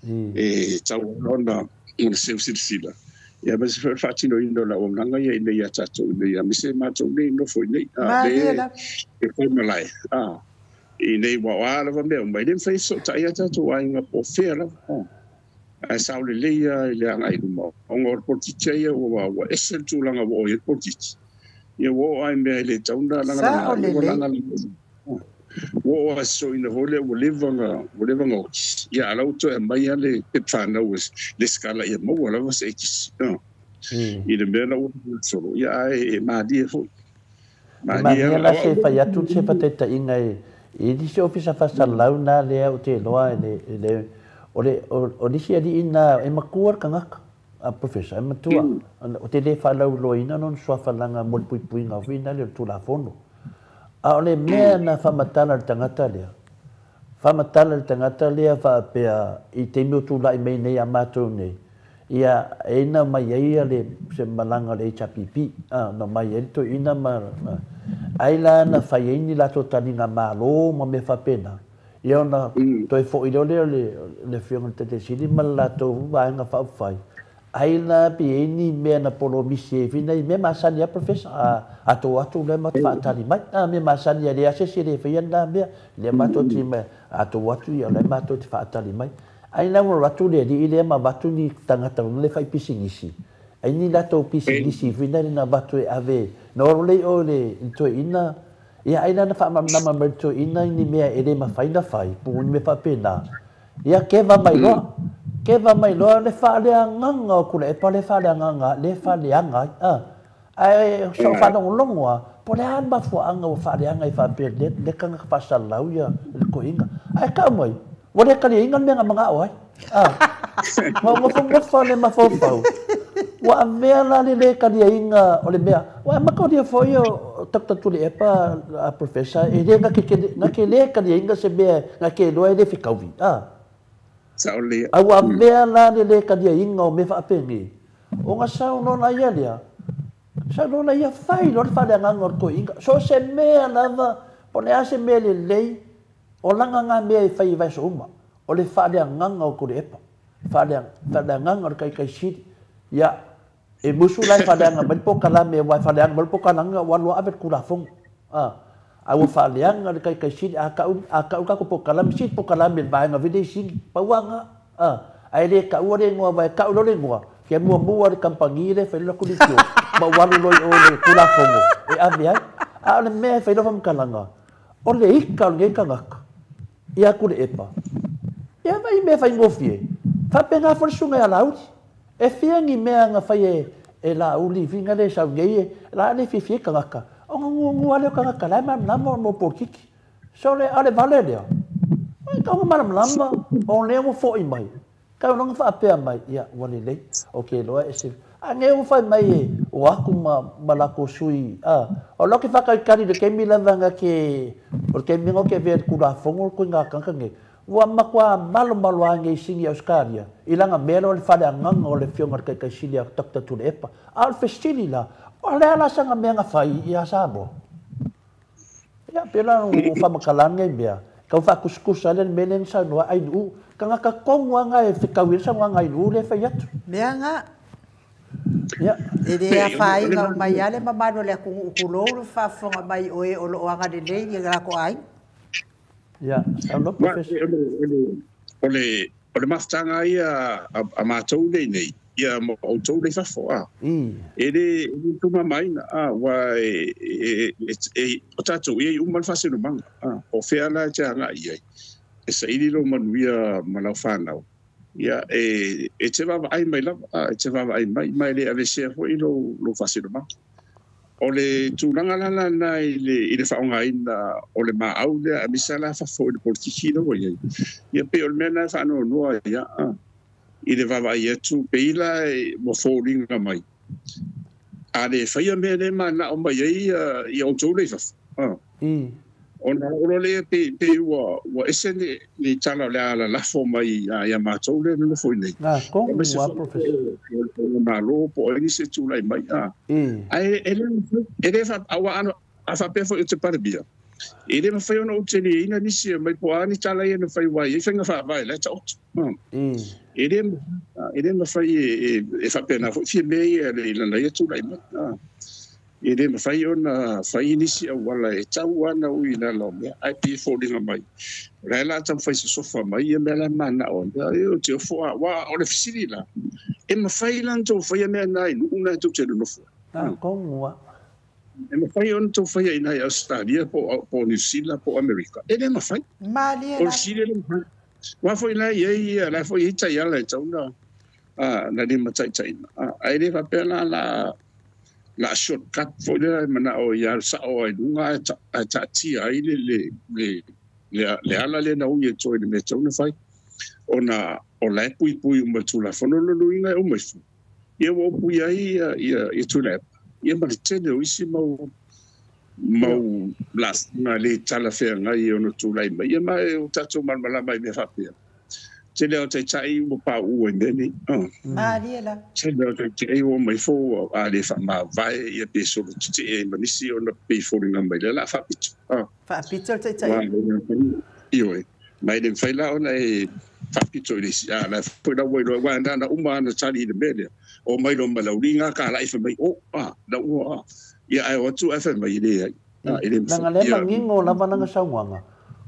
e tau ona ona seu silasila. Ia ma se whaatino ino la o nganga ia ina ia tātou ina ia. Me se mātou nei nofo i nei. Le e whai malae. I nei wa o lava mea o mai le mwhai so ta ia tātou ai ngā po whea lava. Ai sao le leia i le anga i luma. O ngā politiki ia ua ese le tūlanga wa o ia politiki. Ia ua ai mea i le tauna langa langa ua o ai so ina hole ua leva ngā okisi. Ia ala uto e mai ale te whanau le skala ia maua lava se ekisi. I le mea la ua solo. Ia ai e mādia foi. Mādia la se whai atu se whateta inga e i se ofisa whasalau nā lea o te loa e le o nisi ali ina e makua le kangaka a Professor, e matua. O te le whalau loina non suafalanga mo le puipuiga fina le tulafono. A o le mea na whamatala le tangata lea. Whamatala le tangata lea whaapea i te mea tūlai mei nei a mātou nei. Ia e ina mai ai le se malanga le HPP. Na mai ai to ina ma ai la na whai ai ni lato taninga malo ma me whapena. Ia ona toi fo i leo le whionga te te sili ma le latou vaenga whaufai. Ai la pi e ni mea na polomisi e whina i mea masani a Professor a tō atu le matu whaatari mai. A mea masani a le asesi le whia nā mea le mātou ti mea a tō atu ia le mātou te whaatari mai. Ai na ua atu le alii lea ma avatu ni tagata le fai pisinisi. Ai ni latou pisinisi foi na na avatu e ave. Na olo lei o le toeaina. Ia ai na faamalamalama mai le toeaina ni mea e le mafai na fai. Po o ni mea faapena. Ia keva mai loa. Keva mai loa le faaleagaga o Tuilaepa le faaleagaga le faaleaga ai. Ae so faalogologo a po o le a le mafuaaga ua faaleaga i faapea le tagata faasalalau ia le toeaina. Ae tau mai, ua le taliaina le mea na manao ai. Ma nofonofa le mafaufau. Ua avea la le le taliaina o le mea. Ua amatalia foi o Dr. Tuilaepa a professor e le na ke le taliaina se mea na ke loa e le fekauvi. Saole. A ua avea la le le taliaina o mea faapeni. O nga saunoa ia lea. Saunoa ia fai loa le faaleagaga o le toeaina. So se mea lava, po o le a se mea lelei, o laga ngā mea e fai i vaiaso uma. O le faaleagaga o Tuilaepa. Faaleagaga o le taitaisili. Ia, e musu la e faaleaga mai le pokalame, ua e faaleaga mai le pokalanga, ua alu ave le Tulafono. A ua faaleaga le taitaisili, a kau tatou pokalame, sili pokalame le vaega vele i sili. Pauaga. Ae le taua le igoa, vai kau loa le igoa. Kia muamua le kamupani le fai loa leitio, ma ua alu loa i o le Tulafono e ave ai. A o le mea e fai loa faamatalaga, o le ika o lenei tagata, ia Tuilaepa. Ia vai mea faigofie. Faapena foi le susuga ia Laauli. E fia ni mea na fai e Laauli whina le sau nei e la le fiafia tagata. O nga nguangua lea o tagata la e malamalama o mo polokiki. So le a le vale lea. Ai tau malamalama o lea ua foi mai. Kau longa faapea mai, ia ua lelei. O ke loa e se. A nei ua fai mai e o aku ma lako sui. O loke whakaikari le kemi lava nga ke o le kemi ngo ke vea le Tulafono koe ngā kanga nei. Ua makua malo malo a nei singi Australia. I langa mea o le faaleagaga o le fioga le taitaisili a Dr. Tuilaepa. A o le fesili la, o le ala sanga mea nga fai ia Samoa. Ia pela o whamakalanga i mea. Kau whakuskusa le mea le saunoa ai nuu. Kangaka kongu anga e whikau i saunoa ngai nuu le whai atu. Mea nga. Ia. E le a whainga o mai ale mamalo le atunuu kulou le faafofoga mai oe o loo agalelei i lako ai. Ia, saunoa professor. O le mafutaga ia a matou nei nei, ia ma outou nei fafo. E le tumamaina, ua e o tatou ia i uma le faasinomaga. O fea la e te agai ai. E saili lo manuia ma lau whanau. Ia, e te vaavaai mai lava, e te vaavaai mai, mai le avesea foi lo faasinomaga. O le tulaga la lana i le faaaogaina o le maau lea, aemaise la fafo i le polokiki la ua iai. Ia pei o le mea na e faanoanoa ia, i le vaavaai atu, pei la ua foliga mai. A le faia mea le manao mai ai ia outou le i fafo. Ona olo lea pe ua ese le tala o le alalafo mai ia matou le nonofo i nei. Ngā kongu a professor. O malo po o ni se tulai mai. Ae e le aua a faapea foi o te palemia. E le mafai ona uteliaina nisi e mai po a ni tala ia na fai uai ai faiga faavae la e taoto. E le mafai e faapena foi fia mea ia le lana ia tulai mai. E le mafai ona fai nisi auala e tau ana ui i lalo o mea, ai pe foliga mai. O la e la taumafai sosofa mai ia mea la e manao. E o te ofo a, wa o le fesili la. E mafai la na tou faia mea na i nuu na e tou te nonofo. Kongua. E mafai ona tou faia i nai Australia po o New Zealand po o Amerika. E le mafai. Malie O la. le fesili le mafai. Wa foi la i ai, la foi i taiala e tau na na lima taitaina. Ai le faapea la la shortcut foi lea manao ia sao ai lunga e taatia ai le ala lea na ui e toe le mea tau na fai. Ona o la e puipui uma Tulafono loloina e uma ifo. Ia ua upui ai ia Tuilaepa. Ia ma le tele o isi mau lafoga le talafeagai ona tulai mai. Ia ma e o tatou malamalama i mea faapea. Tele o taitai ua paua i mea nei. Malie la. Tele o taitai ua mai fo a le faamavae ia pe solo tetee ai ma nisi ona pe foliga mai lea la faapito. Faapito le taitai. Ioe. Mai le mafai la ona e faapito i le isi. La foi la ua iloa ua na uma ana tali i le mea lea. O mai lo malauliga ka lai fai mai o la ua ia ai o atu ai fai mai le ai. E le Langa le mangingo lava langa saunoaga.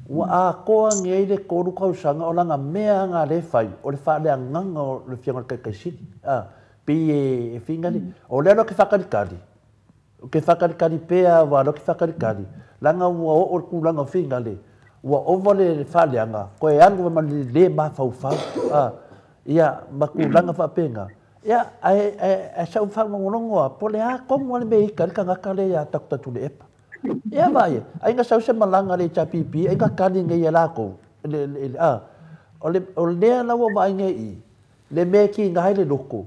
Ua atoa nei le 3 tausaga o lana mea nga le fai o le faaleagaga o le Afioga i le Taitaisili. Pei e figa le o lea loa ke faakalikali. O ke faakalikali pea wa loa ke faakalikali. Langa ua oo le tulaga o figa le ua ova le faaleaga koe alu ma le le mafaufau. Ia ma tulaga faapena. Ia ae sau faalogologo a po o le a tonu a le mea ita le tagata lea ia Dr. Tuilaepa. Ia vai, ai nga sau se malaga le HRPP, ai nga kali nei e lākou. O lea la ua vaai nei i, le mea ki ngai le loko.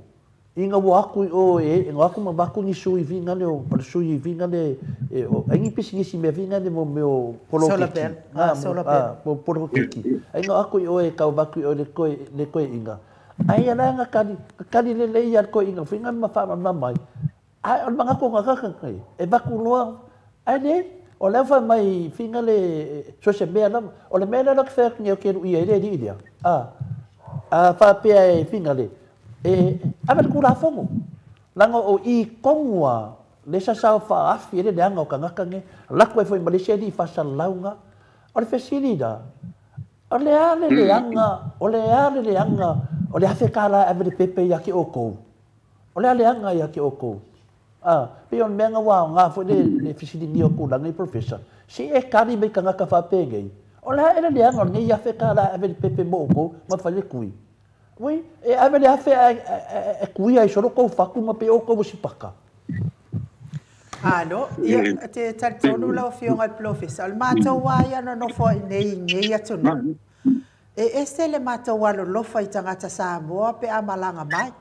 Inga ua aku i o e, nga aku ma vaku ni sui vinga le o, le sui vinga le, ai ni pisinisi mea vinga le mo meo Solar polokiki. Bell. Solar bell. Mo polokiki. Ai nga aku i o e kau vaku i o le koe inga. Ai ala nga kali le le ia le koe inga, vinga ma wha ma mai. Ai, o le manga ko nga kaka kai. E vaku loa, ai le, o lea wha mai finga le, so se mea lava, o le mea lea ke whea ki ke ia i le li lea. Wha pea e finga le, e, ave le kura fongo. Langa o i kongua, le sa sao wha afi e le leanga o kangaka nge, lako e fo i Malaysia li whasa launga. O le fesili da, o le a le leanga, o le a le leanga, o le afe kala ave le pepe ia ki o kou. O le a leanga ia ki o kou. Pe on mea ngā wā ngā fo le fisili ni o kūlanga i professor. Si e kari me kangaka whapengei. O le a ele leanga o nei afe ka la ave le pepe mo o kou, ma whale kui. Ui, e ave le afe e kui ai soro kou whaku ma pe o kou si paka. Alo, ia te talitonu lau afioga i le polofesa. O le matou lava ia nonofo ai nei i nei atunuu. E ese le matou alolofa i tagata Samoa pe a malaga mai.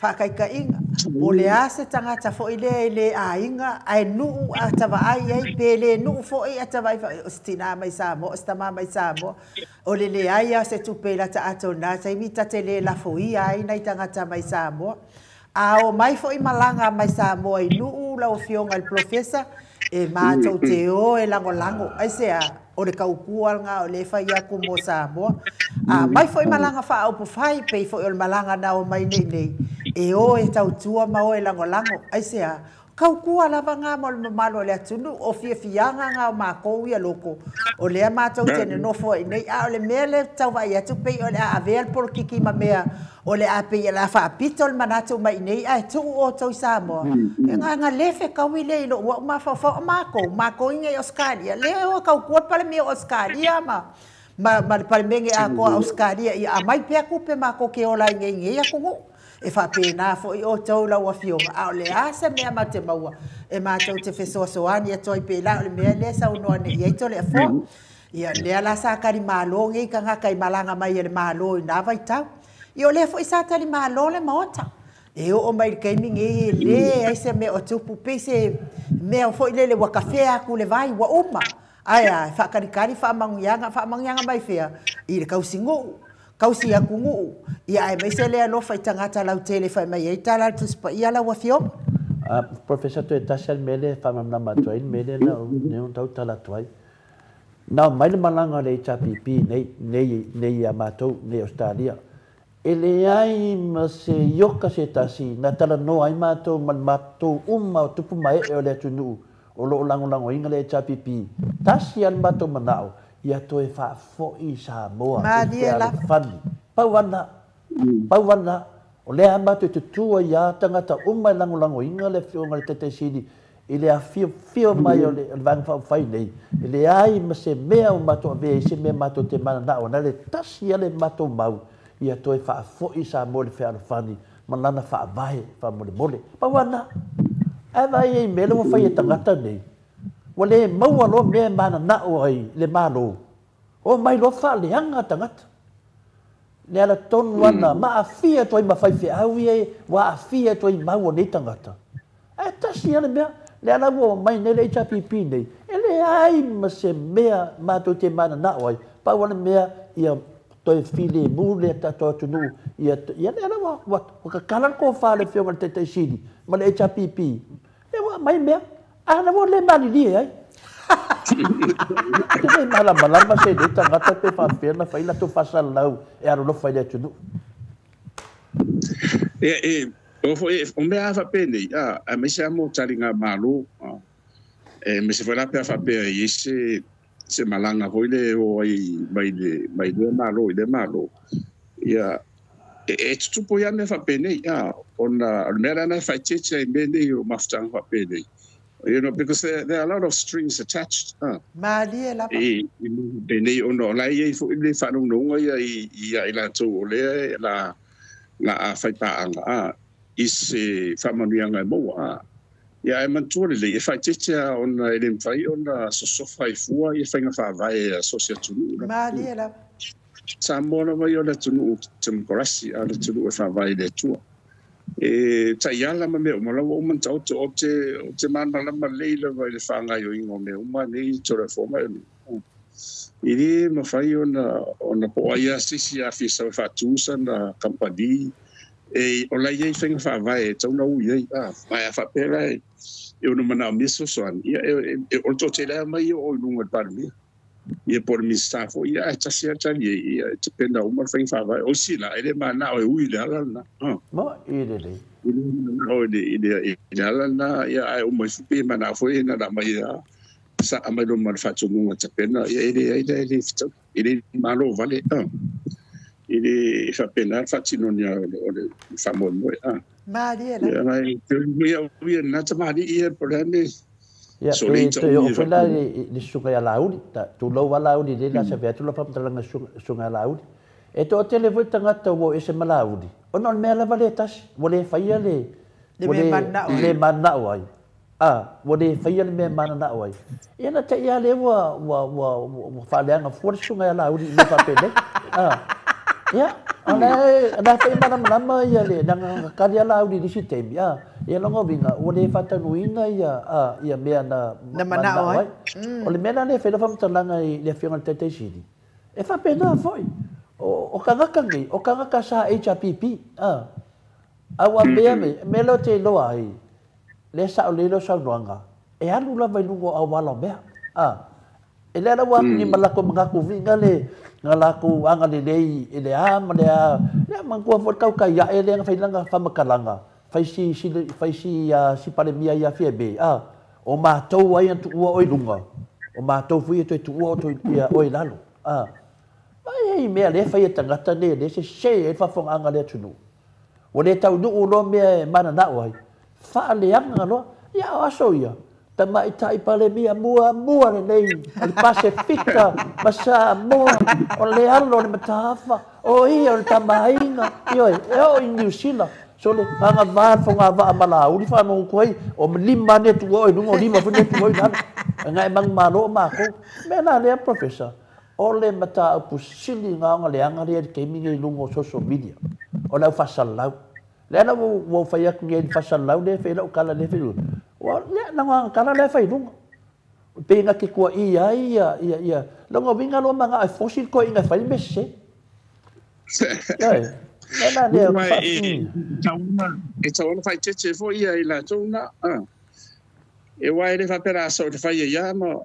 Whakaikaiga, o le a se tagata fo'i lea i le aiga, ae nuu a tavaai ai, pe le nuu fo'i a tavaai o se tinā mai Samoa, o se tamā mai Samoa, o le leai a se tupe i lata ato nā, taimi tate le lafoia ai nai tagata mai Samoa. A o mai fo'i malaga mai Samoa i nuu lau afioga i le polofesa, e mātou te o e langolango, ai se a, o le kaukua ngā o le whai aku mō Samoa. A mai fo'i malaga whaaupu whai, pei fo'i o le malaga na o mai nei nei, e o e tautua ma o e langolango, ai se a, kaukua lava ngā mo le mamalo o le atunu, o fiafiaga ngā o mākou ia loko, o lea mātou te nonofo ai nei, a o le mea le tauvaai atu pei o le a avea le polokiki ma mea, o le a pei o le a faapito le manatu mai nei, ae tuu o tou i Samoa. E ngā ngā lefe kaui le i lou au mafaufau, o mākou, mākou inga i Australia, lea o kaukua le palemia o Australia ma, ma le palemege atoa Australia, ia aumai pea tupe mākou ke ola ai nei i nei atunuu. E faapena fo'i outou lau afioga, a o le a se mea ma te maua, e mātou te fesoasoani atu ai pēlā o le mea lea saunoa nei i ai Toleafoa. Ia lea la sa tali malo nei tagata i malaga mai e le malo i nā vaitau. Ia o lea fo'i sa tali malo le maota. E oo mai i le taimi nei e lē ai se mea o tupu pei se mea fo'i lele ua kafea atu le vai ua uma. Ae a, e faakalikali faamanuiaga, faamanuiaga mai fea i le kausiguu. Kausi atunuu, ia aemaise le alofa i tagata lautele fai mai ai tala a le Tusi Paia lau afioga. Professor toe tasi a le mea lea e faamalamalama atu ai le mea lea na ou tautala atu ai. Na omai le malaga a le HRPP nei, nei, nei ia matou, nei Australia. E leai ma se ioka se tasi na talanoa ai matou ma le matou uma o tupu ma ee o le atunuu o lo o lagolagoina le HRPP. Tasi a le matou manao, ia toe faafoi Samoa i Malie lava. fealofani. Pau ana, pau ana, o lea matou te tutua ia tagata uma e lagolagoina le afioga i le Taitaisili i le afiofio mai o le Vaega Faaupufai nei, e leai ma se mea o matou avea i se mea matou te mananao ana le tasi a le matou mau, ia toe faafoi Samoa i le fealofani ma lana faavae faamolemole. Pau ana, ae vaai ai i mea lea ua fai e tagata nei, ua le maua loa mea e mananao ai le Malo, o mai loa faaleaga tagata. Le ala tonu ana, ma aafia atu ai ma faifeau ia ua aafia atu ai mau o nei tagata. Ae tasi lava le mea, le ala ua omai nei le HRPP nei, e leai ma se mea matou te mananao ai, pau lava le mea ia toe filemu le tatou atunuu, ia le ala ua kakala le tofa a le afioga i le Taitaisili ma le HRPP, lea ua aumai mea, a na ua le malilie ai. Te le malamalama se nei tagata pe faapefea ona fai latou faasalalau e alolofa i le atunuu. Ia, e, o foi, o mea lava faapenei, aemaise lava mo taligamalo, aemaise foi la pe a faapea i ai se se malaga foi le o ai mai le mai le malo i le malo. Ia e tutupu ia mea faapenei, a ona o le mea lana e faaeteete ai mea nei o mafutaga faapenei. You know, because there are a lot of strings attached. Malie lava. I penei ona o la e i ai foi le faalogologa ia i latou o lea la a faipaaga i se faamanuiaga e maua. Ia ae manatua lelei e faaeteete lava ona e le mafai ona sosofa ai fua ia faiga faavae a so o se atunuu. Malie lava. Samoa lava ia o le atunuu temokarasi, a o le atunuu e faavae i le Atua. E taiala ma mea uma lava ua uma ona taoto o te malamalama lelei lava i le faagaoioiga o mea uma nei Tulafono I le mafai ona po o ai lava se isi a fia sau e faatu sana kamupani e o la e i ai faiga faavae e tatau ona ui ai. Ae a faapea la e ono manaomia fesoasoani, ia o le toatele lava mai ia o i luga i le Palemia. Ia po o le Minisita foi, ia ae tasi lava le tali ai, ia e tapena uma le faiga faavae. O isi la, e le manao e ui i le ala lena. Mo i lelei. E le manao i le ala lena, ia ae uma ifo pe manao foi na aumai a sa aumai loa ma le faatonuga tapena, ia e leai la e le fetau, e le malo vale. E le faapena le faatinoina o le faamoemoe. Malie la. Ia ia na tamalii ia po o le a le Ia, pe toe oo foi la i le susuga ia Laauli, tulou lava Laauli i lenei aso ave atu lau faamatalaga i le susuga ia Laauli. E toatele foi tagata ua o ese ma Laauli, ona o le mea lava lea e tasi, ua le faia le mea e mananao ai. A, ua le faia le mea e mananao ai. Ia na te i lava lea ua faaleaga fua le susuga ia Laauli i mea faapenei. A, ia, o la e foi e malamalama le leaga na kali lava Laauli i le isi taimi, a. Ia lona uiga, ua le faataunuuina ia mea na manao ai. O le mea la lea e fai lau faamatalaga i le Afioga i le Taitai Sili, e faapena foi. O tagata nei, o tagata sa HRPP, a. A ua mea nei, mea lea ou te iloa ai, lea e sao lelei lau saunoaga, e alu lava i luga o auala o mea, a. E le ala ua atu nei ma latou manatu viga le na latou agalelei i le a ma le a, ia manatua foi le tautai ae lea na fai lana faamatalaga, fai si fai si si Palemia ia Fiame, a, o matou ai na tuua oe i luga, o matou foi e toe tuua oe i lalo, a. Vaai ai i mea lea e fai e tagata nei lea e sese ai le faafofogaaga a le atunuu. Ua le taunuu loa mea e mananao ai, faaleaga loa. Ia o aso ia, Tamaitai Palemia muamua lenei o le Pasefika ma Samoa, o le alo o le mataafa, o ia o le tamaaiga, ioe, e oo i Niu Sila, sole, agavaa le fogavaa ma Laauli faanogo ai, o lima lava nei tuua oe i luga, o lima foi nei tuua oe i lalo. E manumalo o matou. O le mea la lea Professor, o le mataupu sili lena ona leaga lea i le taimi lenei i luga o social media, o le au faasalalau. Lea la ua ou fai atu nei i le faasalalau lea e fai ai lau tala lea e fai i luga, ua lea na tala lea e fai i luga. Pei na te tuuaia ai ia, ia, ia, lona uiga loa manao e fosi le toeaina e fai le mea sese. Ioe, mea la lea ou te faa-. E tatau ona faaeteete foi ia i latou na. E aua e le faapea la a sau e te fai ai lava ma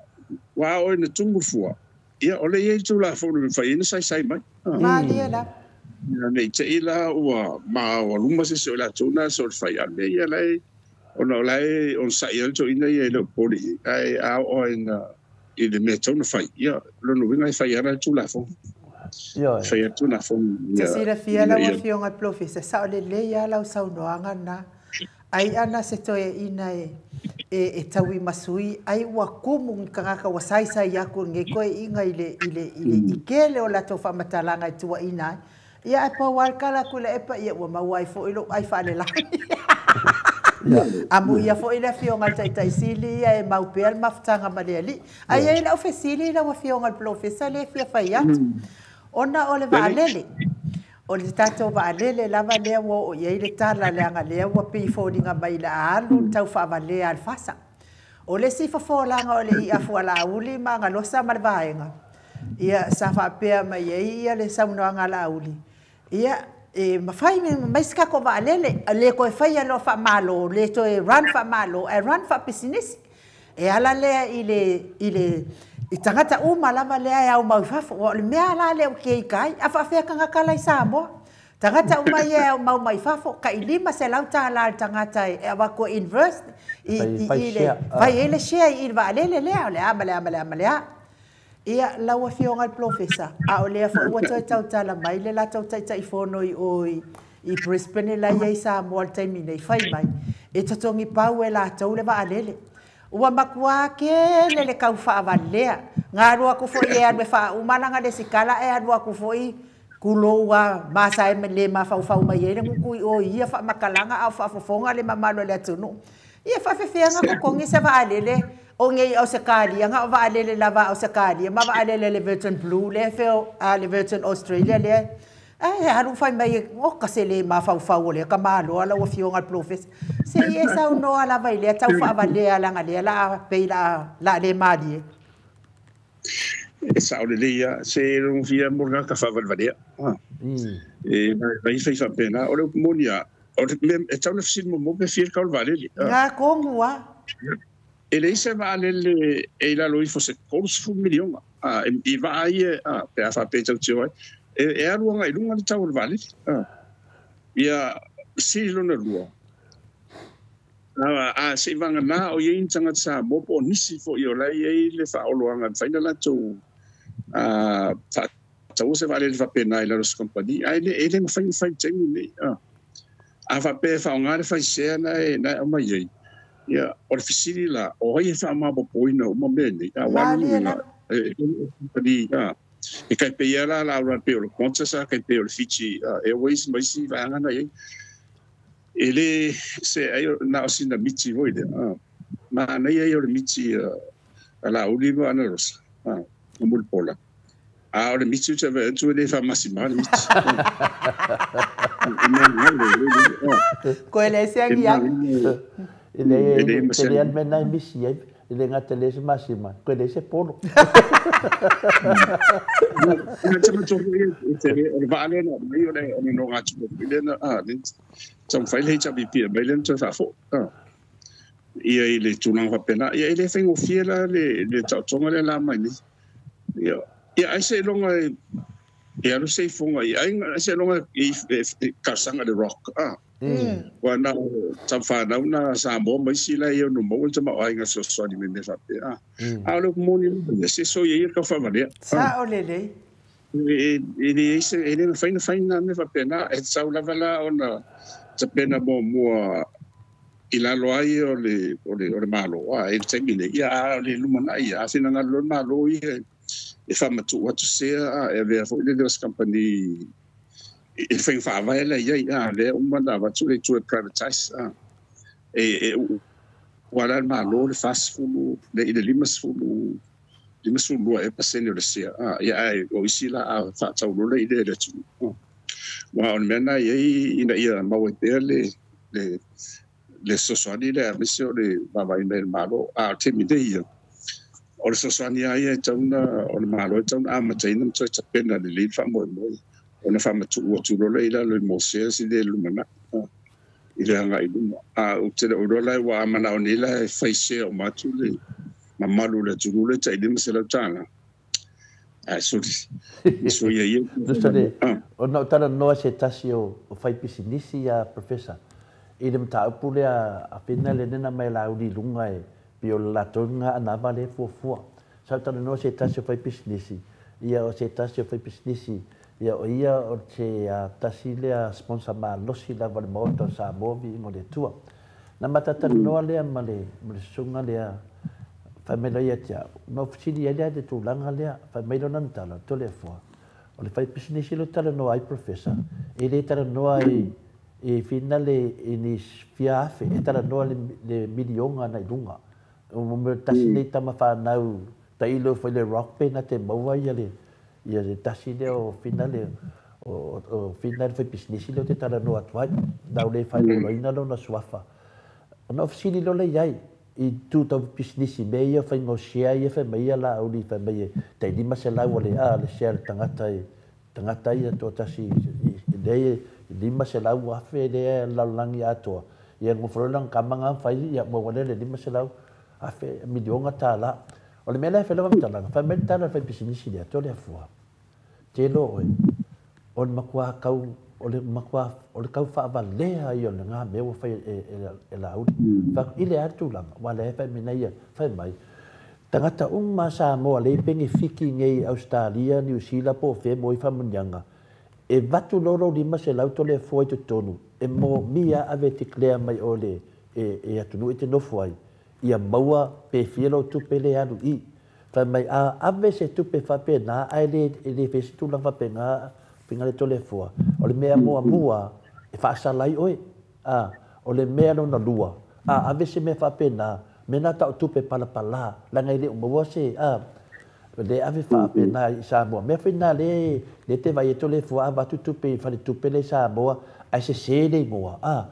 ua a oe na tumu le fua. Ia, o lea e i ai le Tulafono e mafai ai ona saisai mai. Malie lava. Ia, ne i te i la ua maoaluma se isi o i latou na soona fai, a o le mea ia la e, ona o la e onosai lava le toeaina ia e le o popole i ai, ae a oo lava i le mea e tatau ona fai, ia, o lona uiga e fai lava le Tulafono. Ioe. E fai lava le Tulafono Te silafia lau Afioga i le Polofesa, sao lelei lava lau saunoaga lena. Ai ana se toeaina e taui ma sui, ai ua kumu ni tagata ua saisai aku i lenei toeaina i le, i le, i le, i tele o latou faamatalaga e tuuaina ai. Ia ae pau lava le tala a Tuilaepa, ia ua maua ai foi lou ai faalelagi. Amuia foi le Afioga i le Taitai Sili ia e mau pea le mafutaga ma le Alii. Ae i ai lau fesili lau Afioga i le Polofesa lea e fia fai atu. Ona o le vaalele, o le tatou vaalele lava lea ua oo i ai le tala leaga lea ua pei e foliga mai o le a alu le tau faavalea a le FASA. O le isi fofolaga o le i'a fualauli ma Agalosa ma le vaega, ia sa faapea mai ai ia le saunoaga a Laauli, ia e mafai mai se tatou vaalele, le toe faia loa faamalo, le toe run faamalo, ae run faapisinisi. E ala lea i le, i le, i tagata uma lava lea e aumau i fafo. Aua o le mea la lea ou te ita ai, a faafefea tagata la i Samoa? Tagata uma ia e aumau mai fafo, tai $500 le tagata e avatu e invest i, i, i le, fai ai le share i le vaalele lea, o le a ma le a ma le a ma le a. Ia, lau Afioga i le Polofesa, a o lea foi ua toe tautala mai le latou Taitaifono i o i Brisbane la e i ai Samoa i le taimi nei, fai mai, e totogi pau e latou le vaalele. Ua matua tele le tau faavalea. Na alu atu foi e alu e faauma lana lesitala ae alu atu foi tulou a masa e le mafaufau mai ai le gutu i o i ia faamatalaga a o faafofoga le mamalu o le atunuu. Ia faafefea ona totogi se vaalele o nei Ausetalia, na o vaalele lava a Ausetalia ma vaalele a le Virgin Blue lea e a le Virgin Australia lea e alu fai mai oka se le mafaufau o lea tamaloa lau Afioga i le Polofesa. Se i e saunoa lava i lea tau faavalea leaga lea la a pei la a le malie. E sao lelei lava, se logofia mo le tagata faavalevalea. E vai fai faapena. O le upu moni lava, o le mea e tatau ona fesili muamua pe fia le tau o le vaalele. Ga tonu lava. E leai se vaalele e i lalo ifo o se 30 miliona i vaa ia pe a faapea e tautio ai, e alu agai i luga le tau o le vaalele. Ia, sili lona lua, a seivagana o i ai ni tagata Samoa po o nisi foi o la e i ai le faaoloaga e mafai ona latou faataua se vaalele faapena i lalo o se kamupani, ae e le mafai ona fai i le taimi lenei. A faapea e faaaoga le fai sea na e aumai ai, ia, o le fesili la, o ai e faamaopoopoina uma mea nei? Aua le uiga, e kamupani, e tai pei lava la la pei o le Qantas, tai pei o le Fiji Airways ma isi vaega na i ai. E le se ai na o sina miti foi lea. Manaia ia o le miti a Laauli ma Ana Rosa, ma Mulipola. A o le miti ou te vaai atu e le faamasima le miti. Koe le se agi agi. E le le mea na e misi ai, e le gata le se masima, koe le se polo. O le vaa lea na aumai o le nogatupe foi lea na taumafai le HRPP e aumai lea na toe faafoi ia i le tulaga faapena. Ia e le faigofie la le taotoga lea la aumai nei. Ia ai seiloga e alu se ifoga i aiga, ai seiloga e talosaga i le Rock. Ua na o tamafanau na Samoa ma isi la e ono maua le tamaoaiga fesoasoani mai mea faapea. A o le upu moni lava ia, se soia ia le tau faavalea. Sao lelei. E le mafai ona fai na mea faapena. E tatau lava la ona tapena muamua i lalo ai o le Malo. I le taimi nei, ia a o le lumanai ia, a finagalo loa le Malo ia e faamatuu atu sea, e avea foi le leo o se kamupani i le faiga faavae la e i ai, lea uma ona avatu le itu e privatize. E ua la le Malo le 40 i le 50 52 ea pasene o le sea, ia ae o isi la a faatau loa i le atunuu. Aua o le mea na i ai ina ia maua ai pea le fesoasoani lea aemaise o le vaavaai mai a le Malo. A o le taimi nei ia, o le fesoasoani lava ia e tatau ona, o le Malo e tatau ona amataina ma toe tapena lelei le faamoemoe ona faamatuu atu loa lea i lalo i Mosea si le lumanai i le agai i luma. A ou te le o iloa la ua manao nei la e fai sea uma atu le mamalu o le atunuu lea tai $500. Ae soli, soia ia. Tusa le, ona ou talanoa i se tasi o faipisinisi ia Professor i le mataupu lea a Fina le nena mai Laauli i luga e pei o le latou lena anava lea e fuafua. Sa ou talanoa i se tasi o faipisinisi, ia o se tasi o faipisinisi, ia o ia o se tasi lea sponsor malosi lava o le Maota o Samoa viiga o le Atua. Na ma talatalanoa lea ma le susuga lea, fai mai loa ia te au, na ou fesili ai lea i le tulaga lea, fai mai lona tala, Toleafoa, o le faipisinisi lea ou te talanoa ai Professor, e le talanoa i finale i ni fia afe, e talanoa i le miliona agai i luga. O mea tasi nei tama fanau tailo foi le rock pe na te maua ia le tasi lea o finale o finale faipisinisi lea ou te talanoa atu ai, na ou le failoloina lona suafa. Ona ou fesili loa lea i ai, i tu tau pisinisi mea ia faiga o share ia fai mai ia Laauli fai mai e tai 500 o le a le share le tagata e tagata ia toatasi lea e 500,000 lea lalolagi atoa ia nofo loa lana tama na fai ia maua lea le 500,000 miliona tala. O le mea lea e fai lau faamatalaga fai mai le tala o le faipisinisi lea Toleafoa telo oe o le matua tau o le matua o le tau faavalea ia o lena mea ua fai e Laauli. Fai atu i le a le tulaga aua lea e fai mai nei ia fai mai Tagata uma Samoa lea e penefiti nei i Ausetalia, Niu Sila po o fea mo ai faamanuiaga, e avatu loa lou $500 Toleafoa i totonu, e moomia ave e declare mai o le e atunuu e te nofo ai, ia maua pe fia lou tupe lea e alu i i. Fai mai a ave se tupe faapena ae le e le faia se tulaga faapena finagalo Toleafoa, o le mea muamua e faasala ai oe. A, o le mea lona lua, a ave se mea faapena, mea na tau tupe palapala, leaga e le o maua se, a, le ave faapena i Samoa. Mea foi na lea e te vaai atu Toleafoa a avatu tupe i faletupe lea i Samoa ae sese le igoa, a,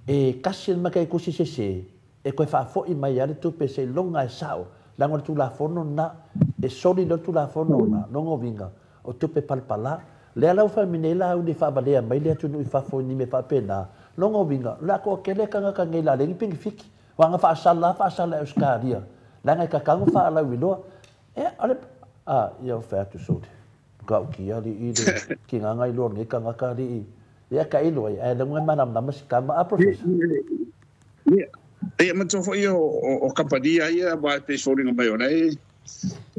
e tasi le matai tusi sese, e toe faafoi mai lava le tupe seiloga e sao, leaga o le Tulafono lena, e soli loa le Tulafono lena, lona uiga, o tupe palapala. Lea la ua fai mai nei Laauli e faavalea mai le atunuu i fafo i ni mea faapena, lona uiga, o le a toatele tagata nei o le a leai ni penefiti. Aua na faasala lava faasala e Ausetalia, leaga e tatau ona faalauiloa. Ia, o le, a, ia ua fai atu sole, matautia alii le tigaga iloa o lenei tagata alii. Ia tailo ai, ae lagona e malamalama si tama. A, Professor? Ia, ia manatua foi o kamupani lava ia aua e pei e foliga mai o la e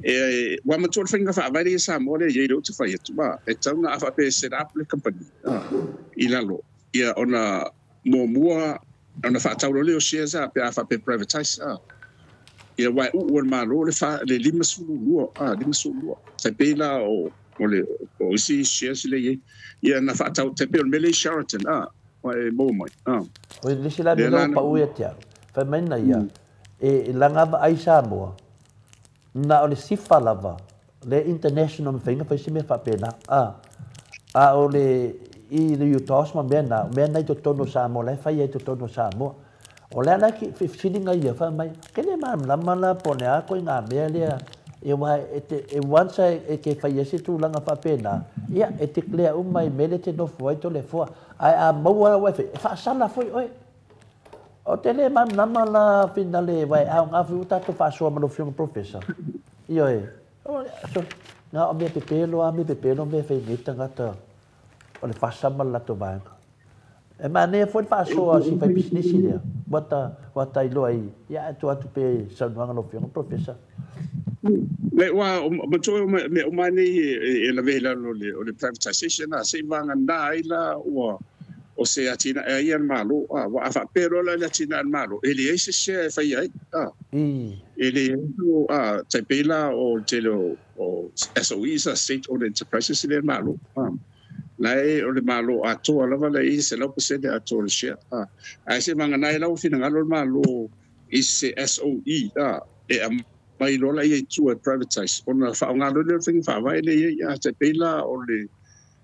e ua manatua le faiga faavae lea i Samoa lea e i ai lea ou te fai atu, a e tatau ona a faapea e set up le kamupani i lalo, ia ona muamua ona faatau loa lea o shares a pe a faapea e privatize a. Ia aua e uu e le Malo le fa le 52 a 52. Tai pei la o o le o isi shares lea e i ai. Ia na faatau tai pei o le mea lea i Sheraton a ua e maua mai a. O le isi la mea lea ua pau ia te au, fai mai na ia, e laga vaai Samoa, na o le sifa lava, le international mafai ona fai se mea faapena. A, a o le i le UTOS ma mea na, o mea na i totonu o Samoa, la e fai ai i totonu o Samoa. O le a la ki fesiliga ia, fai mai, ke le malamalama la po o le a koiga mea lea, ia aua e te, e once e te fai ai se tulaga faapena, ia e declare uma i mea lea e te nofo ai Toleafoa. Ae a maua ua e fai, e faasala foi oe. Ou te le malamalama la finale aua e aoga foi ua tatou faasoa ma lau Afioga Professor. Ioe. Na o mea pepelo lava, mea pepelo mea e fai nei tagata o le fasa ma le latou vaega. E manaia foi le faasoa a si faipisinisi lea, ua ta, ua ta iloa ai, ia ae tuu atu pea i saunoaga a lau Afioga Professor. Le ua matua mea uma nei e lavea i lalo o le privatization a se i vagana ai la ua o se atinae a ia a le Malo a ua a faapea loa la i le atinae a le Malo e leai se share e faia ai a e leai a tai pei la o le tele o SOEs a State Owned Enterprises lea a le Malo a la e o le Malo atoa lava la e i 100% atoa o le share a ae se vagana ai la ua finagalo le Malo i se SOE a e aumai loa la ia i tua e privatize ona faaaoga loa lea o le faiga faavae lea e i ai a tai pei la o le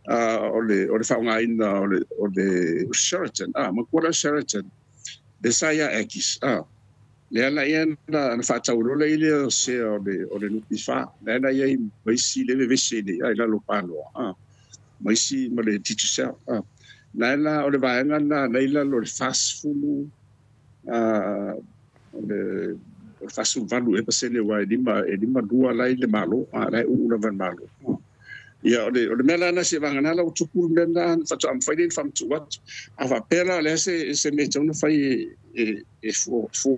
o le o le faaaogaina o le o le Sheraton a matua la Sheraton le sa ia Aggies a lea la ia na faatau loa la ia o sea o le NPF lea la ia ma isi le vevesi nei ai lalo paloa a ma isi ma le Digicel a la la o le vaega na la i lalo le 40 o le 48 ea pasene aua e lima e lima lua la i le Malo, a la e uu lava e le Malo. Ia o le o le mea la lena se vagana la ua tupu le mea lena faatoa mafai lea ona faamatuu atu. A faapea la o le a se se mea e tatau ona fai e e fua fua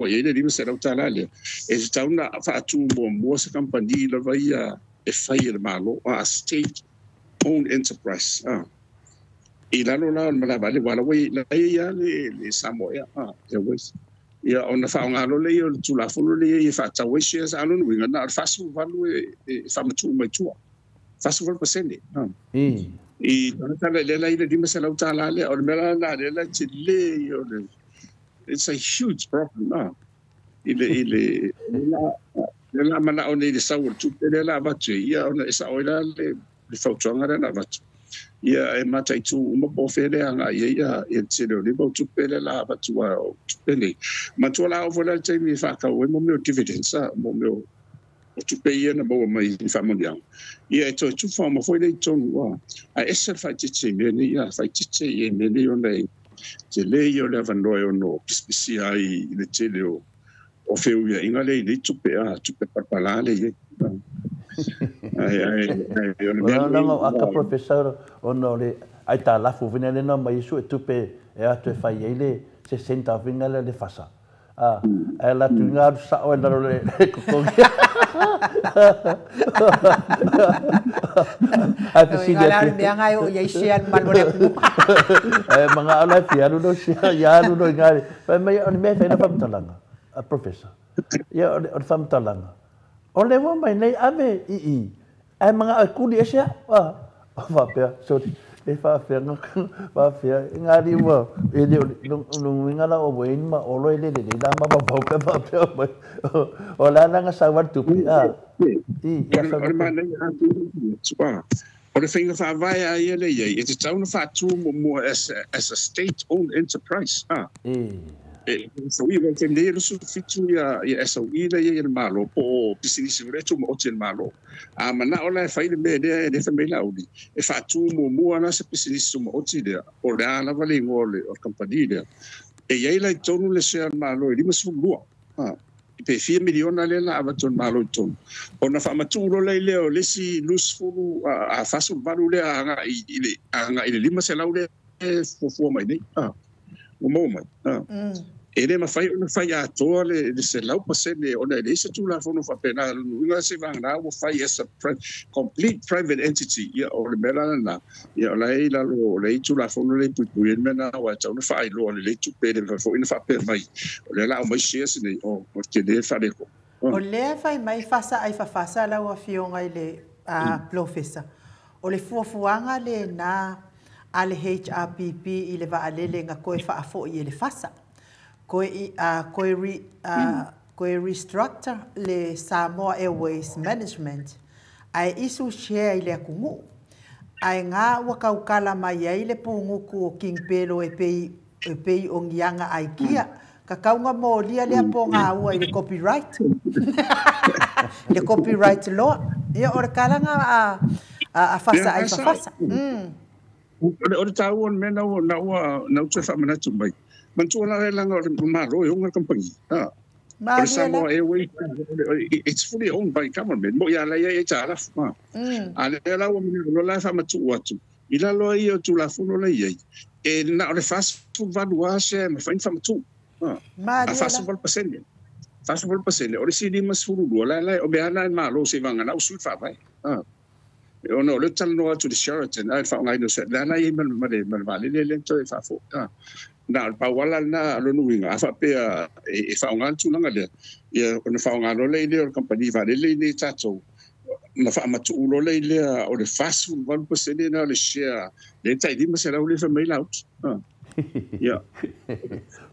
i ai le $500 lea, e tatau ona faatu muamua se kamupani lava ia e fai e le Malo, a state owned enterprise. I lalo la o le malae vaalele, aua la ua i ai lava le Samoa Air Airways. Ia ona faaaoga loa lea o le Tulafono lea e faatau ai shares, a o lona uiga, na o le 48 e faamatuu mai tua, 48%. I tagata lea la i le $500 lea, o le mea la lena lea la e tele ia o le, it's a huge problem. I le, i le, lea la manao nei i le sau o le tupe lea la avatu ai, ia ona e sao ai la le fautuaga lea na avatu. Ia e mataitu uma po o fea lea agai ai ia le tele o nei mau tupe lea la avatu aua o tupe nei. Manatua la oo foi la le taimi e faatau ai mo mea o dividends a, mo mea o tupe ia na maua mai i faamanuiaga. Ia e toe tufa uma foi lea i totonu a, ae ese le faaeteete i mea nei a, faaeteete i mea nei ona e tele ia o le avanoa e ono pisipisia ai i le tele o o feuiaiga lea i nei tupe a, tupe palapala lea i ai. Ai, ai, ai, o le mea nei. Leaga o aka Professor ona o le aitalafu foi lea na omai ai suetupe e o atu e fai ai le se centre foi lea le fasa. Ae la tu ngā sa o na le kokogi. Ai pe la mea ngai o ia share malu le ku. E manga ala fi alu no share ya alu no ngai. Fa mai o me fa na famtalanga. A professor. Ia o le famtalanga. O le wa mai nei ave i. Ai manga kuli e sia. Ah, fa pea. Sorry. E fa nga fa fea ngari wa e le no ngala o wen ma o lo le le la ma ba ba pa pa pa o la nga sa wa tu a i ia sa o ma nei a tu o le finga fa vai a ia le ia e te tauna fa tu mo as a state owned enterprise a e so i wa te nei su fitu ia ia SOE le ia malo po business re tu mo o malo a mana o la fa ile me le le fa me la uli e fa tu mo mo ana se business mo o ti le o la la vale ngole o company le e ia ila tonu le se malo e lima su lua a pe 4 miliona le la avaton malo tonu ona fa matu lo le le o le si lusfulu a fasu valu le anga i le anga i le lima se lau le fu mai nei a o mo mai e le mafai ona fai atoa le se lau pasene ona e le se tulafono faapena luga se vaga ua fai as a complete private entity ia o le mea lana ia o la i lalo o le tulafono le puipui le mea na ua tau na faailoa le tupe le foʻi na faapea mai o lea la o mai shares nei o tele faaleko. O lea fai mai fasa ai fafasa lau afioga i le professor o le fuafuaga lena a le HRPP i le vaalele ga koe faafoʻi e le fasa koe koe restructure le Samoa Airways Management ai isu share i le akungu ai ngā ua kaukala mai ai le pūnguku o King Pelo e pei o ngianga ai kia ka kaunga mōlia lea po ngā ua i le copyright le copyright law ia o le kalanga a fasa ai fafasa. O le tāua o mea na ua na ua whaamanatu mai. Mantua la langa o le malo e unga company. O le Samoa Airways, it's fully owned by government. Mo ia la ia e tārafu. A le la ua mea la whaamatu atu. I la loa ia o tulafono le iai. E na o le fasu valu a se ma whain whaamatu. A fasu valu pasene. Fasu valu pasene. O le si lima sfuru lua la la o mea na e malo se vanga na usui whaavai. Ona o le talanoa atu le Sheraton ai faaaogaina o se lana ia ma le vaalele le toe faafo na o le pauala lena lona uiga a faapea e faaaoga le tulaga lea ia ona faaaoga loa lea i lea o le kampani vaalele i tatou na faamatuu loa lea i lea o le 48% na o le share le tai 500 le faamai lauti. Ia.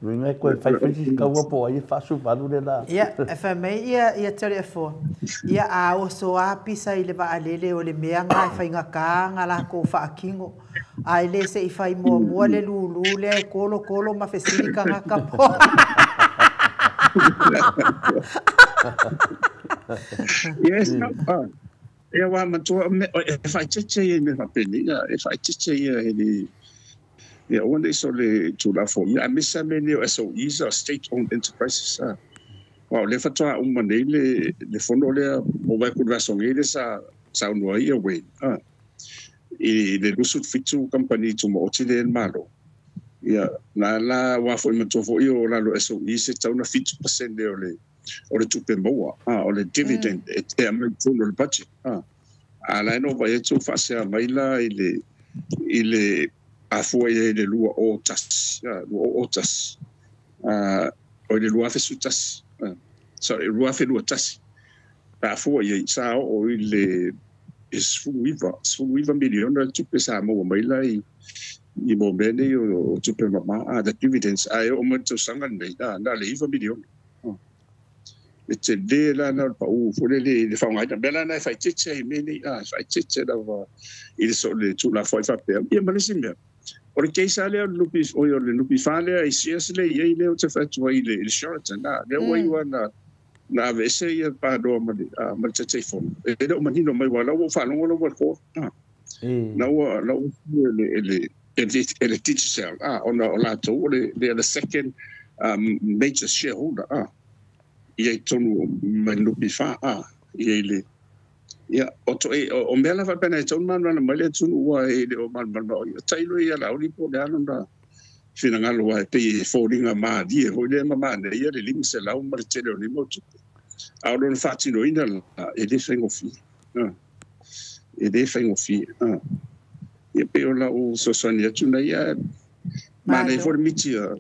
Uiga e koe fai kaua po ai e faasuvalu le la. Ia, e faamai ia tali afoa. Ia a oso a pisa i le vaalele o le mea ngā e whaingakā ngā lākou whaakingo. A i le se i whai mua mua le lulu le e kolo kolo ma fesili ka ngā kapo. Yes, no. Ia wā matua, e whaitete ia i me whapene, e whaitete ia e le ia ona iso le tulafono a misa me ni o SOEs o state owned enterprises wa le fatoa uma nei le fono lea o vai ku vaso le sa sa no ia we i le lusu fitu company tu mo le malo ia na la wa fo ma to fo i o la lo SOE se tauna 7% o le tupe maua o le dividend e te mai tonu le budget a la no vai tu fa se mai la i le a fua i le lua o tas lua o tas o le lua fe su tas sorry lua fe lua tas a fua i sa o i le sfuiva miliona tupe sa mo mai la i mo mene o tupe mama the dividends ai o mo sanga nei na le iva miliona e te le la na pa u fo le le fa ngai bela na fa tete i mene fa tete la va i le so le tu la fa fa pe ia ma le simia o le keisa le lupi o le lupi fa le i sias le i le o te fa tu i le Sheraton na le o i na na vese ia pa do ma te te fo e le o manino mai wala o fa longo lo ko na o la o le le Digicel ona o la to le the second major shareholder ia i tonu mai lupi fa ia le ia o to e o mea la faapena e tonu manumanu mai le atunu ua e le o malumalu o tailo ia la uli po le ano na finagalo ai pei e foliga malie foi lea ma manaia le 500 ma le tele o nei mau tupe. A o lona faatinoina la e lē faigofie. E lē faigofie. Ia pei o lau fesoasoani atu na ia manaia foi le miti a.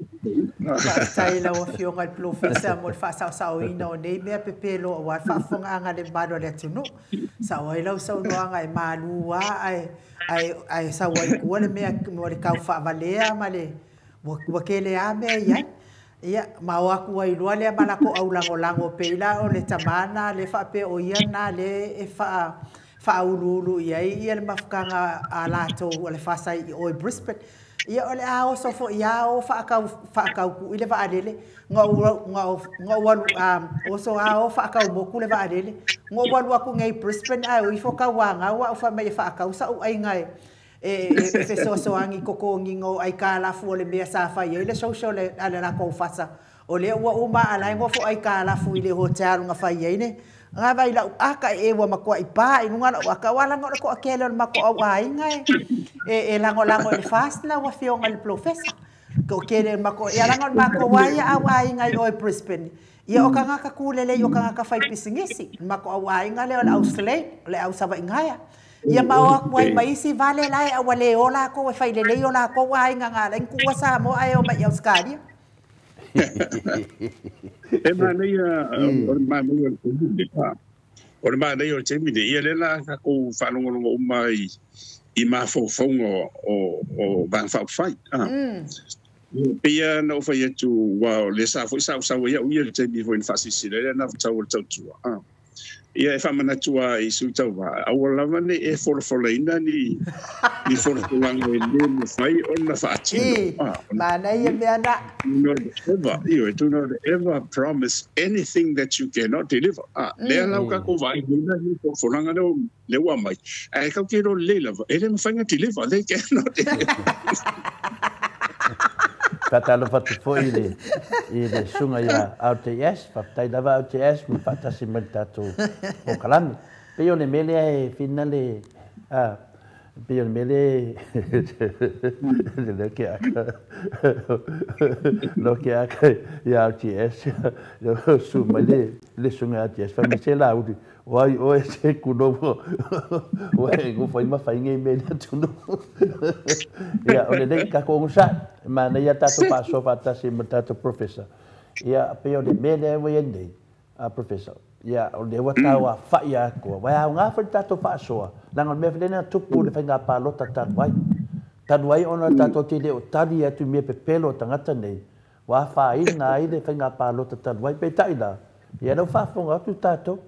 Faafetai lau Afioga i le Polofesa mo le faasaosaoina o nei mea pepelo aua le faafofogaaga a le mamalu o le atunuu. Sao ai lau saunoaga e malu lava ae sau ai tua le mea mo le tau faavalea ma le ua tele lava mea i ai. Ia, ma o atu ai loa lea ma latou aulagolago pei la o le tamā lena lea faapea o ia lena lea e faauluulu i ai le mafutaga a latou a le FASA i o i Brisbane. Ia o le a oso foi lava o faatautu'i le vaalele, na ou alu oso lava o faataumotu le vaalele, na ou alu atu nei i Brisbane ae o ifo tauanau au fai mai e faatau sa'u aiga e fesoasoani i totogiina o aitalafu o le mea sa fai ai le social a le latou FASA. O lea ua uma a la e nofo aitalafu i le hotel na fai ai le gava i lau aka e ua matuai pa i luga lau aka, aua leaga o le toatele o le matou au aiga e lagolago i le FAST lau Afioga i le Polofesa. Toatele o le matou, ia leaga o le matou lava ia au aiga i o i Brisbane. Ia o tagata tulelei o tagata fai pisinisi. Le matou au aiga lea o le au Slade, o le au Savaigaea. Ia ma o atu ai ma isi vale la e ua le o latou e fai lelei o latou aiga na ala ai ona tuua Samoa ae o mai i Ausetalia. E manaia o le manaia o le taimi nei. O le manaia o le taimi nei, ia lea la tatou faalogologo uma i mafaufauga o Vaega Faaupufai. Pei lava na ou fai atu, aua o lea sa foi sa ou sau ai au ia i le taimi foi na faasilasila ai le anavatau o le tautua. Ia e faamanatu lava i sui tauva, aua lava ne i e folafolaina ni folafolaga e le mafai ona faatino. Manaia mea na. Do not ever, ioe, do not ever promise anything that you cannot deliver. Lea la ua tatou vaai nei la i le folafolaga lea ua aumai, ae tatou te iloa lelei lava, e le mafai ona deliver, they cannot deliver. Faatalofa atu foi i le susuga ia RTS. Faafetai lava RTS mo le faatasi mai le tatou polokalame. Pei o le mea lea e finale, pei o le mea lea leo ke aka, leo ke aka ia RTS, leo su mai le susuga ia RTS, fai mai se Laauli, o ai oe se kunovo, ua e gofai ma fai nei mea i le atunuu. Ia, o lenei tatou onosai, e manaia tatou faasoa faatasi ma le tatou professor. Ia, pei o le mea lea ua i ai nei, professor, ia, o lea ua tau afa'i atoa, ua e aoga foi le tatou faasoa, leaga o le mea foi lea na tupu i le faiga palota talu ai. Talu ai ona tatou te le o tali atu i mea pepelo o tagata nei, ua afaina ai le faiga palota talu ai. Peitai la, ia lea ua faafofoga atu tatou,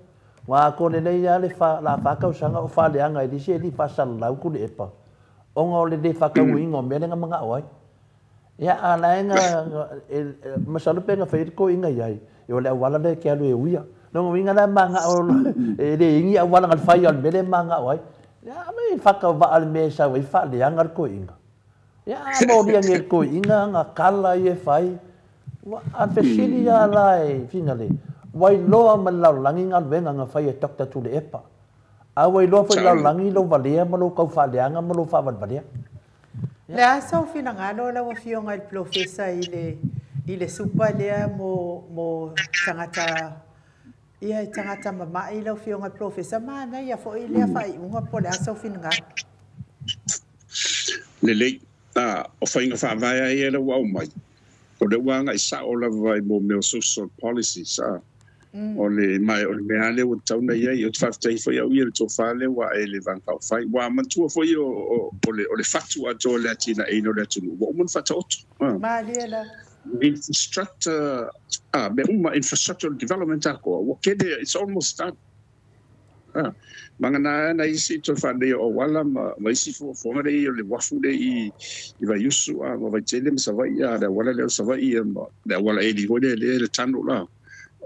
ua atoa lelei lava le la fa tausaga o faaleaga i le isi e lī faasalalau Tuilaepa, ona o le lē faataunuuina o mea lea na manao ai. Ia, a la e na, masalo pe na fai ai le toeaina i ai, o le auala lea e te alu e uia. Lona uiga la e manao e le i ni auala na le fai o le mea lea e manao ai. Ia, ave i whakawaa le mea e sau ai faaleaga le toeaina. Ia, a molia nei le toeaina nga kala ia e fai. Ua, a le fesili lava la e Finale, ua iloa ma le lalolagi galuega na fai e Doctor Tuilaepa. A ua iloa foi i le lalolagi lou valea ma lou tau faaleaga ma lou faavalevalea. Le a sou finagalo lau Afioga i le Polofesa i le supa lea mo tagata ia e tagata mama'i lau Afioga i le Polofesa, manaia foi lea faaiuga po o le a sou finagalo. Lelei. O faiga faavae ai e lau aumai, o le ua agai sao lava i mo mea o social policies. O le mai o le mea lea ua tatau ona i ai. Ou te faafetai foi au ia i le tofa lea ua ae i le Vaega Faaupufai. Ua manatua foi o le fatu atoa o le atinaeina o le atunuu ua uma ona faataoto. Malie la. Infrastructure, mea uma, infrastructural development atoa, ua tele, it's almost done. Magana ana isi toe faaleleia o auala ma isi fuafuaga lea i o le uafu lea i Vaiusu ma Vaitele ma Savaii, le auala lea o Savaii ma le auala eli foi lea lea le tunnel la.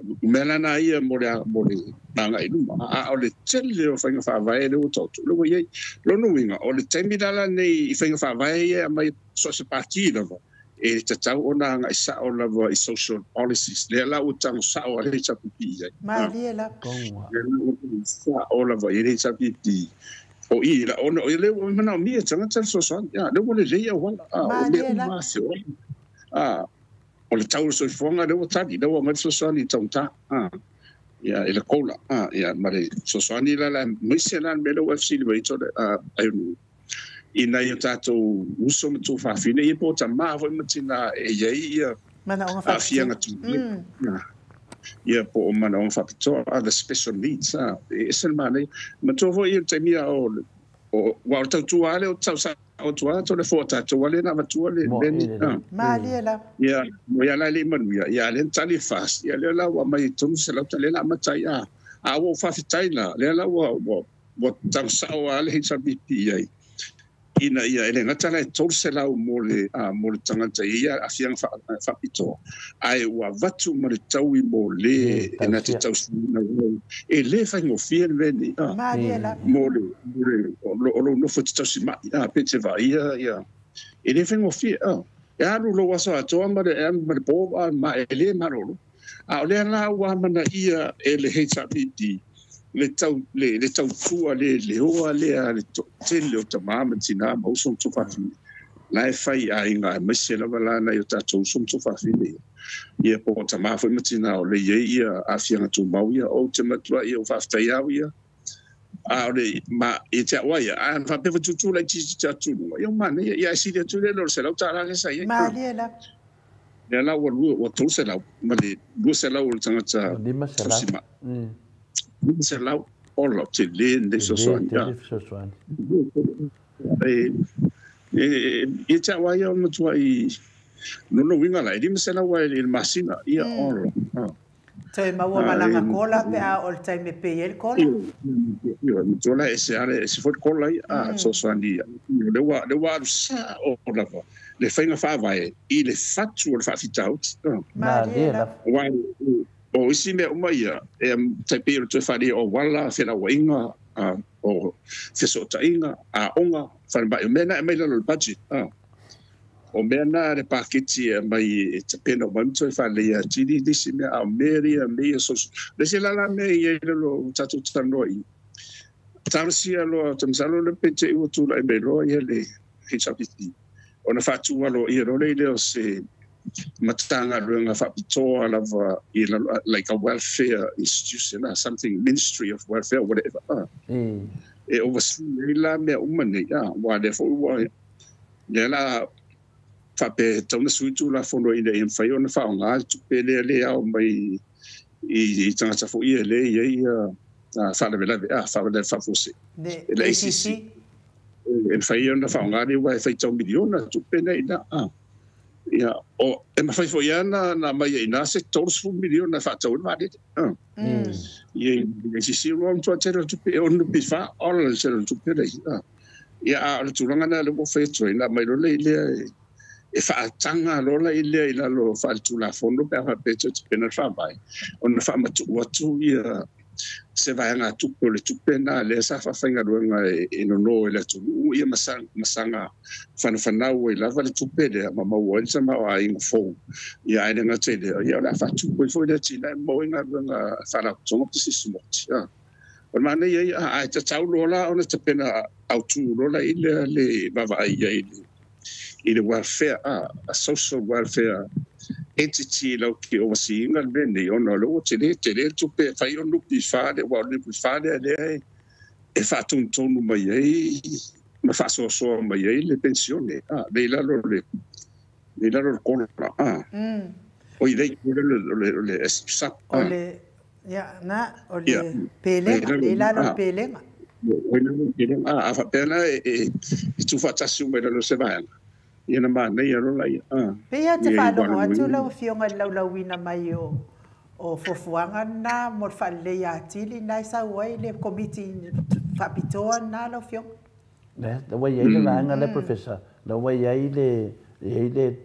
O mea la na ia mo le agai i luma. A o le tele o faiga faavae lea ua taoto, lea ua i ai. Lona uiga, o le taimi la lenei i faiga faavae ia e aumai so o se pati lava, e tatau ona agai sao lava i social policies. Lea la ua tago sao a le HRPP i ai. Malie la. Lea la ua tago sao lava i le HRPP. O i la, ona o lea ua manaomia e tagata le fesoasoani. Lea ua lelei auala. O mea uma lava se ola. O le tau o le soifuaga lea ua tali, lea ua aumai le fesoasoani i taugata, ia, i le COLA, ia, ma le fesoasoani la aemaise la le mea lea ua e fesili mai ai Aionuu, i nai o tatou uso ma tuafafine, ia po o tamā foi ma tinā e i ai ia aafiaga tumau, ia po o manaoga faapitoa, other special needs, e ese le manaia. Manatua foi le taimi a o aua o le tautua lava lea o tau sao atu lava le foa tatou lea na avatua le mea ni. Malie lava. Ia, mo ia la e le i manuia, ia a lea na tali e FAST, ia lea la ua aumai i 300 tala lea na amata ai, a ua ou faafetai la, lea la ua tago sao lava le HRPP i ai, ina ia e le gata la e 300 mo le mo le tagata e i ai aafiaga faapitoa, ae ua avatu ma le taui mo le e na te tausiaina e le faigofie le mea lenei mo le o lou nofo e te tausimai pe te vaaia ia e le faigofie e alu lou aso atoa ma le po ma e le malolo. A o lea la ua amanaia e le HRPP le tau le tautua le leoa lea le toatele o tamā ma tinā ma uso ma tuafafine la e fai aiga aemaise lava la nai o tatou uso ma tuafafine ia po o tamā foi ma tinā o le i ai ia aafiaga tumau ia ou te matua ia o faafetai au ia a o le ma i te au ai a na faapea foi tutu laitiiti te atu i luga ia ua manaia ia ae sili atu le o le $100 lea sa i ai. Malie lava. Lea la ua lua ua 300 ma le 200 o le tagata tausimai. 500 ola o tele lenei fesoasoani. Tele fesoasoani. E ia te au lava ia o le matuai lona uiga la e 500 lava i le masina ia ola. Toe maua ma lana kola pe a oo i le taimi e pay ai le kola. Ioe, matua la e ese lava ese foi le kola ia a fesoasoani lea ua lea ua alu sao lava le faiga faavae i le fatu o le faafitauli. Malie lava. Aua o isi mea uma ia, e tai pei o le toe faaleia o auala, felauaiga, o fesootaiga, aoga, falemai, o mea na e aumai i lalo o le budget. O mea na le paketi e aumai e tapena uma ai ma toe faaleleia atili nisi mea, a o mea ia, mea ia social. O le isi la la mea e i ai i lalo o tatou talanoa i i, talosia loa, ou te masalo lea pe te i ua tulai mai loa ia le HRPP, ona faatu aloaia loa lea o se Matagaluega faapitoa lava i lalo, like a welfare institution, something, ministry of welfare, whatever, e oversee ai la mea uma nei, aua lea foi ua, lea la faapea e tatau ona sui Tulafono ina ia mafai ona faaaoga le tupe lea le ao mai i tagata foi ia lea e i ai faalavelave, faalavelave faafuasei. Le ACC. E mafai ona faaaoga lea aua e faitau miliona tupe nei ina. Ia, o, e mafai foi lava ona aumai ai i ina se 30 miliona e faatau ai le vaalele. Ia, i sisi loa matua tele o tupe, e 6.4 ola le tele o le tupe lea. Ia, a o le tulaga lena lea ua ou fai atu ai, na aumai loa lea e faataga loa lea i lalo faaletulafono pe a faapea e toe tapena le faavae, ona faamatuu atu ia se vaegatupe o le tupe lena lea sa faafaigaluega e nono e le atunuu ia ma saga fanafanau ai lava le tupe lea ma maua ai le tamaoaiga fou. Ia ae le gata i lea, ia o le a faatupu ai foi le atinae ma maua ai galuega a faalapotopotoga pisinisi moti. O le manaia ia, ae tatau loa la ona tapena autu loa la i lea le vaavaai i ai i le welfare, a social welfare entity lau ke overseeina le mea nei, ona o lea ua tele tele le tupe e fai o le NPF lea, aua o le NPF lea lea e faatonutonu mai ai ma faasoasoa mai ai le penisione, lea i lalo o le lea i lalo o le kola, oi lea i lalo o le SSAP. O le, ia, na, o le pelega, lea i lalo o le pelega. Oi lalo o le pelega, a faapea la e tuufaatasi uma i lalo o se vaega, ia na manaia loa laia. Pei lava te faalogo atu lau Afioga i le laulauina mai o fuafuaga na mo le faaleleia atili na e sau ai le Komiti Faapitoa lena lau Afioga. Lea ua i ai le vaega lea Professor, lea ua i ai le i ai le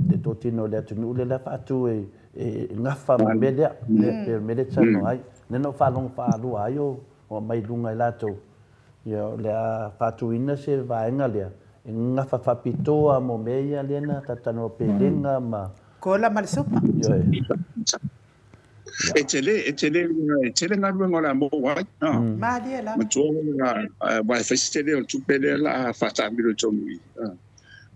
le totino o le atunuu lea la faatu e gafa ma le mea lea, pei o le mea lea e talanoa ai. Lea na ou faalogo faalua ai o aumai i luga e latou, ia o le a faatuina se vaega lea e gafa faapitoa mo mea ia lea na talatalanoa pelega ma Kola ma le supa. Ioe. E tele, e tele, e tele galuega o le a maua ai. Malie lava. Matua aua e fai se tele o le tupe lea o le a faataamilo i totonu i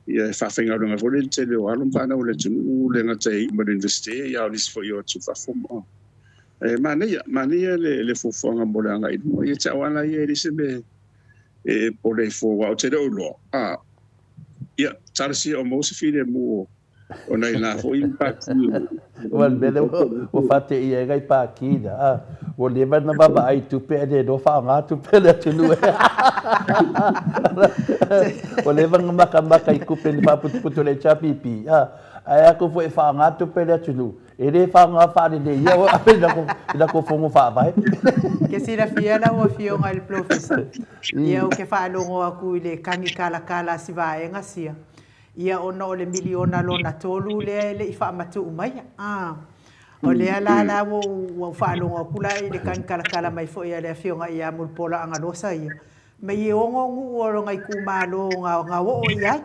i. Ia e faafaigaluega foi le tele o alo ma fanau o le atunuu le gata e iu mai le Iunivesite ia a o nisi foi o atu i fafo ma e manaia manaia le fuafuaga mo le agai i luma. Ia te au lava ia e leai se mea e pole ai fua aua ou te le o iloa a ia talosia o maua se filemu o nai la foi paki. Ua le mea lea ua faateia ai nai paki na, a ua leva ona vaavaai i tupe ae le iloa faaaoga tupe a le atunuu. Ua leva ona matamata i tupe na faaputuputu e le HRPP, a ae atu foi e faaaoga tupe a le atunuu, e le faaaoga faalelei ia i latou fono faavae. Ke silafia lau Afioga i le Polofesa, ia ou te faalogo atu i le tagi kalakala a si vaega sia, ia ona o le miliona lona tolu lea e le i faamatuu maia. A o lea la la ua ou faalogo atu la i le tagi kalakala mai foi a le Afioga ia Mulipola Agalosa ia, mai e 6 nuu o lona itumalo na oo i ai.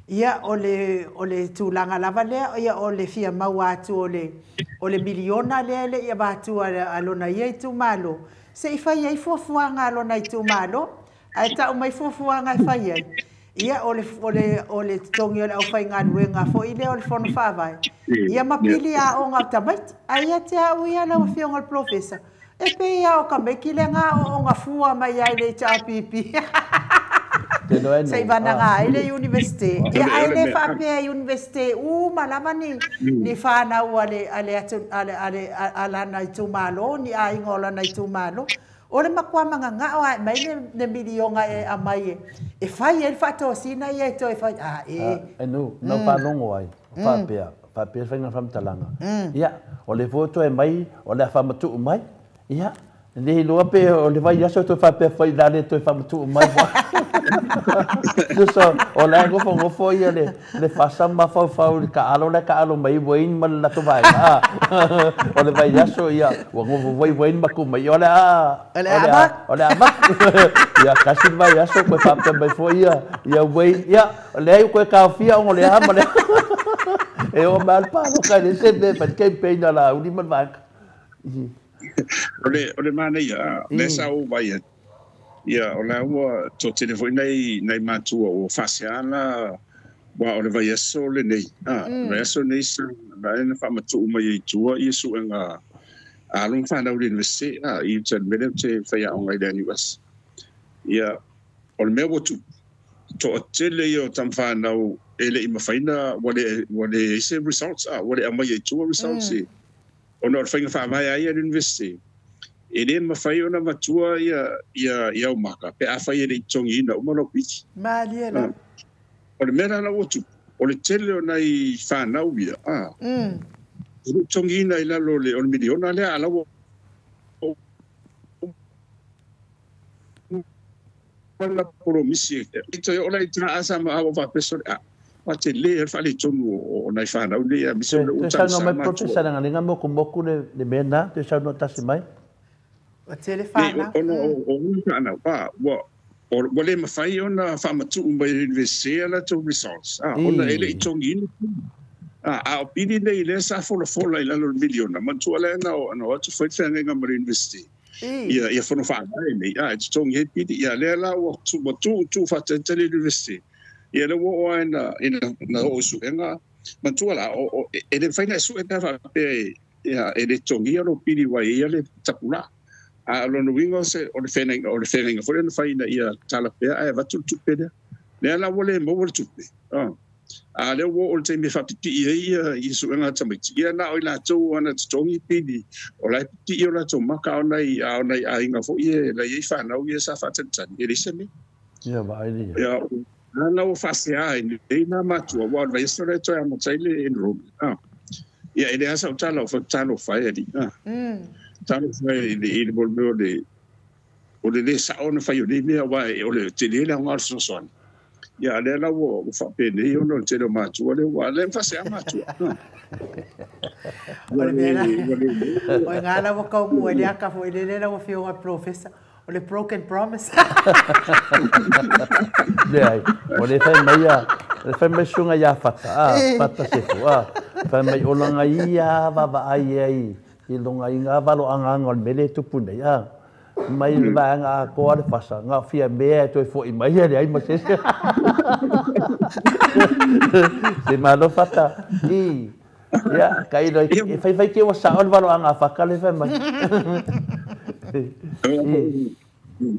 Ia o le tulaga lava lea, ia o le fia maua atu o le miliona lea e le i avatua a lona ia itumalo, se i fai ai fuafuaga a lona itumalo, ae tau mai fuafuaga e fai ai. Ia o le totogi o le aufaigaluega foi lea o le fono faavae, ia ma pili aoga o tamaiti. Ae ia te au ia lau Afioga i le Polofesa, e pei lava o tamaiti lea na aooga fua mai ai le HRPP. Se i vanaga ai le Iunivesite. Ia ae le faapea e Iunivesite uma lava ni fanau a lana itumalo, ni aiga o lana itumalo. O le matua magagao ae mai le miliona e aumai e fai ai le faatosina ia e toe fai. A e. E nu, na ou faalogo ai, faapea, faapea le faiga o le faamatalaga. Ia, o le foi toe mai, o le a faamatuu mai. Ia, le iloa pe o le vaiaso toe faapea foi la le toe faamatuu mai. So, o la e nofonofo ia le fasa ma mafaufau i le taalo la e taalo mai Wayne ma le latou vaega. O le vaiaso ia, ua nofo foi Wayne ma tuu mai, o le a, o le a, o le a avatu. Ia, tasi le vaiaso toe faapea mai foi ia Wayne, ia, o leai ua toe taofia ona o le a ma le a. E oo mai lava le palota e leai se mea e fai le campaign a Laauli ma le vaega. O le manaia, lea sa ou vaai atu, ia, o la ua toatele foi nai matua ua faasea la, aua o le vaiaso lenei, a, le vaiaso lenei sa na faamatuu mai ai i tua ia suega a alo ma fanau i le Iunivesite, a, i uta i le mea lea ou te faiaoga ai i le NUS. Ia, o le mea ua tupu, toatele ia o tama fanau e le i mafai na, ua le ai se results, a, ua le aumaia i tua results i, ona o le faiga faavae a ia i le Iunivesite, e le mafai ona avatua ia au maka pe afai e le i totogiina uma lau pili. Malie lava. O le mea la la ua tupu, o le tele o nai fanau ia, a, e le i totogiina i lalo o le miliona lea, a la ua uma la polomisi. E toe oo la i tina asa ma ua faapea sole, a, ua tele le faaletonu o nai fanau nei, aemaise o le Toe ua saunoa mai tagisa Professor matua. leaga mokumoku le mea lena, toe saunoa tasi mai. Ua tele Nei, fanau. ona o ui fanau, a, ua le mafai ona faamatuu mai e le Iunivesite a latou results, a, ona e le i totogiina. A o pili nei lea sa folafola i lalo o le miliona, manatua lea na o atu foi le feagaiga ma le Iunivesite. Ia fono faavae nei, a, e totogi ai pili. Ia lea la ua tuu faatalitali le Iunivesite. Ia lea ua oo lava ina oo i suega. Manatua la, e le mafai ona e sue pe a faapea e le totogia lou pili ua i ai le tapulaa. A o lona uiga o le feagaiga foi lea na fai ina ia tala pea ae avatu le tupe lea. Lea la ua le maua le tupe. A lea ua oo i le taimi e faapipii ai ia suega a tamaiti. Ia na o i latou ana totogi pili, o la e pipii o latou maka a o nai aiga foi e la i ai fanau ia sa faatalitali, e leai se mea. Ia vaai le ia. Ia, la ua faasea ai nei nā matua, ua o le vaiaso lea toe amata ai le enrollment. Ia, e le asa o tala o talofa e ali. Talofa e i le mea o le le sao ona fai o nei mea, aua o le tele le aoga o le fesoasoani. Ia, lea la ua faapenei ona o le tele o matua lea ua lea faasea matua. O le mea la, o ngā la ua kaumua i le aka foi le la ua fioga Professor. O le broken promise. Leai, o le fai mai ia, le fai mai suga ia Fata, a, Fata Sefo, a, fai mai o langa ia vaavaai ai i longa i ngā valo anganga o le mele tupu nei, a. Mai le vaega atoa le fasa, na o fia mea e toe fo'i mai e leai ma se isi. Se malo fata. I. Ia, tailo e faifai te ua sa'o le valoaga a Fata le fai mai. I.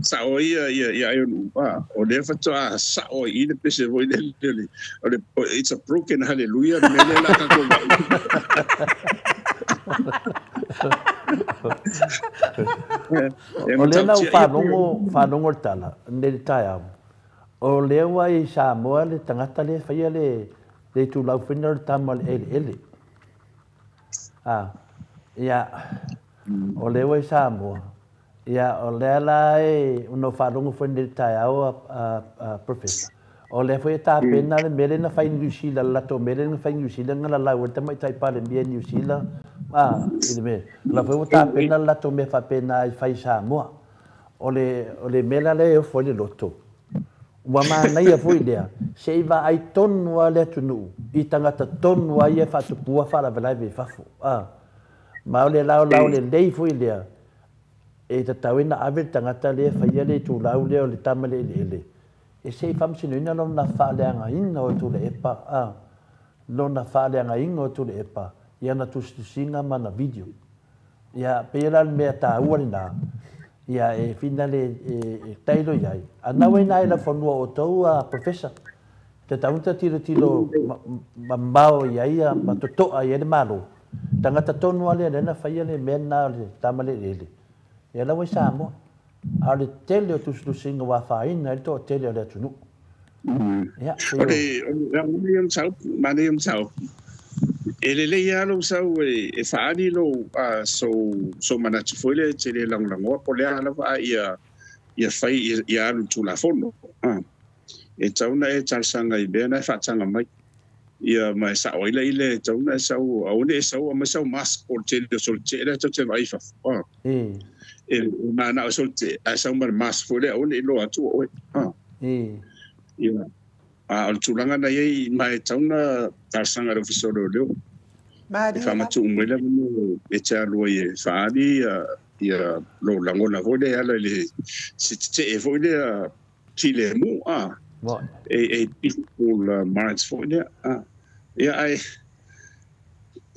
Sa'o ia ia ia ai o pa o lea faatoa sa'o i le pese foi le o le it's a broken hallelujah le mea lea la tatou O lea na ou faalogo faalogo le tala nei le taeao, o lea ua i Samoa le tagata lea e faia le le itulau foi lena o le tama o le eleele. A, ia, o lea ua i Samoa, ia, o lea la e, ona ou faalogo foi nei i le taeao a Professor, o lea foi e tapena le mea lea na fai i Niu Sila, le latou mea lea na fai i Niu Sila na lalau ai le tamaitai Palemia i Niu Sila, a, i le mea, o la foi ua tapena le latou mea faapena e fai i Samoa. O le, o le mea la lea e ofo ai le loto, Ua manaia foi lea, se i vaai tonu lava le atunuu i tagata tonu lava ia e faatupua faalavelave i fafo. A. Ma o le laolao lelei foi lea e tatau ai ona ave le tagata lea e faia le itulau lea o le tama le eleele e se i faamasinoina lona faaleagaina o Tuilaepa, a, lona faaleagaina o Tuilaepa i ana tusitusiga ma ana video. Ia, pei la o le mea taua lena, ia e finale e tailo i ai. A nau ai na i laufanua o outou a Professor, tatau ona ta tilotilo mamao i ai ma totoa i ai le Malo. Tagata tonu lava lea lea na faia le mea lena o le tama le eleele. Ia la ua i Samoa. A o le tele o tusitusiga ua afaina ai le toatele o le atunuu. Ia, O le manaia o le mataupu, manaia o le mataupu. E lelei lava lou sau e faaali lou sou manatu foi lea e te le lagolagoa po o le a lava a ia fai ia alu i le Tulafono. E tatau ona e talosaga i mea na e faataga mai. Ia ma e sa'o ai la ile e tatau ona e sau aua ne i e sau aumai sau mask po o le tele o solo tetee lea tou te vaai i fafo. E mana'o e solo tetee ae sau ma le mask foi lea aua ne i iloa atu o oe. Ia a o le tulaga na i ai ma e tatau ona talosaga i le Ofisa o Leoleo e faamatuu mai le avanoa e te alu ai e faaali ia lou lagona foi lea e ala i le se tetee foi lea filemu a e peaceful march foi lea a ia ae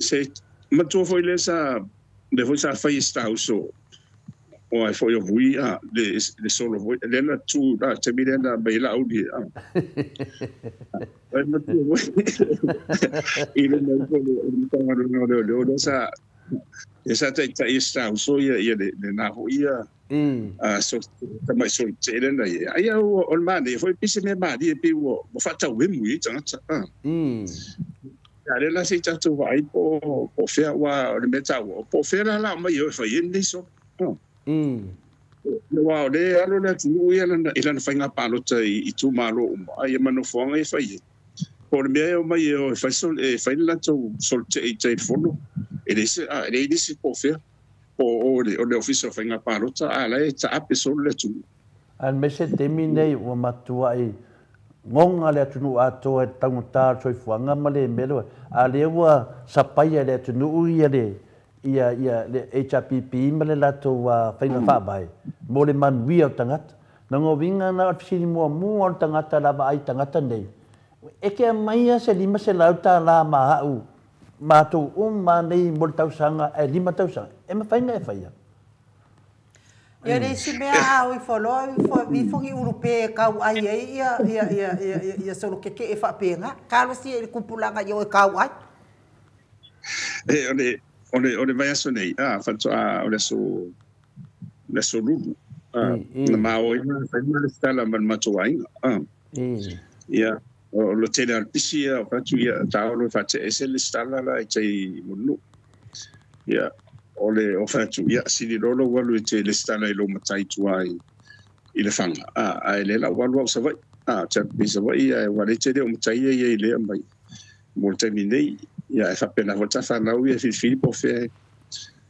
se matua foi lea sa lea foi sa fai e si ta uso o ai foi o Vui a le solo foi lea na tu la taimi lea na mai la auli a ai matua foi i le mai foi le Matagaluega o Leoleo lea sa lea sa taitai e si ta uso ia ia le na foi ia so tamai solo tetee lea na i ai. Ai o le manaia foi pei se mea malie pei ua faatauemu i ai tagata. A lea la se i tatou vaai po o fea aua o le mea taua po o fea la la aumai e o e fai ai lenei solo. Aua o lea e alo le atunuu ia i lana faiga palota i itumalo uma ia ma nofoaga ia e fai ai. Po o le mea e omai e o e fai e fai le latou solo tetee i tai i le fono e leai nisi po o fea. Po o le Ofisa o Faiga Palota, a la e taape solo le atunuu. Aemaise le taimi lenei ua matuai goga le atunuu atoa i le taugata o le soifuaga ma le mea lea, a o lea ua sapaia e le atunuu ia le ia ia le HRPP ma le latou faiga faavae mo le manuia o tagata. Lona uiga la o le fesili muamua o le tagata la vaai i tagata nei, e te aumaia se $500 ma au matou uma nei mo le tausaga ae 5 tausaga, e mafai ona e faia. Ia le isi mea a o ifo loa ifo ni ulu pe e kau ai ai ia ia ia ia ia solo keke'e faapena. Talosia i le tupulaga i o e kau ai. E o le o le o le vaiaso nei a faatoa o le aso le aso Lulu a na ma o ai ma fai ma le tala ma le matou aiga a ia o le tele o le pisi ia o fatu ia taolo e faate'e ese le lesitala la i tai Mulinuu. Ia o le o fatu ia sili loa lou alu e te lesitala i lou matai tua i Lefaga a ae lea la ua alu au Savaii a te alu i Savaii ae ua le tele o matai ia i lea mai mo le taimi nei. Ia e faapena foi le ta fanau ia e filifili po o fea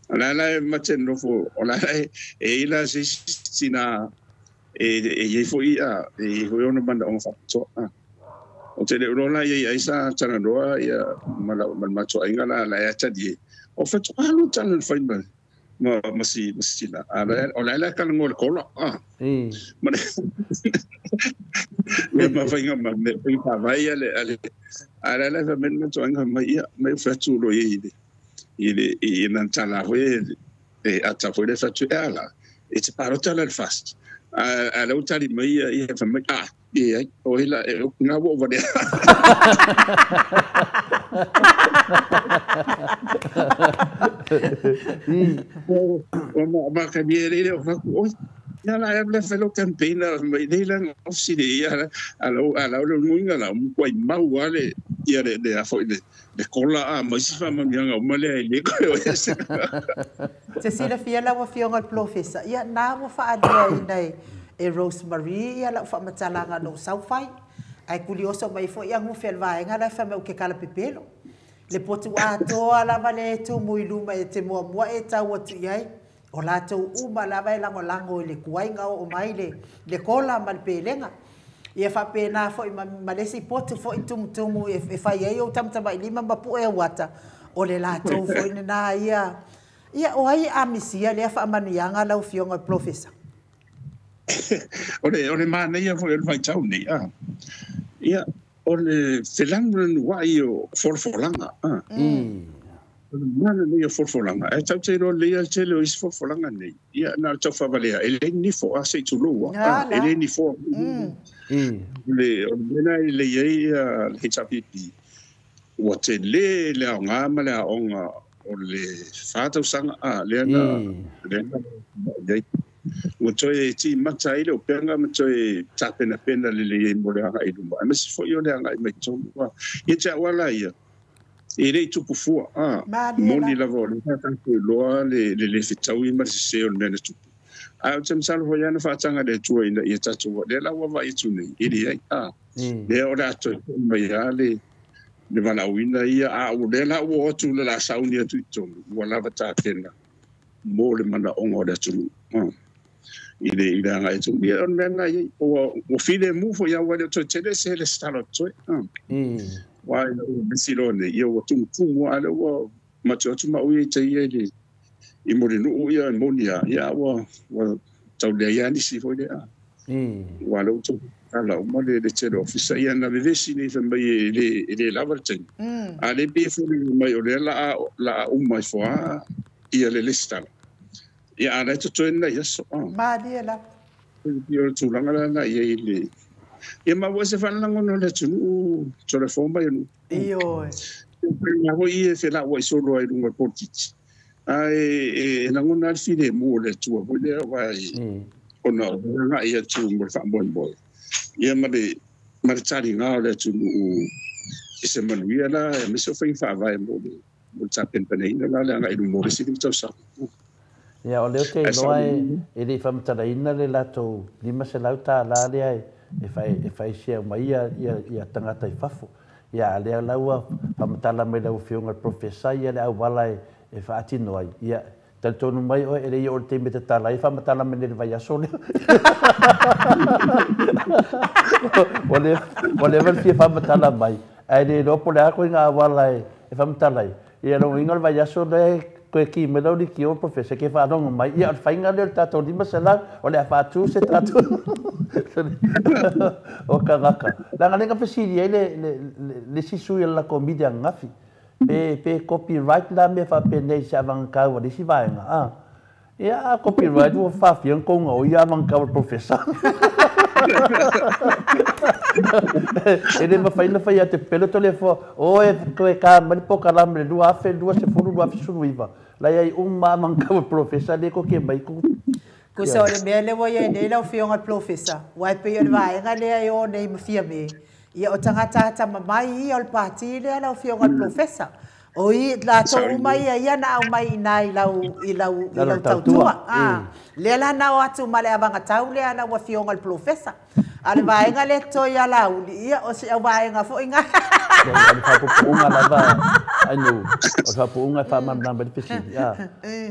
o la la e mate nofo o la la e i la se isi tina e i ai foi a e i ai foi ona manaoga faapitoa. O te le iloa la i ai sa talanoa ia ma le matou aiga la la e atalie. O fatu alu tala na fai mai. Ma si ma si tina. A o le ala kala ngol kola. Ah. Ma le ma fainga ma me fa vai ale ale ala la fa men ma to anga mai ia mai fa tu lo i le i le i nan tala hoe e ata foi le fa tu ala e te parota la fast a la utali mai ia fa mai a e o ila e nga wo va de. O ma ka ni le o fa o ya la ya le felo campaign mai le la ofisi le ia ala o le muinga la mu koi mau ale ia le a foi le kola a mai si fa ma mianga o male le ko o ese. Te silafia lau afioga le Polofesa, ia na ua faaluaina e Rosemary ia lau faamatalaga lou saufai. Ae kulioso mai fo'i agufe a le vaega lae fai mai ou ke kalapepelo. Le potu atoa lava le tumu i luma e te muamua e tau atu i ai. O latou uma lava e lagolago i le kuaiga oo mai le kola ma le pelega. Ia faapena fo'i ma le isi potu fo'i tumutumu e fai ai ou tamatamailima ma pu'e auata. O le latou fo'i lenā ia. Ia o ai e amisia lea faamanuiaga lau afioga i le Polofesa? O le manaia foi o le vaitau nei, a. Ia, o le felanuanua'i o folafolaga, a. O le mana nei o folafolaga, ae tatou te iloa lelei lava le tele o isi folafolaga nei, ia, na o le taufavalea, e leai ni nifo, a, se i tulou, a, e leai ni foa. O le mea lena e lelei ai le HRPP, ua tele le aoga ma le aoga o le 4 tausaga, a, lea na lea na i ai. Ua toe timata ai le upega ma toe tapenapena lelei ai mo le agai i luma. Aemaise foi o le agai mai totonu. Ia te au ala ia, e le i tupu fua. A, moni lava o lea tatou iloa le le fetaui ma le sese o le mea na tupu. Ae ou te masalo foi lava na faataga le Atua ina ia tatou, lea la ua vaai atu nei, e leai. A, lea o le a toe foi mai lava le valaauina ia, a o lea la ua oo atu le la sauni atu i totonu, ua lava tapena mo le manaoga o le atunuu i le agai atu. Ia, o le mea lena i ai, ua filemu foi lava, ua le o toe tele se hele tatalo atu toe. Aua ina ua vesi loa nei, ia ua tumutumu lava, a lea ua matua atu ma au ia i tai ia i Mulinuu ia e moni lava, ia ua tau leai lava nisi foi lea. Ua lea ua toe ala uma le tele o ofisa ia na vevesi nei fai mai e le lava le taimi. A le pe foliga mai o lea la a uma ifo lava ia le lesitala. Ia a la e totoe nai aso. Malie lava. Ia o le tulaga la na i ai le. Ia ma ua se faalagona o le atunuu tole mai o nuu. Ioe. Na foi ia felauai solo ai luga o le polokiki. Ae e lagona lava le filemu o le Atua foi lea aua ona o le agai atu mo le faamoemoe. Ia ma le taliga o le atunuu i se manuia la, aemaise o faiga faavae mo le tapenapenaina la le agai i luma o le isi 5 tausaga. Ia, o lea ou te iloa e le i faamatalaina le latou $500 lea e faisia mai ia tagata i fafo. Ia, a lea la ua faamatala mai lau afioga le Profesa ia le auala e faatino ai. Ia, talitonu mai oe e le i oo i le taimi e tatala ai faamatala mai nei le vaiaso lea. Ua leva le fia faamatala mai, ae le iloa po o le a koiga auala e faamatala ai. Ia lona uiga o le vaiaso lea toe ki mai lau liki o Profesa ke faalogo mai. Ia o le faiga lea o le tatou 500 o le a faatu se tatou o tagata. Leaga lea na fesili ai le isi sui o le latou media ananafi. Pe copyright la mea faapenei se avagatau a le isi vaega. Ah. Ia a copyright ua faafia ona tou gaoi avagatau a le Profesa. E le mafai ona fai atu e pepelo telefona. O e toe ka mai le polokalame le 2020 2019. La i ai uma avagatau a le Profesa le ko ke mai ku. Kusa o le mea lea ua iai nei lau afioga le Polofesa, ua e pei o le vaega lea e o nei ma Fiame. Ia o tagata atamamai ia o le pati lea lau afioga le Polofesa. O i latou uma ia ia na aumai i ina i lau tautua. Ah, lea la na o atu ma le avagatau lea lau afioga le Polofesa. A le vaega lea totoe ia Laauli, ia o si au vaega foi ga. O le faapupuuga lava ainu, o le faapupuuga e faamalamalama ai le fesili. Ah,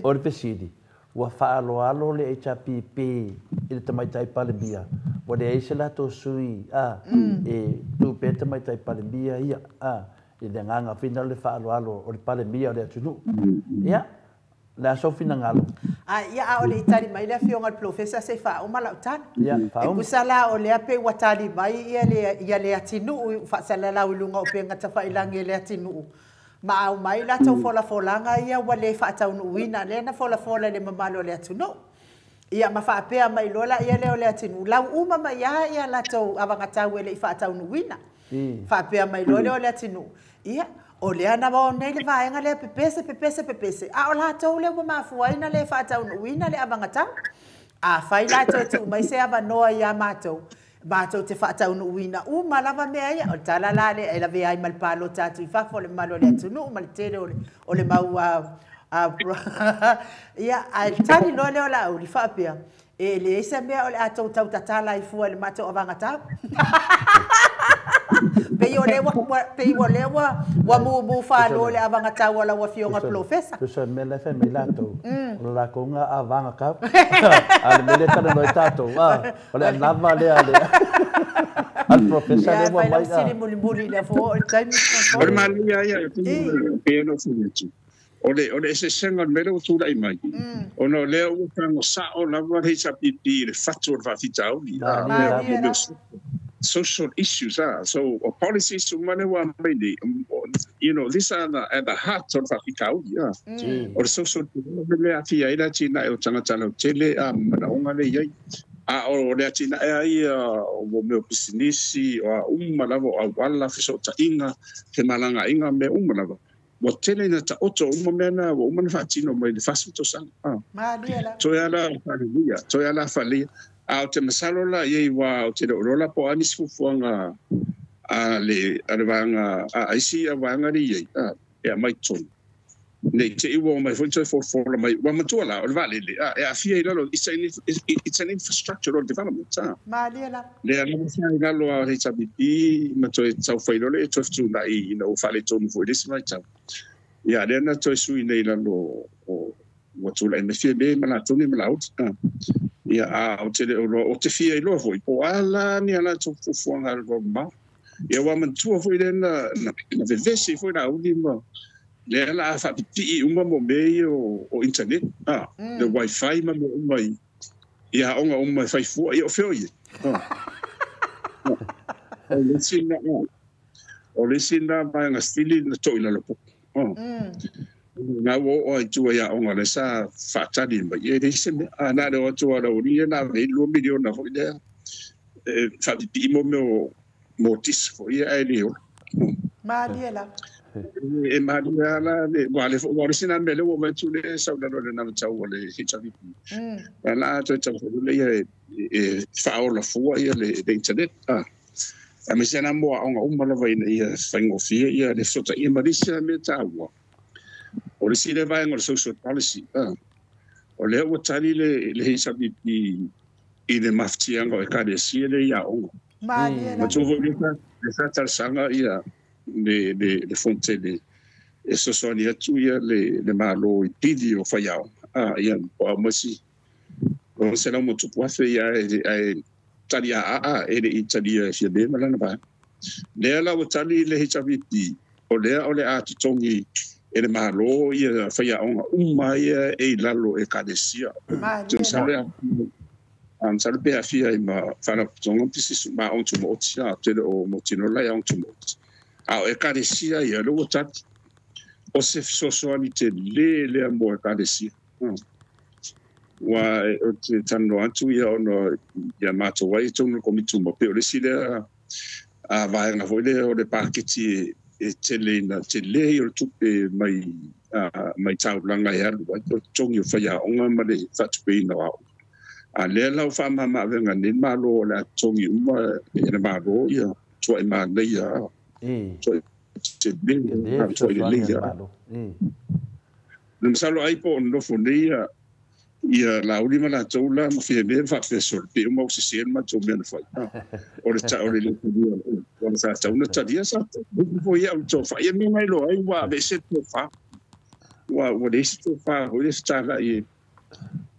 o le fesili, ua faaloalo le HRPP i le tamaitai Palemia, ua leai se latou sui a e tuu pea le tamaitai Palemia ia a i le agaga foi na o le faaloalo o le Palemia o le atunuu. Ia, Le aso finagalo. A ia a o le itali mai le afioga le profesa se faauma lau tala. Ia, E faauma. Kusa la o lea pe ua tali mai ia le ia le atinuu faasalalau i luga o upega tafailagi e le atinuu. Ma au mai latou folafolaga ia ua le faataunuuina lea na folafola i le mamalu o le atunuu. Ia ma faapea mai loa laia lea o le atinuu lau uma mai lava ia latou avagatau e le i faataunuuina. Faapea mai loa lea o le atinuu, ia, o lea na o nei le vaega lea pepese, pepese, pepese, a o latou lea ua mafua ai ona le faataunuuina le avagatau. Afai la e toe tuu mai se avanoa ia matou, matou te faataunuuina uma lava mea ia. O le tala la lea e lavea ai ma le palota atu i fafo o le mamalu o le atunuu ma le tele o le mau ia, ae tali loa lea o Laauli faapea, e leai se mea o le a tou tautatala ai fua i le matou avagatau. Pei o lea ua, pei o lea ua mumu falo le avagatau a lau afioga polofesa. Tusa mea le fai mai latou, o le latou ga avagatau. A o le mea lea e talanoa ai tatou, a, o le anava lea a le a le profesa Ia, lea ua fai lau mai. sili mulimuli lea fua o le taimi O le manaia ia e pei ona ou fai atu. O le eseesega o le mea lea ua tulai mai, ona o lea ua tago sao lava le HRPP i le fatu o le faafitauli. Malie lava. Malie lava. Social issues, so o policies uma lea ua aumai nei, these are at the heart o le faafitauli. O le social development lea aafia ai le atinae o tagata lautele a manaoga lea i ai. A o le atinae ai o mo mea o pisinisi, o a uma lava o auala, fesootaiga, femalagaaiga, mea uma lava. Ua tele ina taoto uma mea na ua uma na faatino mai le 40 tausaga. Malie lava. Toe ala faalelia, toe ala faalelia. A o te masalo la i ai ua o te le o lola po o a nisi fuafuaga a le vaega a aisi a vaega le i ai e aumai totonu. Nei te i ua mai foi toe folafola mai. Ua matua la o le vaalele e aafia i lalo, it's an infrastructural development. Malie lava. Lea lava sa i lalo a le HRPP ma toe taufai loa le e toe fetuunai ina ua faaletonu foi i le isi vaitau. Ia, lea na toe sui nei i lalo o ua tulai mai Fiame ma latou nei ma Laauli. Ia, a o te le o loa, o te fia iloa foi, po o a la ni a latou fuafuaga a le mamao. Ia, ua manatua foi lea na vevesi foi Laauli ma lea la a faapipii uma mo mea ia o internet, le wifi ma mea uma i aoga uma e fai fua, ia o fea o ia. O le isi na vaega sili na to'i lalo po. Na ua oo ai tua i aoga le sa faatali mai, e leai se mea. A na le o atu a Laauli ia na ave ai 2 miliona foi lea. E faapipii mo mea o motisi foi ia ae le ola. Malie lava. E malie ala le ua le ua le sina mea le ua mai tu le sau lalo le na tau o le HRPP. La toe tau foi le ia e faaola fua ia le internet. A me se na mo aoga uma lava ina ia faigofie ia le fesootaiga ma le isi mea taua. O le isi le vaega o le social policy. O lea ua tali le HRPP i le mafatiaga o ekalesia le i aoga. Malie Ma lava. tua foi le sa talosaga ia le fonotele e fesoasoani atu ia le Malo i pili o faiaoga. Ia po o aumai o 100+ ia ae tali aaa e le i talia e Fiame ma lana vaega. Lea la ua tali le HRPP, o lea o le a totogi e le Malo ia faiaoga uma ia e i lalo e ekalesia. Malie Masalo lava. masalo pe aafia ai ma faalapotopotoga pisinisi ma aoga tumaoti a tele o mautinoa la i aoga tumaoti. A o ekalesia ia lea ua tali. O se fesoasoani tele lea mo ekalesia. Ua o te talanoa atu ia ona ia matou ai i totonu o le komiti uma pei o le isi lea a vaega foi lea o le paketi e tele ina tele ia o le tupe mai taulaga e alu ai o le totogi o faiaoga ma le faatupeina o aoga. A lea la ua faamama avega nei le Malo o le a totogi uma e le Malo ia tuai manaia tuai tele Tele tuai fesoasoani lelei a le ia. Malo. Na masalo ai po o nofo nei ia Laauli ma latou la ma Fiame ma faafesoli pe uma o sese le matou mea na fai. O le ta o le le talia o le sa tau na talia sa foi ia o tofa ia mea ngai loa ai ua aveese le tofa ua leai se tofa foi le fetalai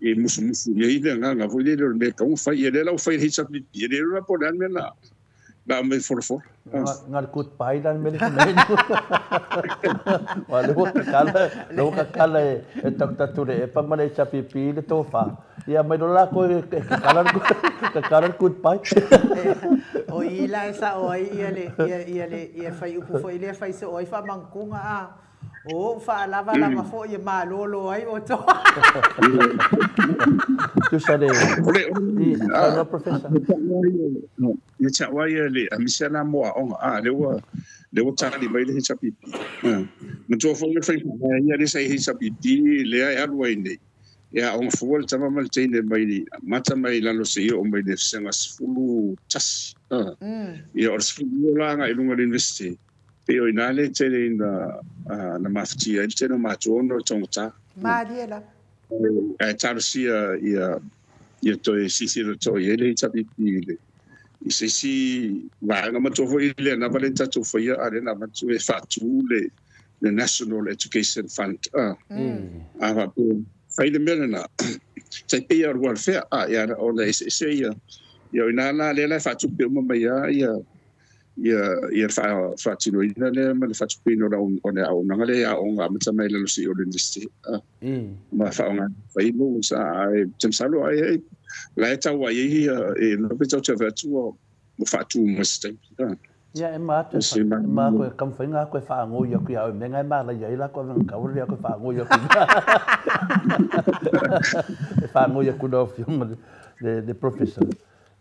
e musumusu i ai le agaga foi lele o le mea e tatau ona fai. Ia lea la ua fai e le HRPP, e le iloa po o le a le mea na la mai folafola. Nga le kut pai la mele ke mele. Wa le wa kala, le wa kala e tak ture e pa male HRPP le tofa. Ia mai la ko e kala ka kala kut pai. O ila e sa o ai ia le ia ia le ia fai upu foi le fai se oi fa mankunga a. O fa lava lava fo ia malolo ai o to. Tu sa le. Ole professor. Ia cha wa ia le amisia na moa onga a le ua tali mai le HRPP. Ma tua fo le fai ia le sai HRPP le ai alu ai nei. Ia onga fua le tama ma le teine mai ni mata mai lalo se ia o mai le senga 11. Ia o le 12 la nga i lunga le university. Pe o ina le tele ina na mafatia i le tele o matuono le tongata. Malie la. Ae talosia ia toe sisilo toe i le HRPP le i se isi vaega matua foi le na vale tatou faia a le na avatu e faatū le National Education Fund. A faapea fai le mea lena tai pei o le welfare a ia ona eseese ia ia o ina la lea la e faatupe uma mai a ia ia faatinoina lea ma le faatupeina o le auaunaga lea aoga amata mai lalo seia o le university ma faaaoga fai mo sa ae te masalo ai ai la e tau ai ia e lope tau te avatu o faatu mo se taimi. Ia e ma atu e ma koe kamwhainga koe whaangoi aku ia au menga e maala ia ila koe venga kaura ia koe whaangoi aku. E whaangoi aku na whionga le professor.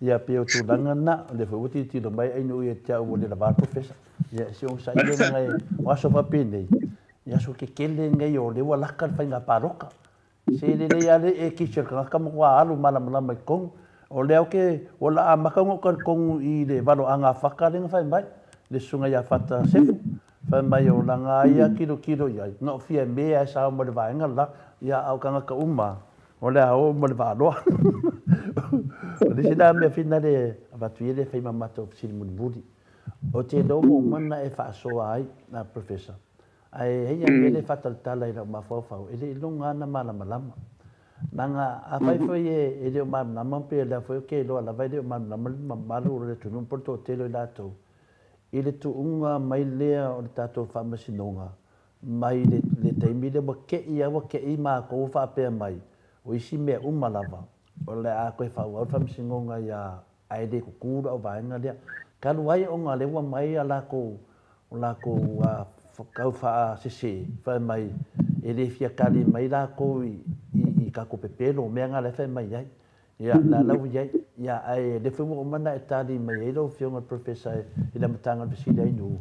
Ia pe o tūranga na, le fai uti tiro mai ainu ia te au o le lavar professor. Ia si ong sa ia ngai o aso whapenei. Ia so ke kele ngai o le ua laka le whainga paroka. Se le le ia le e kisel ka kama kua alu mala mala mai kongu. O lea o ke o la a makaunga o ka kongu i le valo anga whaka lenga whai mai. Le sunga ia whata sefu. Whai mai o langa ia kilo kilo ia. No fia mea e sao mo le vaenga la. Ia au kanga ka uma. O lea o mo le vaaloa. O le sina mea whina le avatu i le whai mamata o fisili mulimuli. O te lomo mana e whaasoa ai na professor. Ai hei a mele whatalatala i rau mawhauwhau. E le ilonga ana malamalama. Nanga a whai whai e leo malamalama pe lea whai o ke loa lava e leo malamalama mamalu o le tunum poto o telo i lātou. I le tuunga mai lea o le tātou whamasinonga. Mai le taimi le wa kei a wa kei mā kou whaapea mai. O isi mea uma lava. O le a koe whau au whamasinonga ia aere kukura o vaenga lea. Kalu ai o ngā lewa mai a lākou o lākou kau whaa sese whai mai e le fia kari mai lākou i kako pepelo mea ngā le whai mai ai. Ia la lau iai ia ai le whai o mana e tāri mai e lau whionga professor i la matanga le fisili ai nu.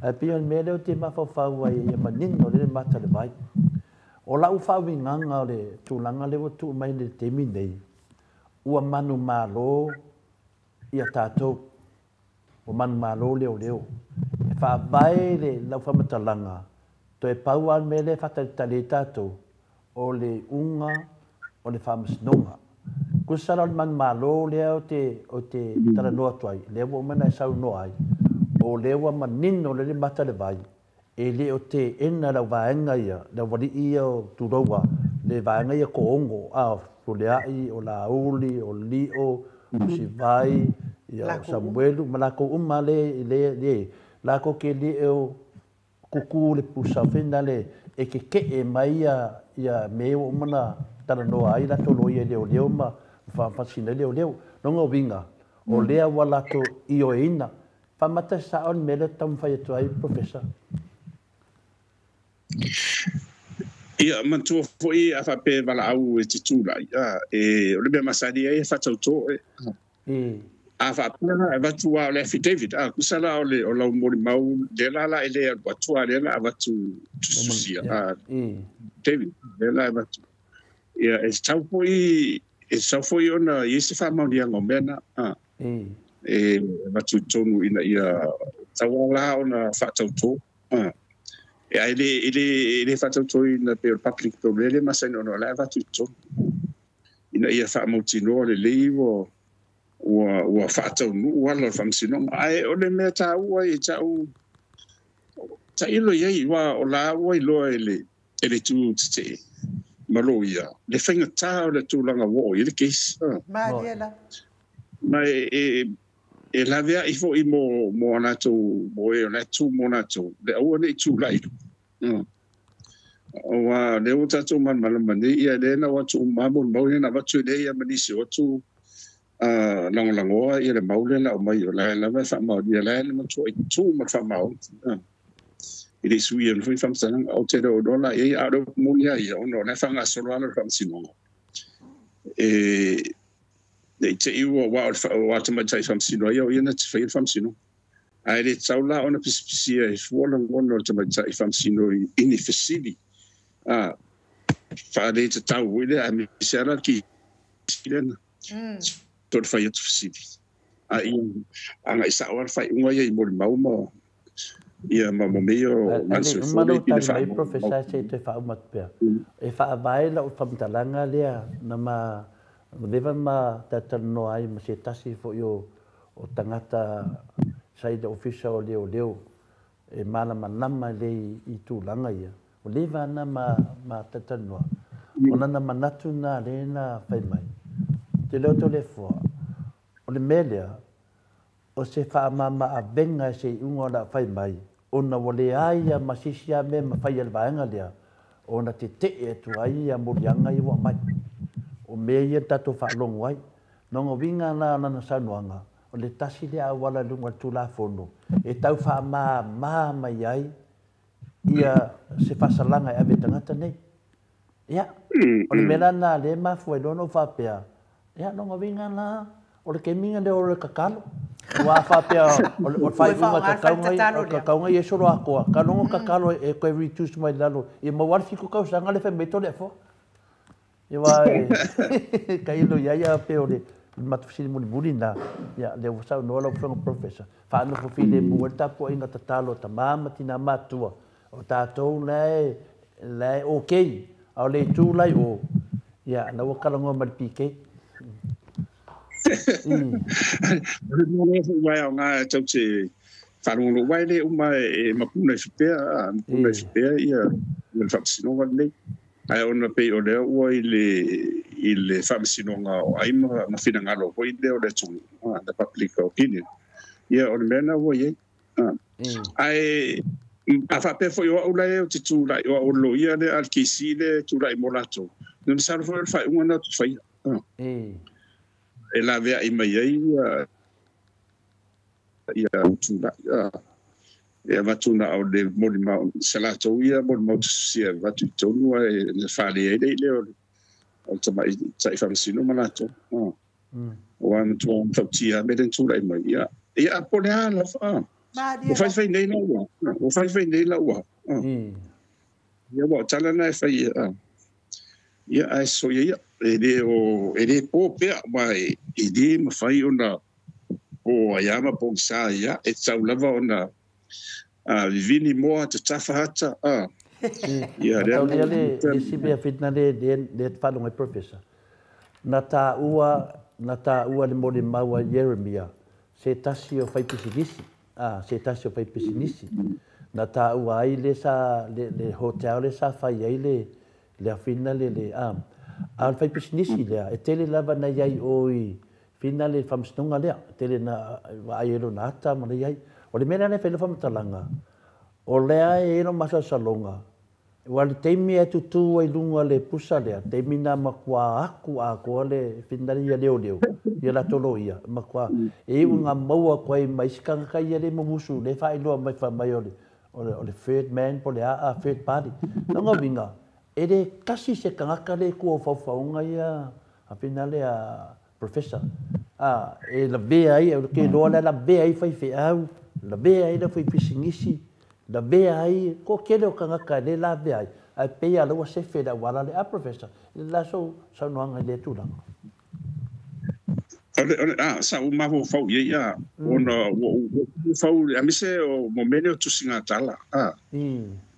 Ai pia mea leo te mawhawhau ai ia manino le mata le vai. O lau whawinganga o le tūlanga lewa tuu mai le temi nei. Ua manu malo ia tātou. O manu malo leo leo. E whaawae le lau whamatalanga. Toe pau al mele whataritale tātou. O le unga o le whamasinonga. Kusara o le manu malo lea o te taranoa tuai. Lea ua mana e saunoa ai. O lea ua manino le mata le vai. E le o te ena lau vaenga ia, lau wali ia o tūraua, le vaenga ia ko ongo, a fuleai, o lauli, o lio, o sivai, ia o Samuelu, ma lākou uma le, le, lākou ke le o kuku le pusa whina le, e ke ke e mai ia me o mana taranoa ai lātou lo ia leo leo ma whaafasina leo leo. Nonga winga, o lea wa lātou i o ina, whamata sa on mele tamwhai atu ai, professor. Ia matua foi a whape wala au e te tūrai. E o le mea masani ai e whatauto e. A whapea e watu a o le affidavit. A kusala o le o lau mori mau le la la e le watua le la watu tususia. David le la e watu. Ia e tau foi ona i se whamaunianga o mea na. E watu tonu ina ia tau la ona whatauto. E ai le whatauto ina pe o public to le masani ona la watu tonu. Ina ia whamautinoa le lei ua whataunu ua la whamsinonga. Ai o le mea tā ua i tāu ta ilo iai wa o la ua i loa e le tū te malo ia. Le whainga tā o le tūlanga woo i le case. Malie la. Ma e E lavea i fo i mo latou mo e o latou mo latou le aua nei tulai. Aua le ua tatou malamalama nei ia lea na o atu uma molimau ia na avatu i lea ia ma nisi o atu lagolagoa ia le mau lea na aumai o la e lava e faamaonia la e le matua i tu ma le faamaoni. I le sui ia foi faamatalaga ou te le o iloa la i ai a o le upu moni lava ia ona o la e faagasolo lava le faamasinoga. E le i te i ua ua o le tamaitai faamasino ai o ia na te faia le faamasinoga. Ae le tatau la ona pisipisia e fua lagona o le tamaitai faamasino i ni fesili faale tatau i lea aemaise lava la le kesi lea na toe fai atu fesili. A ia agai sao lava le faaiuga ia i molimau ma ia ma mo mea ia o Ale uma lou tali mai Professor se i toe faauma atu pea. E faavae lau faamatalaga lea na ma leva ma talatalanoa ai ma se tasi foi o tagata sa i le ofisa o leoleo e malamalama lelei i tulaga ia. Ua leva na ma talatalanoa. O lana manatu na lea na fai mai. Te leo Toleafoa, o le mea lea, o se faamama-avega e se iuga o le a fai mai, ona ua leai ia ma se isi lava mea e mafai e le vaega lea, ona tetee atu ai ia moliaga ia ua aumai. O mea ia na tatou faalogo ai. Lona uiga la lana saunoaga, o le tasi lea auala i luga o le Tulafono e tau faamama mai ai ia se faasalaga e ave i tagata nei. Ia, o le mea la lena lea e mafua ai loa ona ou faapea, ia, lona uiga la, o le taimi lea o le tatalo. Aua a faapea o le faaiuga tatau ia solo atoa, talu ona tatalo e toe reduce mai lalo, ia maua lava le 7 tausaga le fai mai Toleafoa. Ia aua e tailo i ai a pei o le matou fesili mulimuli lena, ia lea ua saunoa lau Afioga Professor, faanofo filemu ai le tapuaiga tatalo a tama ma tina matutua, o tatou la e okay, a o le itu la i o, ia la ua talanoa ma le PK. O le mea lea foi ua e aoga e tau te faalogologo ai le uma e mapuna i fapea, mapuna i fapea ia le faamasinoga lenei. Ae ona pei o lea ua i le faamasinoga o ai ma finagalo foi lea o le atunuu, the public opinion. Ia o le mea na ua i ai. Ae a faapea foi o au la e ou te tulai, o au o le loia lea a le kesi lea e tulai mo latou, na masalo foi o le faaiuga na ou te faia. E laveai mai ai ia tulai. E avatu na o le molimau, sa latou ia molimau tusitusia e avatu i tonu ae na fale ai le lea o le tamaitai faamasino ma latou. Aua matua matautia mea lea na tulai mai. Ia po o le a lava. Ua faifai nei la ua. Ua faifai nei la ua. Ia ua o tala na e fai. Ia ae soia ia. E le po pea ma e le mafai ona po ai ama po sa ia. E tau lava ona vivini moa te tafa hata. Ia lea. Tau lea le si mea fitna le whalonga i Professor. Na tāua le molimau a Jeremia se tasi o whaipisinisi. Se tasi o whaipisinisi. Na tāua ai le sa le hotel le sa whai ai le awhina le a le whaipisinisi lea e tele lava na iai o i whina le whamsinonga lea. Tele na ai elo na ata ma le iai. O le mea lea whailo whamatalanga, o lea e elo masalsalonga, ua le teimi e tutu ai lunga le pusa lea, teimi nā makua aku a koa le whina ia leo leo, ia la tolo ia, makua e iu ngā maua koe mai sikanga kai ia le mamusu, le whaeloa mai whamai o le third man, po le a third party. Nonga winga, e le kasi se kangaka le kua whauwhaunga ia, a whina le a professor. E la vea ai, e ke loa la vea ai whai wheau, la vea ai la whai pisingisi, la vea ai, ko kele o kangaka le la vea ai, ai pea laua se whela wala le a professor, le la so saunoanga i le tūlanga. Sa u maho fau ia ia, ona ua fau, a mise o mo mene o tusi ngā tala,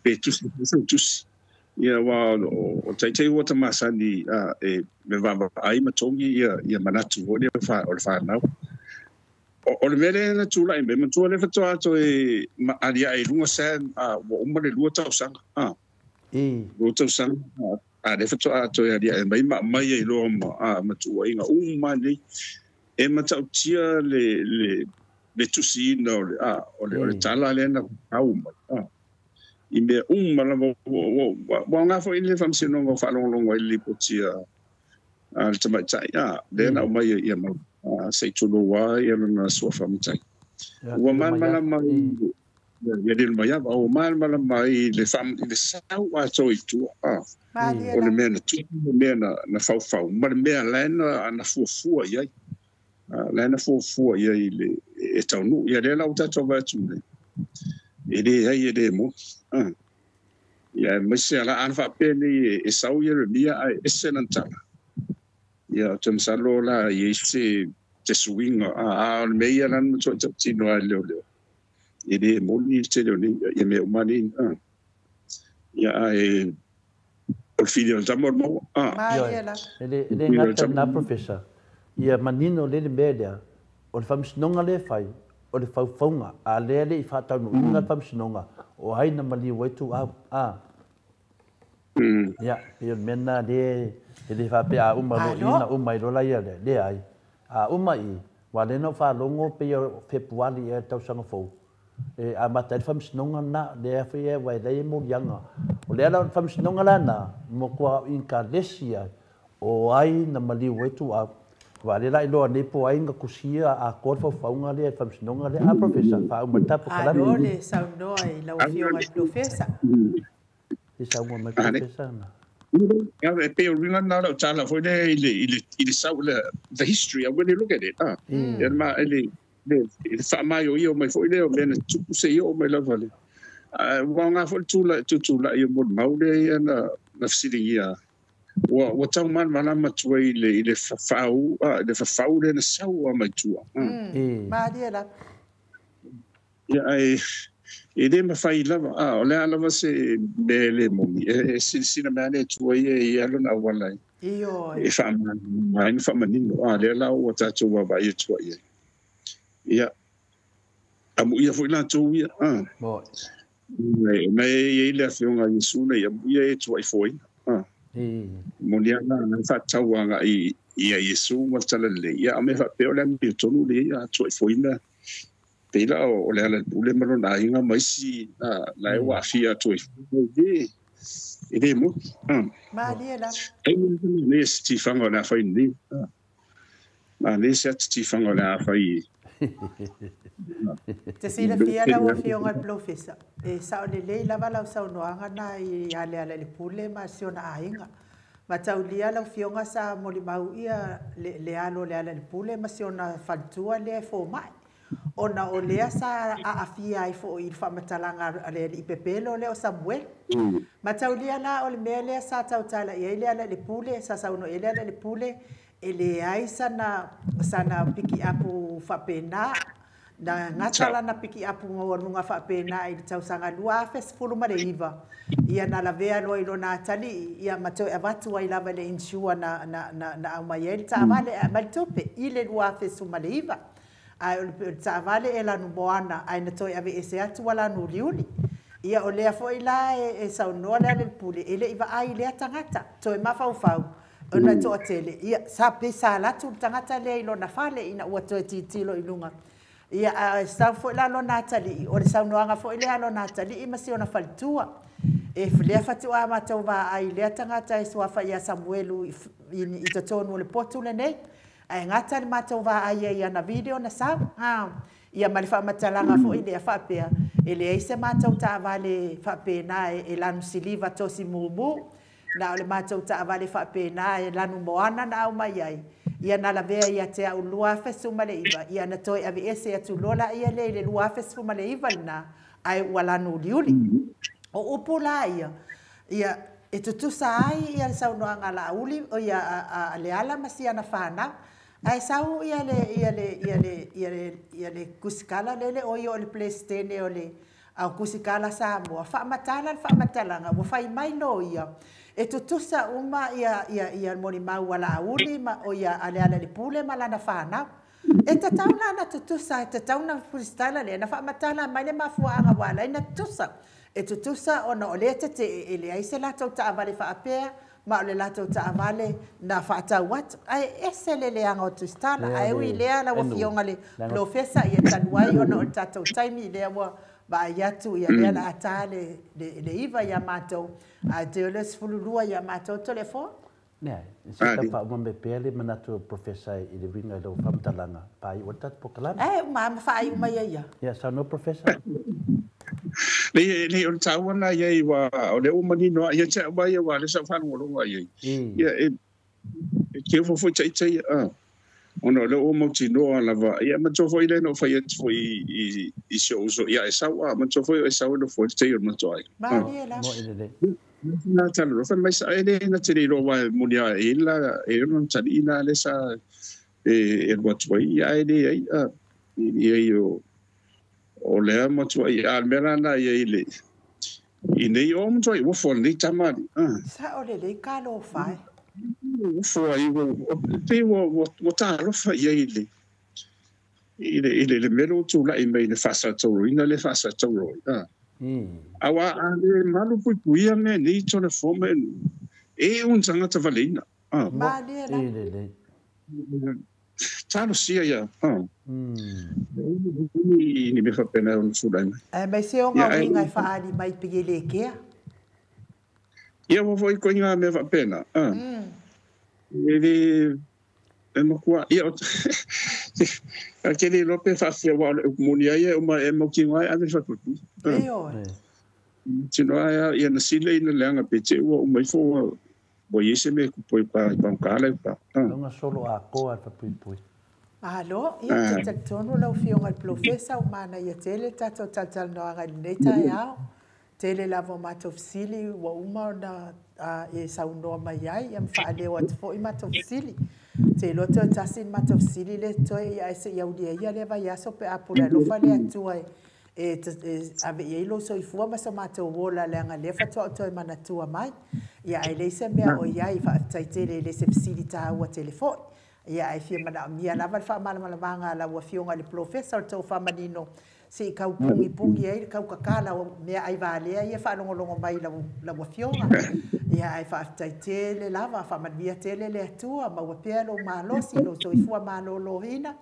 pe tusi, tusi. Ia wa o teitei ua tamasani e me vava ai matongi ia manatu o le whanau. O le mea lea na tūlai me matua le whatoa ato e alia e lunga Sam ua uma le 2 tausaga. 2 tausaga a le whatoa ato e alia e mai ma mai e loa ma matua inga uma nei. E matautia le le tusiina o le a o le tala lea na au mai i mea uma lava ua aoga foi le faamasinoga o faalogologo ai le lipoti a le tamaitai lea na aumai ia mau se i tulou ai lona suafa matai. Ua malamalama ia lilo mai ava, ua malamalama ai le sau atoa i tua. O le mea na tupu, le mea na faufau, ma le mea la na fuafua i ai. La na fuafua i ai e taunuu. Ia lea la ua tatou vaai atu nei. E le ai e le moni. Ia aemaise ala ana faapea nei e sau Ieremia ae ese lana tala. Ia o te masalo la i ai se suiga a o le mea ia lana matuai tautino ai le leoleo. E le moni le tele o nei ia mea uma nei. Ia ae o le fili o le tama o le maua. E le gata lena professor. Ia manino le le mea lea o le faamasinoga lea e fai o le faufauga a lea le i faataunuuina le faamasinoga o ai na maliu ai tuau. Ia, pei o le mea lena lea e le faapea a uma loa i na uma ai loa laia lea. Leai. A uma i, aua lea na ou faalogo pei o Fepuari ea le tausaga fou e amata ai le faamasinoga lena, lea foi aua e leai moliaga. O lea la o le faamasinoga la lena, matua ikalesi ai o ai na maliu ai tuau. Aua lea la iloa nei po o ai na tusia atoa le faufauga lea i le faamasinoga lea. A professor, faauma le tatou kalame. Malo le saunoa i lau Afioga i le Professor. Se saunoa mai professor na. E pei o le uiga lena o lau tala foi lea i le sau, the history, when you look at it, e le faamaioio mai foi lea o mea na tupu seia oo mai lava le. Ua aoga foi le tutulai o molimau lea ia na fesiligia. Ua tau malamalama atu ai i le fafau, le fafau lea na sau a mai tua. Malie lava. Ia, e le mafai lava, o le a lava se mea le moni, e silasila mai le Atua ia i lona auala e faamalamalama ai ma faamanino, lea la ua tatou vaavaai atu ai. Ia, amuia foi latou ia. Na e i ai le afioga a Iesu na ia amuia e tuaifoaina. Moni lava na faatau agai ia Iesu ma le talalelei. Ia, a mea faapea o le amiotonu le ia tuaifoaina. Pei la o le ala i le pule ma lona aiga ma isi la e ua aafia atu ai. E le moni. Malie lava. E le se tifaga o le a fai nei. Ma le se atu tifaga o le a fai. Te silafia lau Afioga i le Professor, e sao lelei lava lau saunoaga na i a le ala i le pule ma si ona aiga. Ma taulia lau Afioga sa molimau ia le alo o le ala i le pule ma si ona faletua lea e fomai. Ona o lea sa aafia ai foi i le faamatalaga a le alii pepelo lea o Samuel. Ma taulia la o le mea lea sa tautala i ai le ala i le pule, sa saunoa i ai le ala i le pule, e leai sana pikiapu faapena, na gata lana pikiapu maualuga faapena i le tausaga 2019. Ia na lavea loa i lona atalii, ia ma toe avatu ai lava i le insure na aumai ai le taavale ae aumai le tupe i le 2019. Ae o le taavale e lanu moana ae na toe aveese atu ua lanu uliuli. Ia o lea foi la e saunoa le ala i le pule, e le i vaai i lea tagata, toe mafaufau ona e toatele, ia sa pei sa alu atu le tagata lea i lona fale ina ua toe tilotilo i luga. Ia ae sau foi la lona atalii, o le saunoaga foi lea a lona atalii ma si ona faletua. E lea faatoa matou vaai i lea tagata e suafa ia Samuelu i totonu o le potu lenei. Ae gata le matou vaai ai i ana video na sau. Ia ma le faamatalaga foi lea faapea, e leai se matou taavale faapena e lanu siliva tosi mumu, na o le matou taavale faapena e lanu moana na aumai ai. Ia na lavea ia te au 2019, ia na toe aveese atu loa la ia lea i le 2019 lena, ae ua lanu uliuli. O upu la ia, ia e tutusa ai ia le saunoaga a Laauli, o ia a le ala ma si ana whanau. Ae sau ia le ia le ia le ia le ia le kusikala lele o ia o le Presidente o le au kusikala Samoa. Faamatala le faamatalaga ua fai mai no ia e tutusa uma ia ia ia molimau a Laauli ma o ia a le ala i le pule ma lana whanau. E tatau la na tutusa, e tatau na kusikala le na faamatala mai le mafuaaga ua ala ai na tutusa. E tutusa ona o lea tete e leai se latou taavale faapea Ma o le latou taavale na faatau atu. Ae ese le leaga o Tusitala. Ae ui i lea lau Afioga i le Polofesa, ia talu ai ona o le tatou taimi lea ua vaai atu, ia lea o le a ta le 9 ia matou, ae toe o le 12 ia matou Toleafoa. Leai, se i tau faauma mai pea le manatu o Professor i le uiga i lau faamatalaga, faaiu ai le tatou polokalame. Ae uma lava ma faaiu mai ai ia. Ia, saunoa Professor. Leai, leai, o le taua lena i ai, aua o lea ua manino lava ia te au lava ia, aua o lea sa ou faalogologo lava i ai. Ia, e keu foi ta ita ia, ona o lea ua mautinoa lava. Ia, manatua foi lea na ou fai atu foi i si ou uso ia Esau, manatua foi o Esau e nofo ai le tai o le matou aiga. Malie lava. Moe lelei. Nā tala fai mai sa e le na te le iloa wa e moni a e la e ono tali ina le sa e e lua atu ai ia e le ai a i ai o o lea matua i a le mea la na ia i le i nei o matua i uafo nei tama ali a Sa'o lelei talofa e. Uafo ai ua pei ua ua talofa i ai le i le i le le mea lea ua tulai mai i le faasataurina lea e faasatauro ai a. Aua a le malu puipuia mea nei tona foma e un tagata valeina a. Malie lava. Talosia ia a. I ni mea faapena e ono tulai mai. Aemaise o ngā uiga e faaali mai pei e le kea. Ia ua foi koe i ngā mea faapena, a. E le, e makua, ia o, a ke le iloa pe faafefea aua o le upu moni a ia e uma e mautinoa ai ave le falepuipui. Ioe. Mautinoa ai a, ia na sile ina leaga pe te i ua uma ifo ua, ua i ai se mea e kupu ai pa, i pagota le upa. Lona solo atoa le falepuipui. Malo, ia ou te talitonu lau Afioga i le Polofesa ua manaia tele le tatou talatalanoaga i lenei taeao. Tele lava o matou fesili ua uma ona e saunoa mai ai, ia ma faaleo atu foi matou fesili. Ou te iloa toe tasi le matou fesili lea totoe, ia ae se i aulia ia lea vaiaso pe a pule alofa le Atua e ave i ai lou soifua ma so matou ola leaga lea faatoa ou toe manatua mai. Ia ae leai se mea o i ai, faafetai tele e le se fesili taua tele foi. Ia ae fia manaomia lava le faamalamalamaga a lau Afioga i le Polofesa o le tofa manino se i tau pugipugi ai le taukakala o meaai valea ia faalogologo mai i lau Afioga. Ia ae faafetai tele lava, faamanuia tele le Atua, maua pea lou malosi, lou soifua maloloina,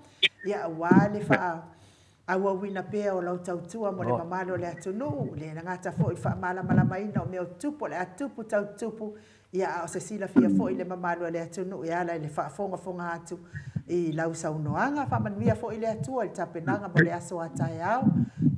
ia aua le faaauauina pea o lau tautua mo le mamalu o le atunuu, le gata foi i le faamalamalamaina o mea o tutupu, o le a tupu tau tutupu, Ia, a o se silafia foi i le mamalu o le atunuu e ala i le faafogafoga atu i lau saunoaga. Faamanuia foi le Atua i le tapenaga mo le aso a taeao.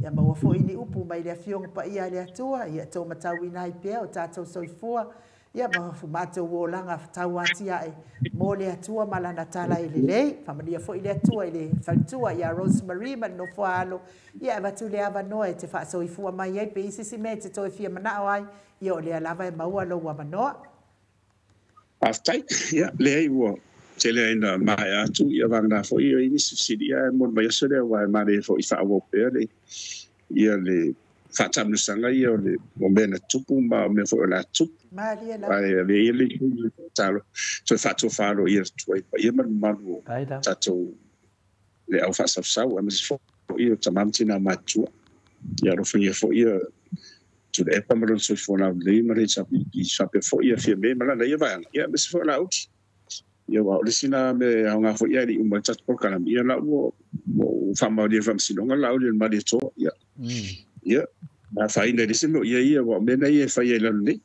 Ia maua foi ni upu mai le Afioga Paia a le Atua, ia taumatauina ai pea o tatou soifua, ia ma matou olaga tauatiae mo le Atua ma Lana tala e lelei. Faamanuia foi le Atua i le faletua ia Rose Marie ma le nofoaalo, ia avatu le avanoa e te faasoifua mai ai pe i se isi mea e te toe fia manao ai, Ia o lea lava e maua lou avanoa. Faafetai. Ia, leai ua tele ai ina maea atu ia vagana foi ia i nisi fesili ia mo le vaiaso lea aua e manaia foi faaauau pea le ia le faataamilosaga ia o le o mea na tupu ma o mea foi o le a tupu. Malie lava. Ae avea ia le tatalo toe faatofa aloaia atu ai paia ma le mamalu o tatou le au faasausau aemaise foi o tama ma tina matutua. Ia alofagia foi ia Tuilaepa ma lona soifua laulelei ma le HRPP faapea foi ia Fiame ma lana ia vaega, ia aemaise foi o Laauli. Ia aua o le isi lena mea e aoga foi ae le i uma ai le tatou polokalame, ia la ua ou faamaonia i le Faamasinoga le Laauli o le Malietoa. Ia, ia, na afaina i le isi mea o ia ia, aua o mea na ia e fai ai i lalo nei.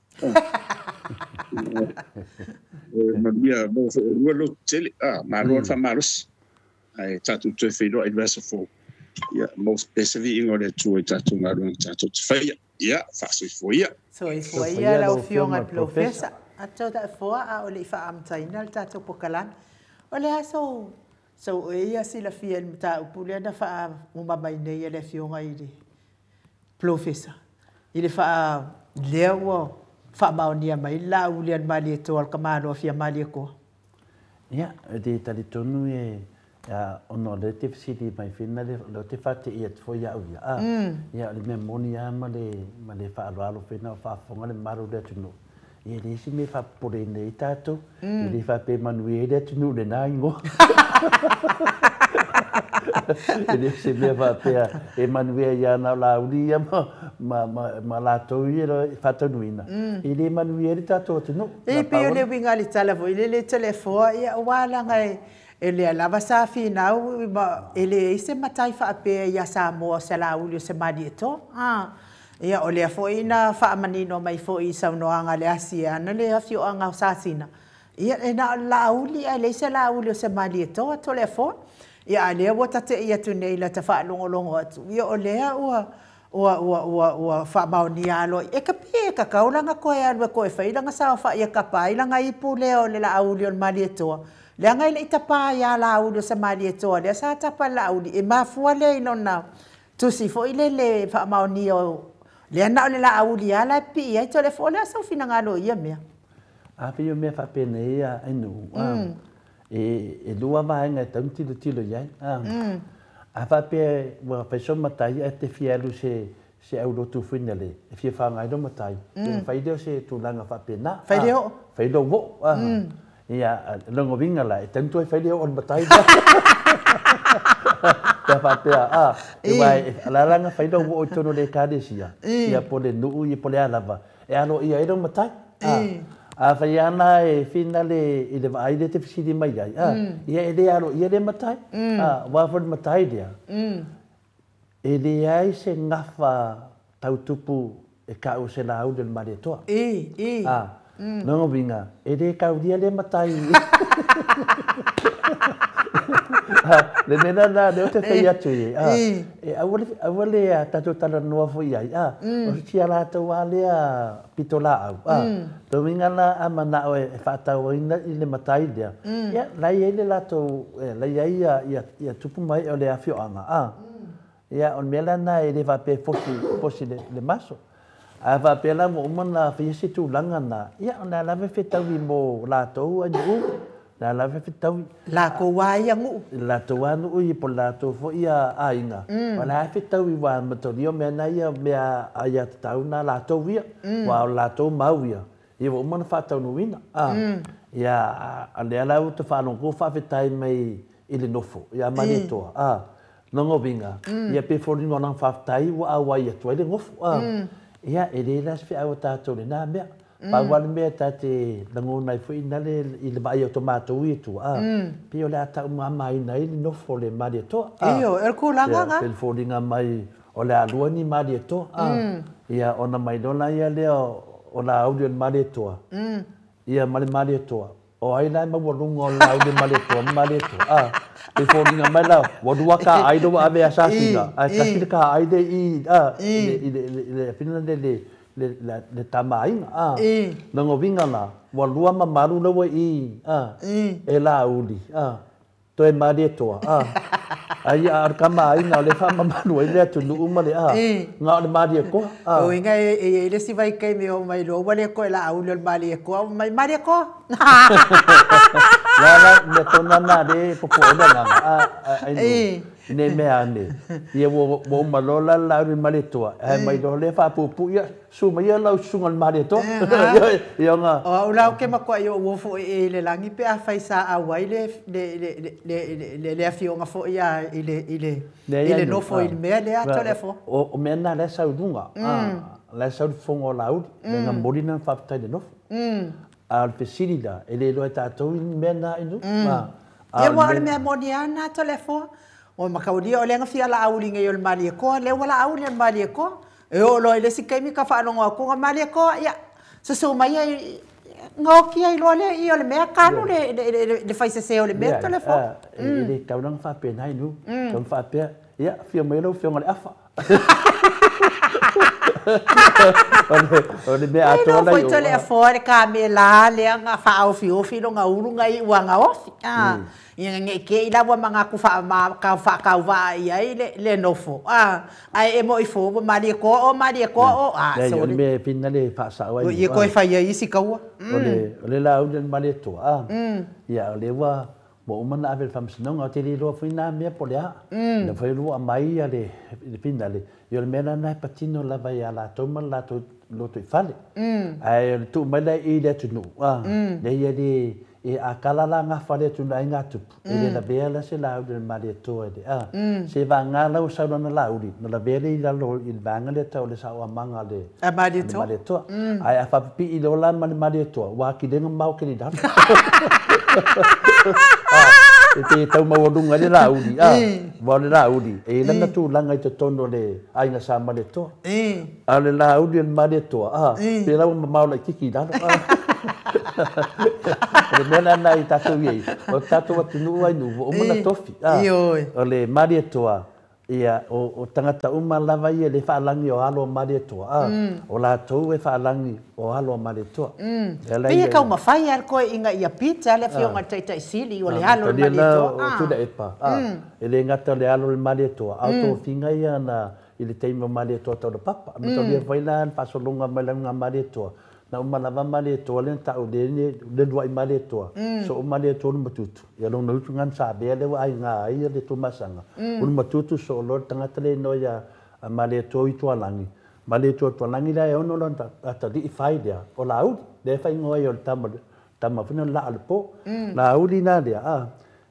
Manuia maua foi oulua le loto tele, malo le faamalosi. Ae tatou toe feiloai i le vaiaso fou. Ia, maua pea se viiga o le Atua i tatou galuega tatou te faia. Ia, faasoifua ia. Soifua ia lau Afioga i le Polofesa. Atau taʻefoa a o le i faaamataina le tatou pokalame. O le a sou sou oe ia silafia i le mataupu lea na faauma mai nei e le Afioga i le Polofesa i le faa lea ua faamaonia mai le lauli a le Malietoa le Kamalo Afia Malietoa. Ia, e te talitonu e, ona o lea e te fesili mai foi lea, o lea ou te faateia atu foi au ia, a, ia, o le mea moni lava ma le, ma le faaaloalo foi na o faafofoga le mamalu o le atunuu, ia e leai se mea e faapopoleina ai tatou, e le faapea e manuia ai le atunuu i lena igoa. E le o se mea faapea e manuia ia na o Laauli ia ma latou ia e faataunuuina, e le manuia ai le tatou atunuu. E pei o le uiga o le tala foi lele Toleafoa, ia aua leaga e lea lava sa finau e leai se matai faapea ia Samoa o se Laauli o se Malietoa. Ia o lea foi na faamanino mai foi i saunoaga a le Asiana le afioaga o Sasina, ia e na o le Laauli ae leai se Laauli o se Malietoa Toleafoa. Ia a lea ua tate'i atu nei i lata faalogologo atu, ia o lea ua ua ua ua ua faamaonia aloaia. E ka pei e tatau la ona toe alu e toe fai lana saofai e tapa ai lana ipu lea o le Laauli o le Malietoa, leaga e le i tapa ia Laauli o se Malietoa, lea sa tapa e Laauli, e mafua lea i lona tusi foi lele faamaonia o lea na o le Laauli lava la e pipii ai Toleafoa. O le a sou finagalo i ia mea? A pei o mea faapenei ia e nuu, e lua vaega e tatau ona tilotilo i ai. A faapea ua fai sou matai ae te fia alu se aulotu foi lea e fia faaaoga ai lou matai, ona fai lea o se tulaga faapena. Fai le oo. Fai lou oo. Ia, lona uiga la, e tatau ona toe fai le oo o le matai lea. Pe a faapea, aua o le a la ona fai lou oo i totonu o le ekalesia, ia po o le nuu po o le a lava, e aloaia ai lou matai. A fai lava la e finale i le vaai lea e te fesili mai ai, ia e le aloaia lea matai. Aua foi o le matai lea, e leai se gafa tautupu e tau o se Laauli o le Malietoa. Lona uiga, e le taulia lea matai. Le mea la lena lea ou te fai atu i ai, e aua le tatou talanoa foi i ai, o si a latou lava lea pitolaau. Lona uiga la a manao e faatauaina i le matai lea, ia la e i ai le latou, la e i ai ia tupu ma ee o le afioaga. Ia, o le mea la lena e le faapea e fosi le maso. A faapea la ua uma ona faia se tulaga lena, ia o lea lava e fetaui mo latou a nuu, o lea lava e fetaui. Latou a ia nuu. Latou a nuu ia po o latou foi ia aiga, o lea e fetaui aua mataulia o mea na ia, mea aiatatau na a latou ia, aua o latou mau ia, ia ua uma ona faataunuuina. Ia, a o lea la ua ta faalogo faafetai mai i le nofo ia Malietoa, lona uiga, ia pei e foliga o lana faafetai ua auai atu ai le nofo. Ia, e leai la se feau a tatou i lena mea. Pau lava le mea ta te lagona ai foi i le vaai atu a matou ia i tua, pei o le a taumamaina ai le nofo o le Malietoa. Ioe, o le tulaga lena. Pei e foliga mai o le a lua ni Malietoa. Ia, ona mai loa lea o Laauli o le Malietoa, ia ma le Malietoa. O ai la e maualuga o le Laauli Malietoa ma Malietoa? A, e foliga mai la, ua lua kaaai lea ua ave e asasina, ae tasi le kaaai lea i i, a, i le fina lea le Tama a Aiga, a. Lona uiga la, ua lua mamalu la ua i i, a, e Laauli, a. Toe Malietoa, a. Ai a o le Tama a Aiga o lea e faamamalu ai le atunuu ma le a. Na o le Malietoa, a. O uiga e i ai le isi vaitaimi e oo mai loa ua le toe Laauli o le Malietoa, ua mai, Malietoa! O le a la le mea tonu lava lena o lea e popo ai le agaga, a, ai nuu, ne i mea ane, ia ua uma loa la le Laauli o le Malietoa, ae mai loa lea faapuupuu, ia, Susu maia lau susuga i le Malietoa. Ia ona. O au la ou te matuai ou ofo ee i le lagi pe afai sa auai le le le afioga foi a i le i le i le nofo i le mea lea Toleafoa. O mea na lea e sau i luga, la e sau le fofoga o Laauli, lea na momoli lana faafetai i le nofo. A o le fesili la, e le iloa e tatou ni mea na i luga. Ia aua o le mea moni lava lena Toleafoa. Ua mataulia o lea na fia Laauli nei o le Malietoa, lea ua Laauli o le Malietoa. E oo loa i le isi taimi ka faalogo atu na Malietoa, ia, susu mai ai, gaoki ai loa lea i o le mea kanu le faisese o le mea Toleafoa. E le tatau la ona faapena i nuu. E tatau ona faapea, ia, afio mai lau Afioga i le Afa. O le mea atoa la i o. E iloa foi Toleafoa le kamela lea na faaofiofi lona ulu na iu a gaofi. Ina ne i te i la ua manatu faatauvaa i ai le nofo, ae e moi fua ua malie koa o, malie koa o, a, Leai, o le mea e pina le faasao ai. Ia toe fai ai isi taua. O le Laauli o le Malietoa, ia o lea ua uma ona ave i le Faamasinoga, ou te le iloa foi na mea po o le a. Lea foi ua aumai le finale, ia o le mea la lena e patino lava ia latou ma le latou lotoifale. Ae o le tuu mai la i le atunuu, leai e le E a kala la gafa le atu ai ngā tupu. E le lavea la se lauli le Malietoa le a. Se vanga lau saulana lauli. Na lavea le i lalo i le vanga le tau le sao amanga le A Malietoa. Malietoa. Ai a whapipi i lola ma le Malietoa. Wa ki lenga mau ke li lalo. E te tau maualunga le lauli. Wa le lauli. E lana tu langa i te tono le aina sa Malietoa. A le lauli le Malietoa. Pe lau mamau la kiki lalo. O le mea lana i tātou iei, o tātou atunuu ai nu, o mana tofi. O le Malietoa, ia, o tangata uma lava ia le whaalangi o alo o Malietoa. O lātou e whaalangi o alo o Malietoa. Pei e kau mawhai ar koe inga ia pita le whionga taitai sili o le alo o Malietoa. O tuna epa. E le ngata le alo o le Malietoa. Au tō whinga ia na i le teima Malietoa tau papa. Ma tau lia whaila whasolonga mai langa Malietoa. Na uma lava Malietoa le tau le lua i Malietoa. So o Malietoa nu matutu. Ia long na utu ngan sa bea le wa ai ngā ai le tumasanga. Unu matutu so lo tangata le no ia Malietoa i tualangi. Malietoa tualangi la e ono lo atali i whai lea. O la uli. Le whai ngoa i o le tama whina la alpo. La uli nā lea.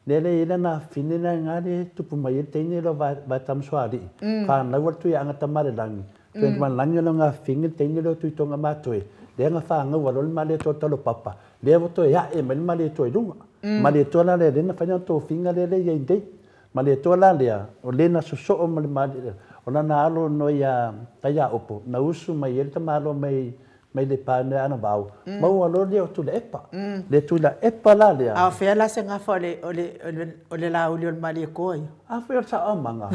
Le ila na whine na ngā le tupu mai e teine lo vai tamswari. Whanau atu i anga tamare langi. Tuan langi lo ngā whine teine lo tui tonga mātoe. Le nga whaanga walo le Malietoa talo papa. Le woto e e mai le Malietoa i lunga. Malietoa la le lena whaina tō whinga le le iei ndei. Malietoa la lea, o lena sosoo ma le Malietoa. O lana alo no ia taia opo. Na usu mai ele tamalo mai le pāne ana vau. Mau alo le o tula epa. Le tula epa la lea. A whea la se ngawha o le lauli o le Malietoa ia? A whea o sa au manga.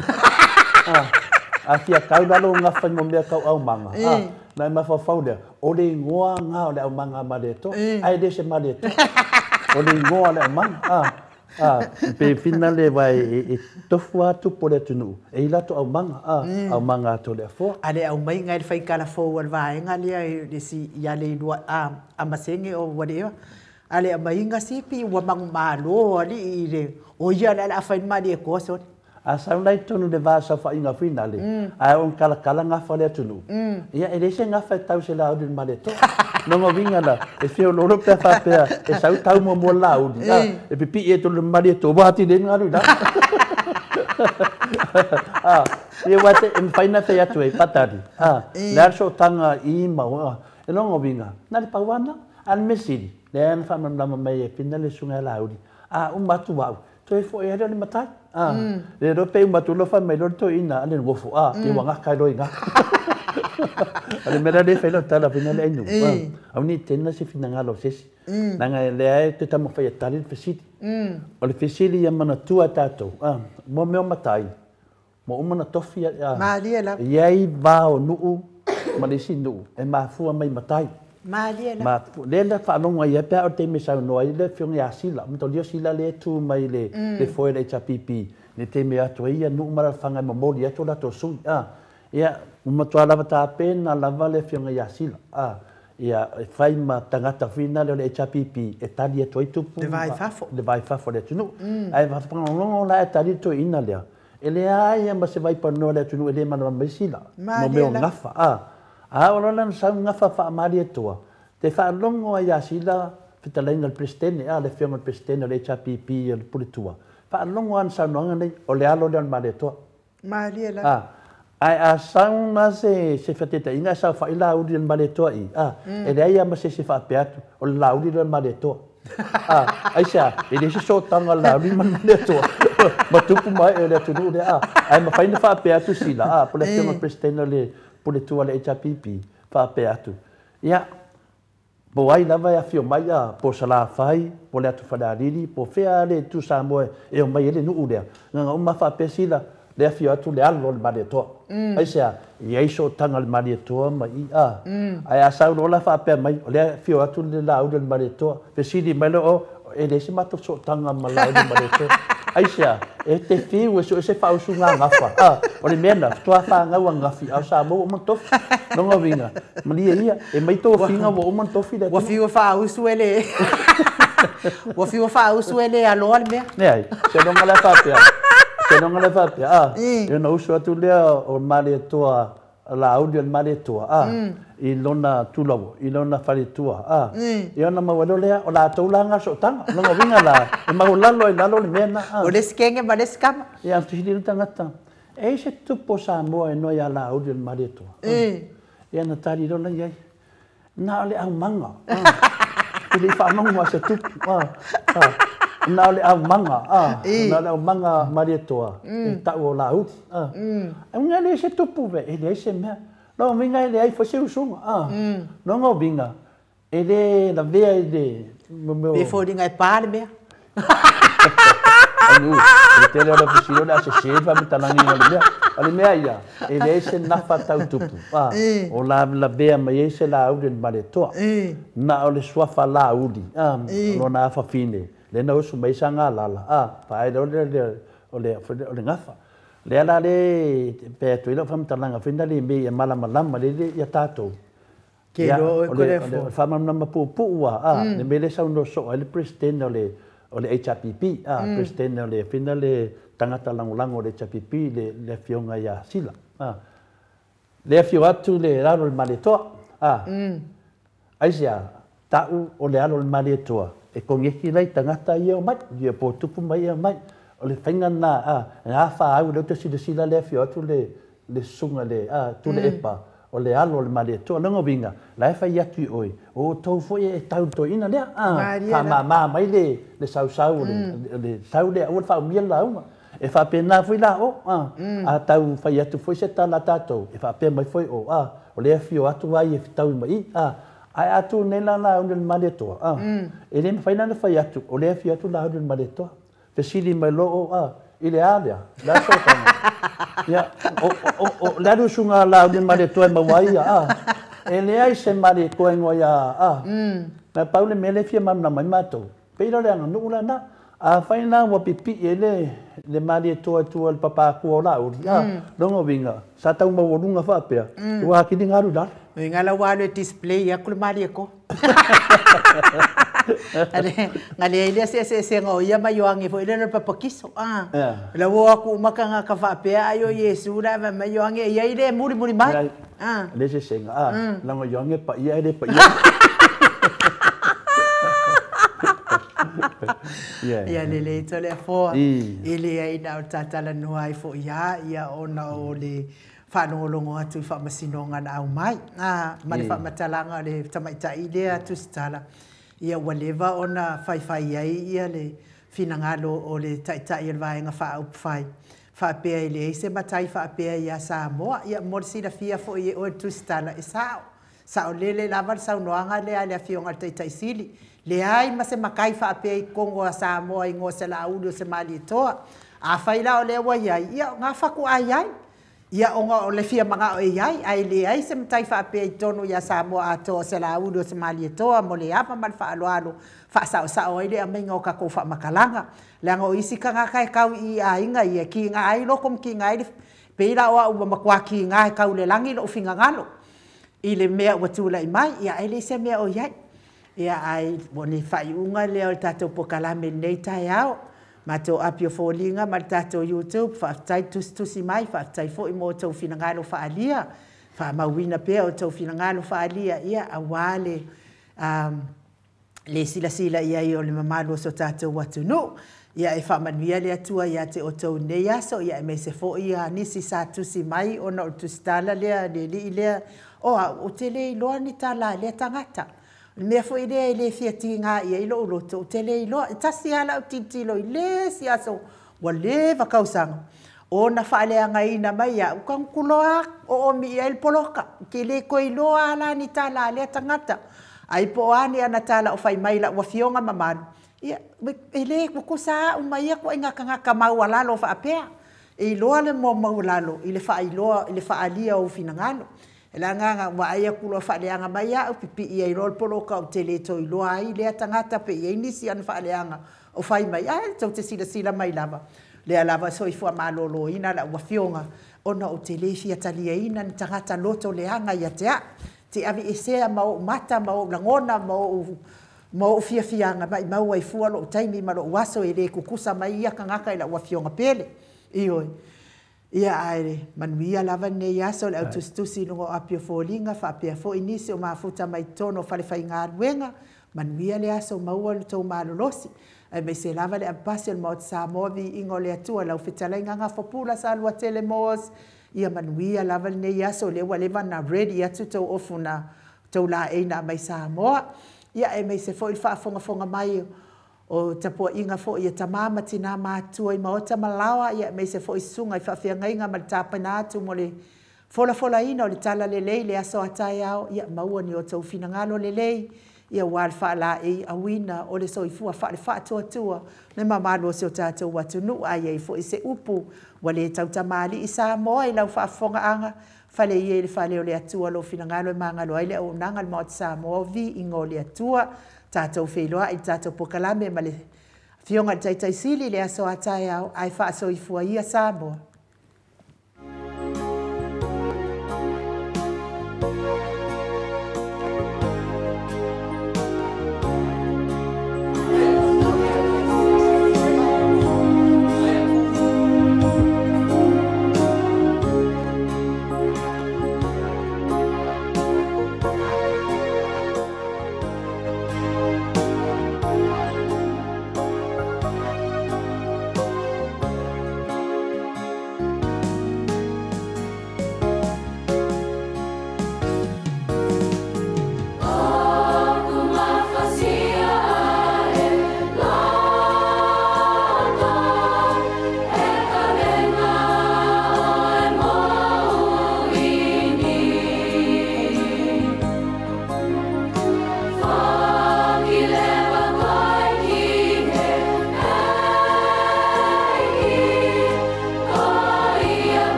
A whia kau lalo ngawha mo mea kau au manga. Na e mawhawhau lea, o le ingoa ngā o le au manga Malietoa, ai le se Malietoa. O le ingoa le au manga. Pe whina le wai e tofu atu po le atunu. E ila to au manga, au manga ato le afoa. A le au mai ngai le whaikala fōu al vaenga lea le si ia le ilua a masenge o whatever. A le mai nga sipi ua mangu malo ali i le o ia le ala whain Malietoa sone. A saunai tonu le vasa whainga whina le. A on kala kala ngawha le atunu. Ia e lese ngawha e tau se lauli le Malietoa. Nongo winga la, e whio loro pea whapea, e sau tau mua mua lauli. E pipi e tonu le Malietoa, wahati le ngaru la. Ia wate, e mwhaina whai atu e patari. Le arso tanga i mau, e nongo winga. Nā le pauana, an mesiri. Le ana whamamlama mai e whina le sunga lauli. A umatu wau. Toi fo e le matai. Le rope umatu lo fa mai lo to ina ale wofo a e wanga kai lo inga. Ale mera le felo tala fina le inu. Au ni tena se fina ngalo sesi. Nanga le ai te tamo fa tali le fesili. O le fesili ia mana tua tatou. Mo meo matai. Mo umana tofi a. Malia la. Iai vao nuu ma le si nuu e mafua mai matai. Malia la. Ma le la whaalonga ia pea o te mesau noa i le whionga a sila. Mto lio sila le tu mai le foe le HPP. Le te mea atu ia nuu mara whangai mamoli atu la tō sui. Ia umatua lava tā pēna lava le whionga ia sila. Ia e whai ma tangata whina le HPP e tali e toi tupu. Le vai fafo. Le vai fafo le tunu. Ai whakangolongo la e tali toi ina lea. E le aia ma se vai panoa le tunu e le mana mai sila. Mo meo ngawha. A o lana sau ngawha wha Malietoa. Te whaalongo ai a sila whitalainga le presidente, le whionga le presidente le HPP le Puletua. Whaalongo an sau noanga nei o le alo lea o le Malietoa. Malia la. Ai a sau na se whateta inga sau wha i lauli le Malietoa i. E le aia ma se se whaapeatu o le lauli le Malietoa. Ai sea, e le se sotanga lauli ma Malietoa. Ma tupu mai e le atunu le Ai ma whaina whaapeatu sila, po le whionga le presidente le Puletua le HPP, whaapeatu. Ia, po ai lava e awhio mai a, po salawhai, po le atu whareariri, po whea le tu Samoa e o mai ele nuu lea. Nganga uma whaapesila, le awhio atu le alo le Malietoa. Ai sea, i eiso tanga le Malietoa ma i a. Ai a sau lola whaapea mai, o le awhio atu le lauli le Malietoa. Fesili mai le o, e le se mato so tanga ma lauli le Malietoa. Ai sea, e te whiu e so e se whausu ngā ngawha. O le mena, tua whāngau a ngawhi, au Samoa o mantofi. Nonga winga. Malia ia, e mai tō whinga o mantofi. Wa whiu whausu e le. Wa whiu whausu e le aloa le mea. Neai, se nonga le whapea. Se nonga le whapea. E na usu atu lea o Malietoa, lauli o le Malietoa. i lona tulauo, i lona faletua, a. Ia ona maua ai loa lea, o latou la na sootaga. O lona uiga la, e maualalo ai i lalo le mea lena, a. O le isi kenge ma le isi kama. Ia, a fesili le tagata, e i ai se tupu o Samoa e noa ia Laauli o le Malietoa? Ia ona tali loa lea i ai, Na o le aumaga, a. E le i faalogo lava i se tupu, a. Na o le aumaga, a. Na o le aumaga Malietoa e tau o Laauli, a. Uiga e leai se tupu ve, e leai se mea. Lona uiga e leai foi se usuga, a. Lona uiga, e le lavea i le mea o. Pe foliga e pa le mea. Anu, i le tele o le fesili o le a sese le faamatalagiga o le mea. O le mea ia, e leai se nafa tau tupu, a, o lavelavea mai ai se Laauli o le Malietoa. Na o le suafa Laauli, a, o lona afafine, lea na usu mai ai Sagalala, a, vaai loa lea o le gafa. O lea la le pea atu ai lau faamatalaga foi lea i mea ia malamalama lelei ia tatou. Ke iloa oe ko le o le faamalamalama puupuu lava, a, le mea lea e saunoa soo ai le Peresetene o le o le HRPP, a, Peresetene o le fina le tagata lagolago o le HRPP, le Afioga ia Sila, a. Le afio atu le alo o le Malietoa, a. Aisea? Ta'u o le alo o le Malietoa e kogeki lai tagata ia e omai, ia po o tupu ma ia e omai. O le faiga lena, a, e afa au lea ou te silasila lea afio atu le, le susuga i le, a, Tuilaepa, o le alo o le Malietoa. O lona uiga, la e fai atu i oe, o outou foi e tau i le toeaina lea, a, faamama mai le, le sausau o le, le sau lea, aua le faaumia le lauga. E faapena foi la o, a, a tau fai atu foi se tala a tatou, e faapea mai foi o, a, o lea e afio atu ai e fetaui ma i, a, ae a tu nei la Laauli o le Malietoa, a, e le mafai la ona fai atu, o lea e afio atu Laauli o le Malietoa. Fesili mai loa o, a, i le a lea? Le a sootaga? Ia, o, o, o, o le a le usuga a Laauli o le Malietoa e maua ai ia, a? E leai se Malietoa e igoa ia, a. Na pau le mea lea e fia malamalama ai matou, Pei la o le aganuu lena. Afai la ua pipii ai le le Malietoa i tua i le papa akua o Laauli, a, lona uiga, sa tau maualuga faapea, ua atili ona alu i lalo. Uiga la ua alu e display atu le Malietoa. Na leai lea se eseesega o ia ma Ioane foi lea o le papatiso, a. La ua o atu uma tagata faapea ai o Iesu la e fai mai Ioane e i ai le mulimuli mai. A. Le eseesega, a, leaga o Ioane e paia ae le paia. Ia lelei Toleafoa, e leai na o tatalanoa ai foi lava ia ona o le faalogologo atu i faamasinoga na aumai ma le faamatalaga o le tamaitai lea Tusitala, ia ua leva ona faifai ai ia le finagalo o le Taitai o le Vaega Faaupufai faapea e leai se matai faapea ia Samoa. Ia mo le silafia foi e oe le Tusitala, e sao. Saolele lava le saunoaga lea a le Afioga i le Taitai Sili, leai ma se matai faapea i totonu o Samoa i igoa o se Laauli o se Malietoa. Afai la o lea ua i ai, ia o na faatoa i ai. Ia ona o le fia manao e i ai, ae leai se matai faapea i totonu ia Samoa atoa o se Laauli o se Malietoa mo le ava ma le faaaloalo faasaosao ai le aumaiga o tatou faamatalaga. Leaga o isi tagata e tau i aiga ia, e kiga ai loko ma kiga ai le pei la o au ua matua kiga e tau i le lagi lou finagalo i le mea ua tulai mai, ia ae leai se mea o i ai. Ia ae o le faaiuga lea o le tatou polokalame i lenei taeao, matou api o foliga ma le tatou YouTube, faafetai tusitusi mai, faafetai foi mo outou finagalo faaalia, faamauina pea outou finagalo faaalia, ia aua le le silasila i ai o le mamalu o so tatou atunuu. Ia e faamanuia le Atua ia te outou i lenei aso, ia aemaise foi nisi sa tusi mai ona o le tusitala lea, le alii lea, o au, ou te le iloa ni tala a lea tagata. O le mea foi lea e le fia tiga i ai lou loto, ou te le iloa. E tasi lava lau tilotilo i le isi aso ua leva tausaga, ona faaleagaina mai au, tagutu loa oomi i ai le poloka. Ou te le toe iloa lava la ni tala a lea tagata. Ai po o a ni ana tala o fai mai i lau afioga mamalu, ia, e le tutusa au ma ia ituaiga tagata maualalo faapea. E iloa le moa maualalo i le faailoa, i le faaalia o ou finagalo. E le agaga, vaai atu loa faaleaga mai au, pipii ai loa le poloka ou te le toe iloa ai lea tagata pe i ai nisi ana faaleaga o fai mai, ae tou te silasila mai lava, lea lava e soifua maloloina lau afioga, ona ou te le fia taliaina ni tagata loto leaga ia te au. Te aveesea ma ou mata ma ou lagona ma ou ma ou fiafiaga, maimau ai fua lou taimi ma lou aso e le tutusa mai ia tagata i lau afioga pele. Ioe. Ia ae manuia lava lenei aso le autusitusi i luga o api o foliga faapea foi nisi o mafuta mai totonu o falefaigaluega. Manuia le aso maua lo outou malolosi aemaise lava le avepasi o le Maota Samoa viiga o le Atua lau fetalaiga Gafopula Saluatele Moss. Ia manuia lava lenei aso lea ua leva ona ready atu tou ofu na tou laei na aumai Samoa. Ia aemaise foi le faafogafoga mai o tapuaiga foi a tama ma tina matutua i maota ma laoa, ia aemaise foi susuga i faafeagaiga ma le tapena atu mo le folafolaina o le talalelei le aso a taeao. Ia maua ni o outou finagalo lelei ia aua le faalaeiauina o le soifua faale-faatuatua le mamalu o si o tatou atunuu. A i ai foi se upu ua le tautamalii Samoa i lau faafofogaaga, fale ia i le fale o le Atua lou finagalo e magalo ai le auaunaga a le Maota Samoa, viiga o le Atua. Tatou feiloai i le tatou polokalame ma le Afioga i le Taitaisili i le aso a taeao, ae faasoifua ia Samoa.